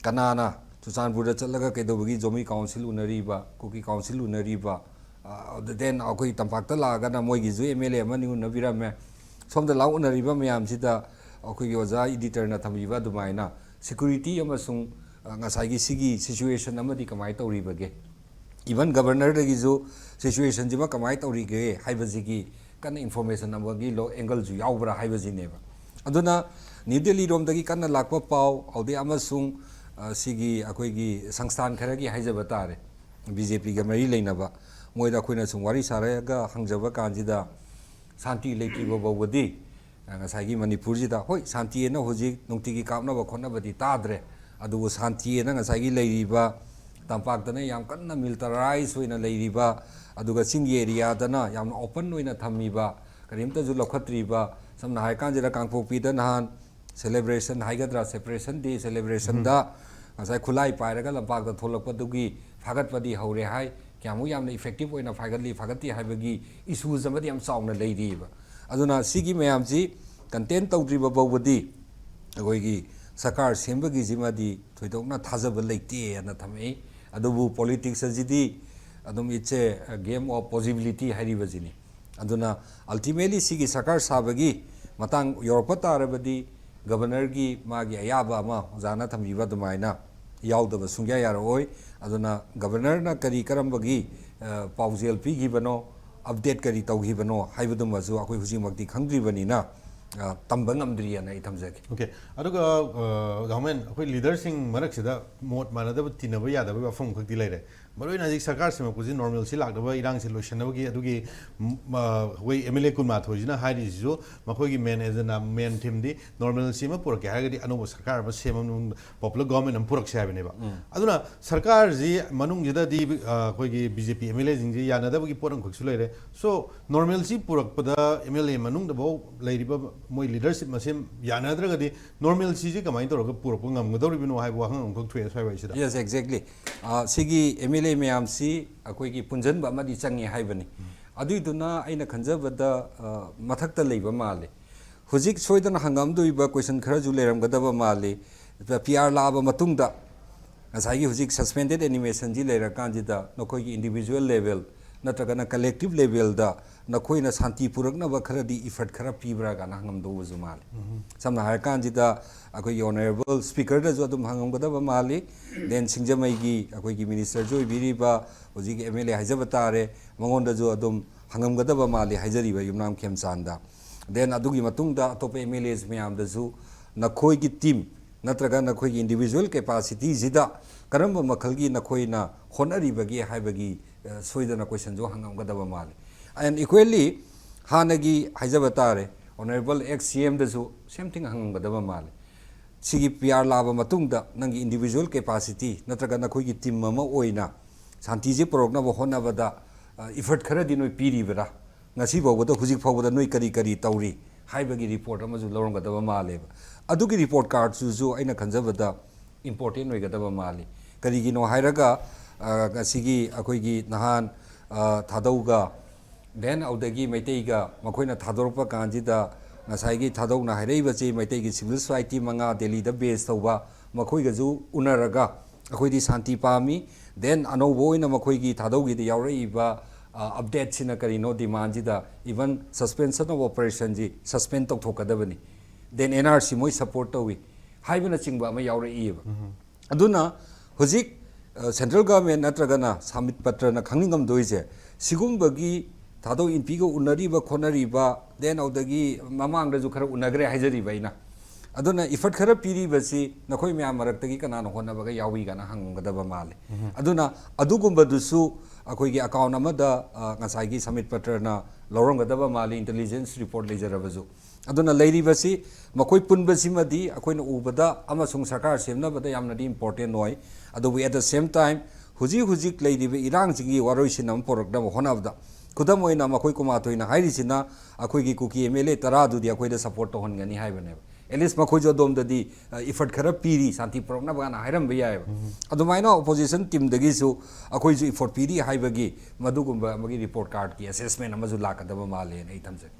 ꯀꯅꯥꯅ ꯆꯨꯔꯆꯥꯟꯄꯨꯔꯗ ꯆꯠꯂꯒ ꯀꯩꯗꯧꯕꯒꯤ ꯖꯣꯃꯤ ꯀꯥꯎꯟꯁꯤꯜ ꯎꯅꯔꯤꯕ, ꯀꯨꯀꯤ ꯀꯥꯎꯟꯁꯤꯜ ꯎꯅꯔꯤꯕ, then ꯑꯩꯈꯣꯏ ꯇꯝꯄꯥꯛꯇ ꯂꯥꯛꯑꯒꯅ ꯃꯣꯏꯒꯤꯁꯨ M L A ꯑꯃꯅꯤ ꯎꯅꯕꯤꯔꯝꯃꯦ꯫ ꯁꯣꯝꯗ ꯂꯥꯛ ꯎꯅꯔꯤꯕ ꯃꯌꯥꯝꯁꯤꯗ ꯑꯩꯈꯣꯏꯒꯤ ꯑꯣꯖꯥ editor ꯅ ꯊꯝꯕꯤꯕ ꯑꯗꯨꯃꯥꯏꯅ security ꯑꯃꯁꯨꯡ ꯑ, ꯉꯁꯥꯏꯒꯤ ꯁꯤꯒꯤ situation ꯑꯃꯗꯤ ꯀꯃꯥꯏꯅ ꯇꯧꯔꯤꯕꯒꯦ, even ꯒꯕꯔꯅꯔꯗꯒꯤꯁꯨ situation ꯁꯤꯃ ꯀꯃꯥꯏꯅ ꯇꯧꯔꯤꯒꯦ ꯍꯥꯏꯕꯁꯤꯒꯤ ꯀꯟꯅ information ꯑꯃꯒꯤ angle ꯁꯨ ꯌꯥꯎꯕ꯭ꯔꯥ ꯍꯥꯏꯕꯁꯤꯅꯦꯕ꯫ ꯑꯗꯨꯅ ꯅ꯭ꯌꯨ ꯗꯦꯜꯂꯤꯔꯣꯝꯗꯒꯤ ꯀꯟꯅ ꯂꯥꯛꯄ ꯄꯥꯎ, ꯑꯗꯩ ꯑꯃꯁꯨꯡ ꯑ, ꯁꯤꯒꯤ ꯑꯩꯈꯣꯏꯒꯤ ꯁꯪꯁꯊꯥꯟ ꯈꯔꯒꯤ ꯍꯥꯏꯖꯕ ꯇꯥꯔꯦ, B J P ꯒ ꯃꯔꯤ ꯂꯩꯅꯕ, ꯃꯣꯏꯗ ꯑꯩꯈꯣꯏꯅ ꯁꯨꯝ ꯋꯥꯔꯤ ꯁꯥꯔꯒ ꯍꯪꯖꯕ ꯀꯥꯟꯁꯤꯗ ꯁꯥꯟꯇꯤ ꯂꯩꯇ꯭ꯔꯤꯕ ꯐꯥꯎꯕꯗꯤ, ꯑ, ꯉꯁꯥꯏꯒꯤ ꯃꯅꯤꯄꯨꯔꯁꯤꯗ, ꯍꯣꯏ, ꯁꯥꯟꯇꯤꯑꯅ ꯍꯧꯖꯤꯛ ꯅꯨꯡꯇꯤꯒꯤ ꯀꯥꯞꯅꯕ ꯈꯣꯠꯅꯕꯗꯤ ꯇꯥꯗ꯭ꯔꯦ, ꯑꯗꯨꯕꯨ ꯁꯥꯟꯇꯤꯑꯅ ꯉꯁꯥꯏꯒꯤ ꯂꯩꯔꯤꯕ ꯇꯝꯄꯥꯛꯇꯅ ꯌꯥꯝ ꯀꯟꯅ militarize ꯑꯣꯏꯅ ꯂꯩꯔꯤꯕ, ꯑꯗꯨꯒ ꯆꯤꯡꯒꯤ area ꯗꯅ ꯌꯥꯝꯅ open ꯑꯣꯏꯅ ꯊꯝꯃꯤꯕ, ꯀꯔꯤꯝꯇꯁꯨ ꯂꯧꯈꯠꯇ꯭ꯔꯤꯕ, ꯁꯝꯅ ꯍꯥꯏꯔꯀꯥꯟꯁꯤꯗ ꯀꯥꯡꯄꯣꯛꯄꯤꯗ ꯅꯍꯥꯟ celebration ꯍꯥꯏꯒꯗ꯭ꯔꯥ, Separation Day celebration ꯗ ꯉꯁꯥꯏ ꯈꯨꯠꯂꯥꯏ ꯄꯥꯏꯔꯒ ꯂꯝꯄꯥꯛꯇ ꯊꯣꯛꯂꯛꯄꯗꯨꯒꯤ ꯐꯥꯒꯠꯄꯗꯤ ꯍꯧꯔꯦ ꯍꯥꯏ, ꯀꯌꯥꯃꯨꯛ ꯌꯥꯝꯅ effective ꯑꯣꯏꯅ ꯐꯥꯒꯠꯂꯤ ꯐꯥꯒꯠꯇꯦ ꯍꯥꯏꯕꯒꯤ issues ꯑꯃꯗꯤ ꯌꯥꯝ ꯆꯥꯎꯅ ꯂꯩꯔꯤꯕ꯫ ꯑꯗꯨꯅ ꯁꯤꯒꯤ ꯃꯌꯥꯝꯁꯤ contain ꯇꯧꯗ꯭ꯔꯤꯕ ꯐꯥꯎꯕꯗꯤ ꯑꯩꯈꯣꯏꯒꯤ ꯁꯔꯀꯥꯔ ꯁꯦꯝꯕꯒꯤꯁꯤꯃꯗꯤ ꯊꯣꯏꯗꯣꯛꯅ ꯊꯥꯖꯕ ꯂꯩꯇꯦꯅ ꯊꯝꯃꯛꯏ꯫ ꯑꯗꯨꯕꯨ politics ꯑꯁꯤꯗꯤ ꯑꯗꯨꯝ it's a game of possibility ꯍꯥꯏꯔꯤꯕꯁꯤꯅꯤ꯫ ꯑꯗꯨꯅ ultimately ꯁꯤꯒꯤ ꯁꯔꯀꯥꯔ ꯁꯥꯕꯒꯤ ꯃꯇꯥꯡ ꯌꯧꯔꯛꯄ ꯇꯥꯔꯕꯗꯤ governorꯒꯤ ꯃꯥꯒꯤ ꯑꯌꯥꯕ ꯑꯃ ꯑꯣꯖꯥꯅ ꯊꯝꯕꯤꯕ ꯑꯗꯨꯃꯥꯏꯅ ꯌꯥꯎꯗꯕ ꯁꯨꯡꯌꯥ ꯌꯥꯔꯛꯑꯣꯏ꯫ ꯑꯗꯨꯅ governorꯅ ꯀꯔꯤ ꯀꯔꯝꯕꯒꯤ, ꯑ, ꯄꯥꯎꯖꯦꯜ ꯄꯤꯈꯤꯕꯅꯣ, update ꯀꯔꯤ ꯇꯧꯈꯤꯕꯅꯣ ꯍꯥꯏꯕꯗꯨꯃꯁꯨ ꯑꯩꯈꯣꯏ ꯍꯧꯖꯤꯛꯃꯛꯇꯤ ꯈꯪꯗ꯭ꯔꯤꯕꯅꯤꯅ, ꯑ, ꯇꯝꯕ ꯉꯝꯗ꯭ꯔꯤꯑꯅ ꯑꯩ ꯊꯝꯖꯒꯦ꯫ OK꯫ ꯑꯗꯨꯒ, ꯑ, ꯒꯣꯔꯃꯦꯟ, ꯑꯩꯈꯣꯏ leaderꯁꯤꯡ ꯃꯔꯛꯁꯤꯗ ꯃꯣꯠ ꯃꯥꯟꯅꯗꯕ, ꯇꯤꯟꯅꯕ ꯌꯥꯗꯕꯒꯤ ꯋꯥꯐꯝ ꯈꯛꯇꯤ ꯂꯩꯔꯦ꯫ ꯃꯔꯨꯑꯣꯏꯅ ꯍꯧꯖꯤꯛ ꯁꯔꯀꯥꯔ ꯁꯦꯝꯃꯛꯄꯁꯤ normalcy ꯂꯥꯛꯅꯕ, ꯏꯔꯥꯡꯁꯤ ꯂꯣꯏꯁꯤꯟꯅꯕꯒꯤ, ꯑꯗꯨꯒꯤ, ꯎꯝ, ꯑ, ꯑꯩꯈꯣꯏ MLA ꯀꯨꯟꯃꯥꯊꯣꯏꯁꯤꯅ ꯍꯥꯏꯔꯤꯁꯤꯁꯨ ꯃꯈꯣꯏꯒꯤ main agenda, main themeꯗꯤ normalcy ꯑꯃ ꯄꯨꯔꯛꯀꯦ ꯍꯥꯏꯔꯒꯗꯤ ꯑꯅꯧꯕ ꯁꯔꯀꯥꯔ ꯑꯃ ꯁꯦꯝꯃ ꯃꯅꯨꯡꯗ popular government ꯑꯃ ꯄꯨꯔꯛꯁꯦ ꯍꯥꯏꯕꯅꯦꯕ꯫ ꯑꯗꯨꯅ ꯁꯔꯀꯥꯔꯁꯤ ꯃꯅꯨꯡꯁꯤꯗꯗꯤ, ꯑ, ꯑꯩꯈꯣꯏꯒꯤ BJP MLAꯁꯤꯡꯁꯤ ꯌꯥꯅꯗꯕꯒꯤ ꯄꯣꯠ ꯑꯃꯈꯛꯁꯨ ꯂꯩꯔꯦ꯫ So normalcy ꯄꯨꯔꯛꯄꯗ MLA ꯃꯅꯨꯡꯗꯐꯥꯎ ꯂꯩꯔꯤꯕ ꯃꯣꯏ leadership ꯃꯁꯦꯟ ꯌꯥꯅꯗ꯭ꯔꯒꯗꯤ normalcyꯁꯤ ꯀꯃꯥꯏꯅ ꯇꯧꯔꯒ ꯄꯨꯔꯛꯄ ꯉꯝꯒꯗꯧꯔꯤꯕꯅꯣ ꯍꯥꯏꯕ ꯋꯥꯍꯪ ꯑꯃꯈꯛ ꯊꯣꯛꯑꯦ ꯁ꯭ꯋꯥꯏ ꯋꯥꯏꯁꯤꯗ꯫ Yes, exactly. ꯑ, ꯁꯤꯒꯤ MLA ꯃꯌꯥꯝꯁꯤ ꯑꯩꯈꯣꯏꯒꯤ ꯄꯨꯟꯁꯤꯟꯕ ꯑꯃꯗꯤ ꯆꯪꯉꯤ ꯍꯥꯏꯕꯅꯤ꯫ ꯑꯗꯨꯏꯗꯨꯅ ꯑꯩꯅ ꯈꯟꯖꯕꯗ, ꯑ, ꯃꯊꯛꯇ ꯂꯩꯕ ꯃꯥꯜꯂꯤ꯫ ꯍꯧꯖꯤꯛ ꯁꯣꯏꯗꯅ ꯍꯪꯉꯝꯗꯣꯏꯕ question ꯈꯔꯁꯨ ꯂꯩꯔꯝꯒꯗꯕ ꯃꯥꯜꯂꯤ꯫ PR ꯂꯥꯛꯑꯕ ꯃꯇꯨꯡꯗ ꯉꯁꯥꯏꯒꯤ ꯍꯧꯖꯤꯛ suspended animationꯁꯤ ꯂꯩꯔꯀꯥꯟꯁꯤꯗ ꯅꯈꯣꯏꯒꯤ individual level ꯅꯠꯇ꯭ꯔꯒꯅ collective levelꯗ ꯅꯈꯣꯏꯅ ꯁꯥꯟꯇꯤ ꯄꯨꯔꯛꯅꯕ ꯈꯔꯗꯤ effort ꯈꯔ ꯄꯤꯕ꯭ꯔꯥ ꯀꯥꯏꯅ ꯍꯪꯉꯝꯗꯧꯕꯁꯨ ꯃꯥꯜꯂꯤ꯫ ꯁꯝꯅ ꯍꯥꯏꯔꯀꯥꯟꯁꯤꯗ ꯑꯩꯈꯣꯏꯒꯤ honourable speakerꯗꯁꯨ ꯑꯗꯨꯝ ꯍꯪꯉꯝꯒꯗꯕ ꯃꯥꯜꯂꯤ꯫ Then ꯁꯤꯡꯖꯃꯩꯒꯤ ꯑꯩꯈꯣꯏꯒꯤ ministerꯁꯨ ꯑꯣꯏꯕꯤꯔꯤꯕ ꯍꯧꯖꯤꯛ MLA ꯍꯥꯏꯖꯕ ꯇꯥꯔꯦ, ꯃꯉꯣꯟꯗꯁꯨ ꯑꯗꯨꯝ ꯍꯪꯉꯝꯒꯗꯕ ꯃꯥꯜꯂꯤ ꯍꯥꯏꯖꯔꯤꯕ ꯌꯨꯝꯅꯥꯝ ꯈꯦꯝꯆꯥꯟꯗ꯫ Then ꯑꯗꯨꯒꯤ ꯃꯇꯨꯡꯗ ꯑꯇꯣꯞꯄ MLAs ꯃꯌꯥꯝꯗꯁꯨ ꯅꯈꯣꯏꯒꯤ team ꯅꯠꯇ꯭ꯔꯒ ꯅꯈꯣꯏꯒꯤ individual capacityꯁꯤꯗ ꯀꯔꯝꯕ ꯃꯈꯜꯒꯤ ꯅꯈꯣꯏꯅ ꯍꯣꯠꯅꯔꯤꯕꯒꯦ ꯍꯥꯏꯕꯒꯤ, ꯑ, ꯁꯣꯏꯗꯅ questionꯁꯨ ꯍꯪꯉꯝꯒꯗꯕ ꯃꯥꯜꯂꯤ꯫ And equally ꯍꯥꯟꯅꯒꯤ ꯍꯥꯏꯖꯕ ꯇꯥꯔꯦ, honourable ex CMꯗꯁꯨ same thing ꯍꯪꯉꯝꯒꯗꯕ ꯃꯥꯜꯂꯤ꯫ ꯁꯤꯒꯤ PR ꯂꯥꯛꯑꯕ ꯃꯇꯨꯡꯗ ꯅꯪꯒꯤ individual capacity ꯅꯠꯇ꯭ꯔꯒ ꯅꯈꯣꯏꯒꯤ team ꯑꯃ ꯑꯣꯏꯅ ꯁꯥꯟꯇꯤꯁꯦ ꯄꯨꯔꯛꯅꯕ ꯍꯣꯠꯅꯕꯗ, ꯑ, effort ꯈꯔꯗꯤ ꯅꯣꯏ ꯄꯤꯔꯤꯕ꯭ꯔꯥ? ꯉꯁꯤ ꯐꯥꯎꯕꯗ, ꯍꯧꯖꯤꯛ ꯐꯥꯎꯕꯗ ꯅꯣꯏ ꯀꯔꯤ ꯀꯔꯤ ꯇꯧꯔꯤ ꯍꯥꯏꯕꯒꯤ report ꯑꯃꯁꯨ ꯂꯧꯔꯝꯒꯗꯕ ꯃꯥꯜꯂꯦꯕ꯫ ꯑꯗꯨꯒꯤ report cardꯁꯤꯁꯨ ꯑꯩꯅ ꯈꯟꯖꯕꯗ important ꯑꯣꯏꯒꯗꯕ ꯃꯥꯜꯂꯤ꯫ ꯀꯔꯤꯒꯤꯅꯣ ꯍꯥꯏꯔꯒ, ꯑ, ꯉꯁꯤꯒꯤ ꯑꯩꯈꯣꯏꯒꯤ ꯅꯍꯥꯟ, ꯑ, ꯊꯥꯗꯧꯒ, then ꯑꯗꯨꯗꯒꯤ ꯃꯩꯇꯩꯒ ꯃꯈꯣꯏꯅ ꯊꯥꯗꯣꯔꯛꯄ ꯀꯥꯟꯁꯤꯗ ꯉꯁꯥꯏꯒꯤ ꯊꯥꯗꯧꯅ ꯍꯥꯏꯔꯛꯏꯕꯁꯤ ꯃꯩꯇꯩꯒꯤ civil society ꯃꯉꯥ ꯗꯦꯜꯂꯤꯗ base ꯇꯧꯕ, ꯃꯈꯣꯏꯒꯁꯨ ꯎꯅꯔꯒ ꯑꯩꯈꯣꯏꯗꯤ ꯁꯥꯟꯇꯤ ꯄꯥꯝꯃꯤ꯫ Then ꯑꯅꯧꯕ ꯑꯣꯏꯅ ꯃꯈꯣꯏꯒꯤ ꯊꯥꯗꯧꯒꯤꯗ ꯌꯥꯎꯔꯛꯏꯕ ꯑꯞꯗꯦꯠꯁꯤꯅ ꯀꯔꯤꯅꯣ, demandꯁꯤꯗ even suspension of operationꯁꯤ suspend ꯇꯧꯊꯣꯛꯀꯗꯕꯅꯤ, then N R C ꯃꯣꯏ support ꯇꯧꯏ ꯍꯥꯏꯕꯅꯆꯤꯡꯕ ꯑꯃ ꯌꯥꯎꯔꯛꯏꯕ꯫ ꯑꯗꯨꯅ ꯍꯧꯖꯤꯛ central government ꯅꯠꯇ꯭ꯔꯒꯅ ꯁꯥꯃꯤꯠ ꯄꯇ꯭ꯔꯅ ꯈꯪꯅꯤꯡꯉꯝꯗꯣꯏꯁꯦ, ꯁꯤꯒꯨꯝꯕꯒꯤ ꯊꯥꯗꯧ ꯏꯟꯄꯤꯒ ꯎꯅꯔꯤꯕ ꯈꯣꯠꯅꯔꯤꯕ, then ꯑꯗꯨꯗꯒꯤ ꯃꯃꯥꯡꯗꯁꯨ ꯈꯔ ꯎꯅꯈ꯭ꯔꯦ ꯍꯥꯏꯖꯔꯤꯕ ꯑꯩꯅ꯫ ꯑꯗꯨꯅ effort ꯈꯔ ꯄꯤꯔꯤꯕꯁꯤ ꯅꯈꯣꯏ ꯃꯌꯥꯝ ꯃꯔꯛꯇꯒꯤ ꯀꯅꯥꯅ ꯍꯣꯠꯅꯕꯒ ꯌꯥꯎꯏ ꯀꯥꯏꯅ ꯍꯪꯒꯗꯕ ꯃꯥꯜꯂꯤ꯫ ꯑꯗꯨꯅ ꯑꯗꯨꯒꯨꯝꯕꯗꯨꯁꯨ ꯑꯩꯈꯣꯏꯒꯤ account ꯑꯃꯗ, ꯑ, ꯉꯁꯥꯏꯒꯤ ꯁꯥꯃꯤꯠ ꯄꯇ꯭ꯔꯅ ꯂꯧꯔꯝꯒꯗꯕ ꯃꯥꯜꯂꯤ, intelligence report ꯂꯩꯖꯔꯕꯁꯨ꯫ ꯑꯗꯨꯅ ꯂꯩꯔꯤꯕꯁꯤ ꯃꯈꯣꯏ ꯄꯨꯟꯕꯁꯤꯃꯗꯤ ꯑꯩꯈꯣꯏꯅ ꯎꯕꯗ ꯑꯃꯁꯨꯡ ꯁꯔꯀꯥꯔ ꯁꯦꯝꯅꯕꯗ ꯌꯥꯝꯅꯗꯤ important ꯑꯣꯏ꯫ ꯑꯗꯨꯕꯨ at the same time ꯍꯧꯖꯤꯛ ꯍꯧꯖꯤꯛ ꯂꯩꯔꯤꯕ ꯏꯔꯥꯡꯁꯤꯒꯤ ꯋꯥꯔꯣꯏꯁꯤꯟ ꯑꯃ ꯄꯨꯔꯛꯅꯕ ꯍꯣꯠꯅꯕꯗ, ꯈꯨꯗꯝ ꯑꯣꯏꯅ ꯃꯈꯣꯏ ꯀꯨꯃꯥꯊꯣꯏꯅ ꯍꯥꯏꯔꯤꯁꯤꯅ ꯑꯩꯈꯣꯏꯒꯤ ꯀꯨꯀꯤ M L A ꯇꯔꯥꯗꯨꯗꯤ ꯑꯩꯈꯣꯏꯗ support ꯇꯧꯍꯟꯒꯅꯤ ꯍꯥꯏꯕꯅꯦꯕ꯫ At least ꯃꯈꯣꯏꯁꯨ ꯑꯗꯣꯝꯗꯗꯤ, ꯑ, effort ꯈꯔ ꯄꯤꯔꯤ, ꯁꯥꯟꯇꯤ ꯄꯨꯔꯛꯅꯕ ꯀꯥꯏꯅ ꯍꯥꯏꯔꯝꯕ ꯌꯥꯏꯑꯕ꯫ ꯑꯗꯨꯃꯥꯏꯅ opposition teamꯗꯒꯤꯁꯨ ꯑꯩꯈꯣꯏꯁꯨ effort ꯄꯤꯔꯤ ꯍꯥꯏꯕꯒꯤ ꯃꯗꯨꯒꯨꯝꯕ ꯑꯃꯒꯤ report cardꯀꯤ assessment ꯑꯃꯁꯨ ꯂꯥꯛꯀꯗꯕ ꯃꯥꯜꯂꯦꯅ ꯑꯩ ꯊꯝꯖꯒꯦ꯫